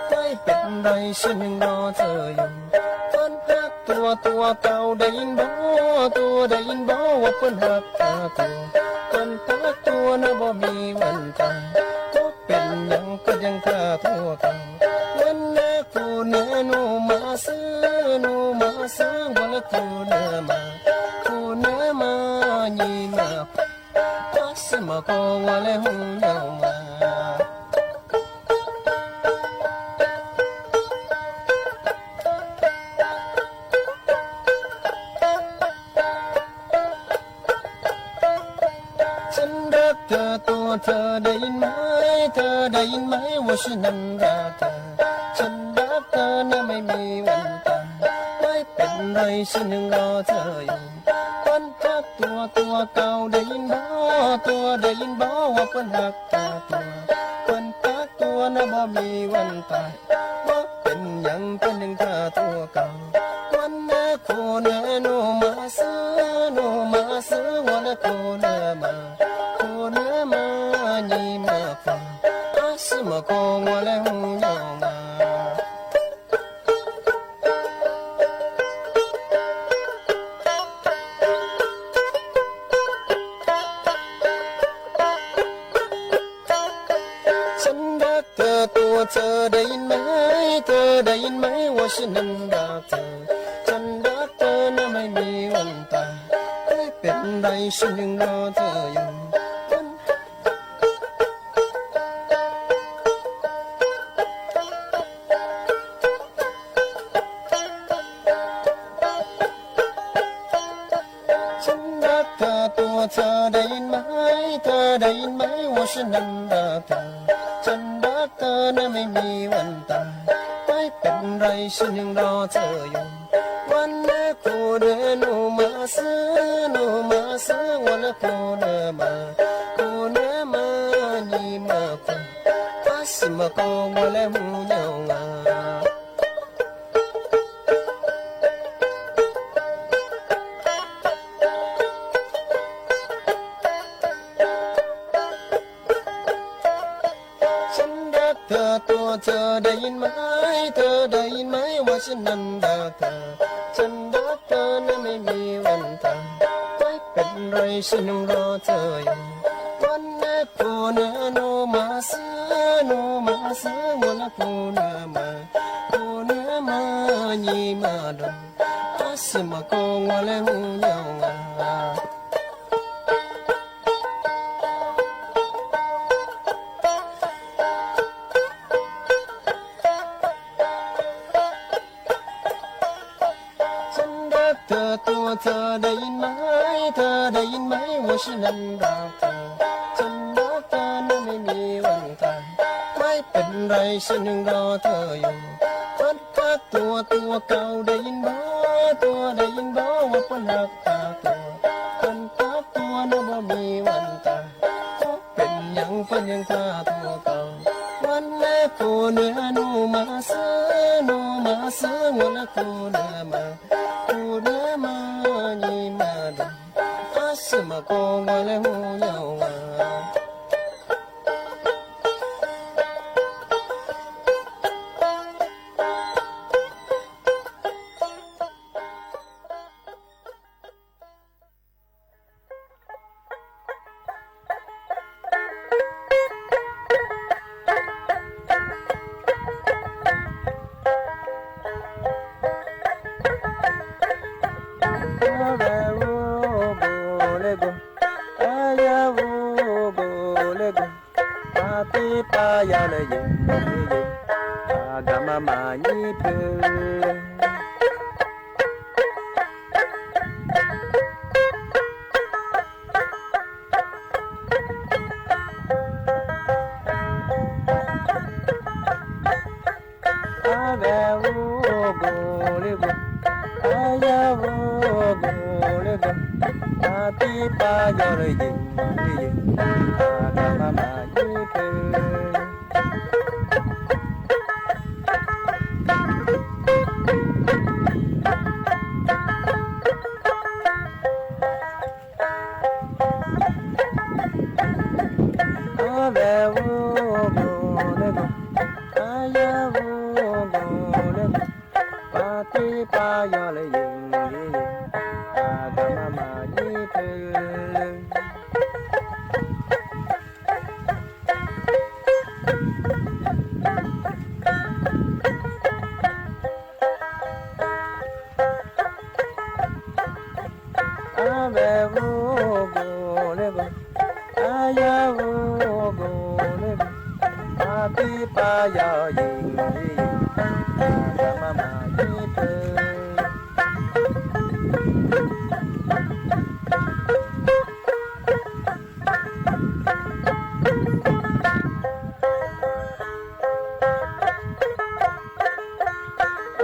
ไม่เป็นไรฉันยังรอเธออยู่ เปิ้นฮักตั๋วตั๋วเก่าได้ยินบ่ ตั๋วได้ยินบ่ว่าเปิ้นฮักตาตั๋ว เปิ้นฮักตั๋วนะบ่มีวันตาย บ่เป๋นหยังเปิ้นยังฮักตั๋วเก่า วันหน้าคู่เนื้อหนูมาซื้อ หนูมาซื้อ วันละคู่เนื้อมา คู่เนื้อมา ยี่มา ตั๊กสิมาโกว่าและหูยาวมา ฉันรักเธอตั๋วเธอได้ยินไหม เธอได้ยินไหมว่าฉันนั้นรักเธอ ฉันรักเธอนะไม่มีวันตาย ไม่เป็นไรฉันยังรอเธออยู่ เปิ้นฮักตั๋วตั๋วเก่าได้ยินบ่ ตั๋วได้ยินบ่ว่าเปิ้นฮักตาตั๋ว เปิ้นฮักตั๋วนะบ่มีวันตาย บ่เป๋นหยังเปิ้นยังฮักตั๋วเก่า วันหน้าคู่เนื้อหนูมาซื้อ หนูมาซื้อ วันละคู่เนื้อมา คู่เนื้อมา ยี่มาฟัง ตั๊กสิมาโกว่าและหูยาวมา ฉันรักเธอตั๋วเธอได้ยินไหม เธอได้ยินไหมว่าฉันนั้นรักเธอ ฉันรักเธอนะไม่มีวันตาย ไม่เป็นไรฉันยังรอเธออยู่ ฉันรักเธอตั๋วเธอได้ยินไหม เธอได้ยินไหมว่าฉันนั้นรักเธอ ฉันรักเธอนะไม่มีวันตาย ไม่เป็นไรฉันยังรอเธออยู่ วันหน้าคู่เนื้อหนูมาซื้อ หนูมาซื้อ วันละคู่เนื้อมา คู่เนื้อมา ยี่มาฟัง ตั๊กสิมาโกว่าและหูยาวมา ฉันรักเธอตั๋วเธอได้ยินไหม เธอได้ยินไหมว่าฉันนั้นรักเธอ ฉันรักเธอนะไม่มีวันตาย ไม่เป็นไรฉันยังรอเธออยู่ วันหน้าคู่เนื้อหนูมาซื้อ หนูมาซื้อ วันละคู่เนื้อมา คู่เนื้อมา ยี่มาดอง ตั๊กสิมาโกว่าและหูยาวมา ฉันรักเธอตั๋วเธอได้ยินไหม เธอได้ยินไหมว่าฉันนั้นรักเธอ ฉันรักเธอนะไม่มีวันตาย ไม่เป็นไรฉันยังรอเธออยู่ เปิ้นฮักตั๋วตั๋วเก่าได้ยินบ่ ตั๋วได้ยินบ่ว่าเปิ้นฮักตาตั๋ว เปิ้นฮักตั๋วนะบ่มีวันตาย บ่เป๋นหยังเปิ้นยังฮักตั๋วเก่า วันหน้าคู่เนื้อหนูมาซื้อ หนูมาซื้อ วันละคู่เนื้อมา คู่เนื้อมา ยี่มาดอง ตั๊กสิมาโกว่าและหูยาวมา Awo go le go, aya wo go le go, pati pa yo le ye, ye, a ga ma ma yi pe. Awo go le go, aya wo go le go, pati pa yo le ye, ye, ye, a ga ma ma yi pe. Awo go le go, aya wo go le go, pati pa yo ye, ye, ye, a ga ma ma yi pe.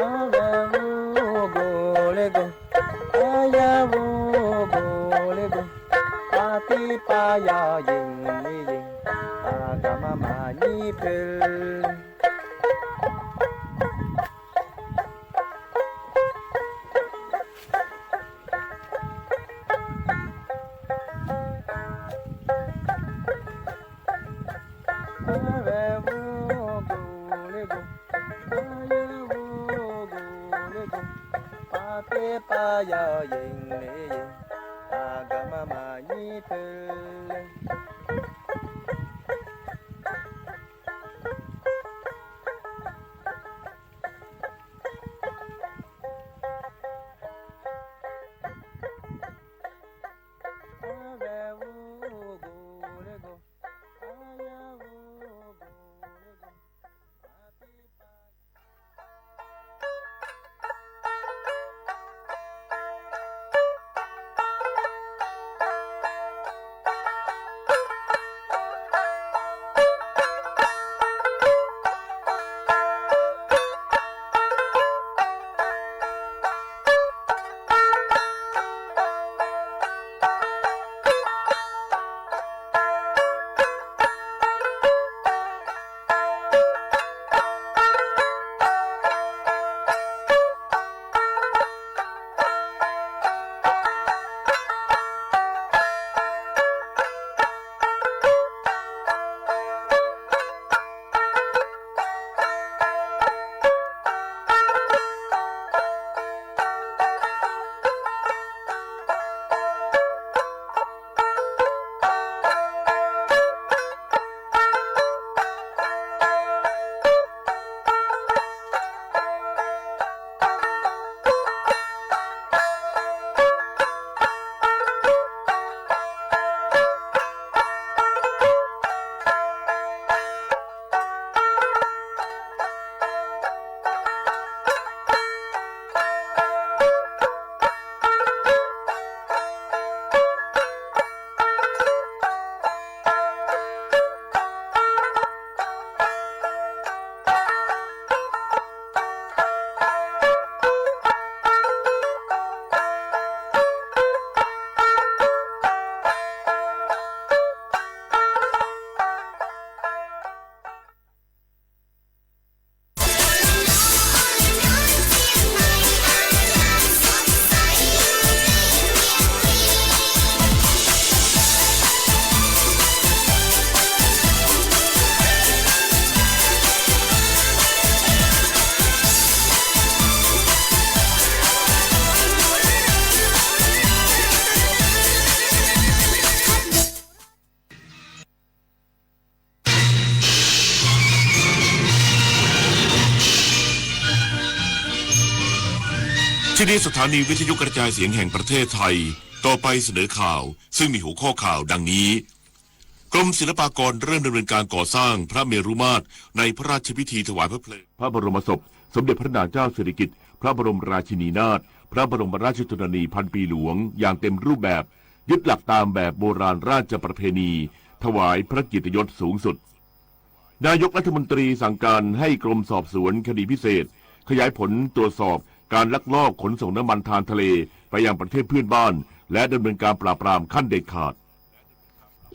Awo go le go, aya wo go le go, pati pa yo ye, ye, ye, a ga ma ma yi pe. Awo go le go, aya wo go le go, pati pa yo ye, ye, ye, a ga ma ma yi pe.ที่นี่สถานีวิทยุกระจายเสียงแห่งประเทศไทย ต่อไปเสนอข่าว ซึ่งมีหัวข้อข่าวดังนี้ กรมศิลปากรเริ่มดำเนินการก่อสร้างพระเมรุมาตรในพระราชพิธีถวายพระเพลิงพระบรมศพสมเด็จพระนางเจ้าสิริกิติ์ พระบรมราชินีนาถ พระบรมราชชนนีพันปีหลวง อย่างเต็มรูปแบบ ยึดหลักตามแบบโบราณราชประเพณี ถวายพระเกียรติยศสูงสุด นายกรัฐมนตรีสั่งการให้กรมสอบสวนคดีพิเศษ ขยายผลตรวจสอบการลักลอบขนส่งน้ำมันทางทะเลไปยังประเทศเพื่อนบ้าน และดำเนินการปราบปรามขั้นเด็ดขาด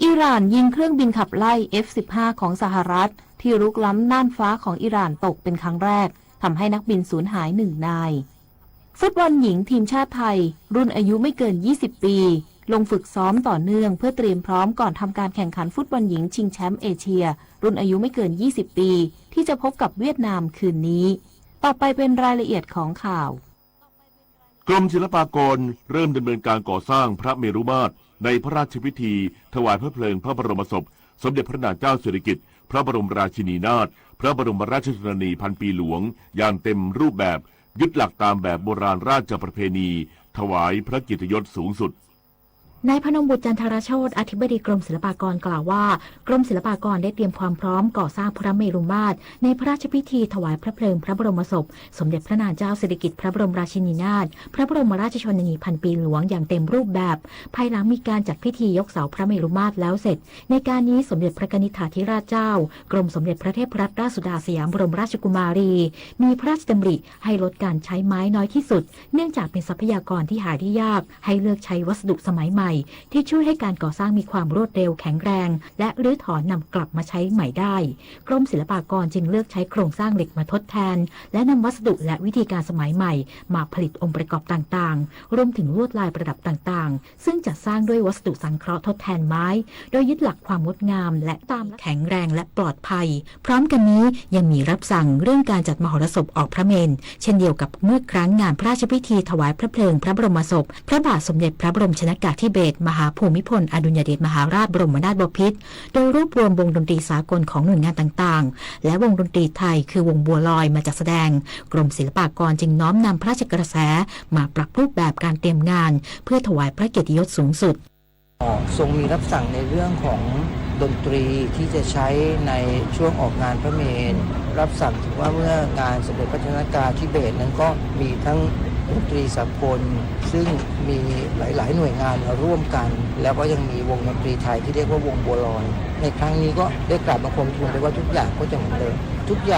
อิหร่านยิงเครื่องบินขับไล่ เอฟ สิบห้า ของสหรัฐ ที่รุกล้ำน่านฟ้าของอิหร่านตกเป็นครั้งแรก ทำให้นักบินสูญหายหนึ่งนาย ฟุตบอลหญิงทีมชาติไทย รุ่นอายุไม่เกิน ยี่สิบ ปี ลงฝึกซ้อมต่อเนื่องเพื่อเตรียมพร้อมก่อนทำการแข่งขันฟุตบอลหญิงชิงแชมป์เอเชีย รุ่นอายุไม่เกิน ยี่สิบ ปี ที่จะพบกับเวียดนามคืนนี้ ต่อไปเป็นรายละเอียดของข่าว กรมศิลปากรเริ่มดำเนินการก่อสร้างพระเมรุมาตรในพระราชพิธีถวายพระเพลิงพระบรมศพ สมเด็จพระนางเจ้าสิริกิติ์ พระบรมราชินีนาถ พระบรมราชชนนีพันปีหลวง อย่างเต็มรูปแบบ ยึดหลักตามแบบโบราณราชประเพณี ถวายพระเกียรติยศสูงสุด นายพนมบุตร จันทรโชติ อธิบดีกรมศิลปากรกล่าวว่า กรมศิลปากรได้เตรียมความพร้อมก่อสร้างพระเมรุมาตรในพระราชพิธีถวายพระเพลิงพระบรมศพ สมเด็จพระนางเจ้าสิริกิติ์ พระบรมราชินีนาถ พระบรมราชชนนีพันปีหลวงอย่างเต็มรูปแบบ ภายหลังมีการจัดพิธียกเสาพระเมรุมาตรแล้วเสร็จ ในการนี้สมเด็จพระกนิษฐาธิราชเจ้า กรมสมเด็จพระเทพรัตนราชสุดาสยามบรมราชกุมารี มีพระราชดำริให้ลดการใช้ไม้น้อยที่สุด เนื่องจากเป็นทรัพยากรที่หาได้ยาก ให้เลือกใช้วัสดุสมัยใหม่ ที่ช่วยให้การก่อสร้างมีความรวดเร็วแข็งแรง และรื้อถอนนำกลับมาใช้ใหม่ได้ กรมศิลปากรจึงเลือกใช้โครงสร้างเหล็กมาทดแทน และนำวัสดุและวิธีการสมัยใหม่ มาผลิตองค์ประกอบต่างๆ รวมถึงลวดลายประดับต่างๆ ซึ่งจัดสร้างด้วยวัสดุสังเคราะห์ทดแทนไม้ โดยยึดหลักความงดงามและตามแข็งแรงและปลอดภัย พร้อมกันนี้ยังมีรับสั่งเรื่องการจัดมหรสพออกพระเมรุ เช่นเดียวกับเมื่อครั้งงานพระราชพิธีถวายพระเพลิงพระบรมศพ พระบาทสมเด็จพระบรมชนกาธิเบศรมหาภูมิพลอดุลยเดชมหาราชบรมนาถบพิตร โดยรวบรวมวงดนตรีสากลของหน่วยงานต่างๆ และวงดนตรีไทยคือวงบัวลอยมาจัดแสดง กรมศิลปากรจึงน้อมนำพระราชกระแสมาปรับรูปแบบการเตรียมงาน เพื่อถวายพระเกียรติยศสูงสุด ทรงมีรับสั่งในเรื่องของดนตรีที่จะใช้ในช่วงออกงานพระเมรุ รับสั่งถึงว่าเมื่องานสมเด็จพระชนกาธิเบศรนั้นก็มีทั้งดนตรีสากล ซึ่งมีหลายๆ หน่วยงานมาร่วมกัน แล้วก็ยังมีวงดนตรีไทยที่เรียกว่าวงบัวลอย ในครั้งนี้ก็ได้กราบบังคมทูลไปว่าทุกอย่างก็จะเหมือนเดิม ทุกอย่าง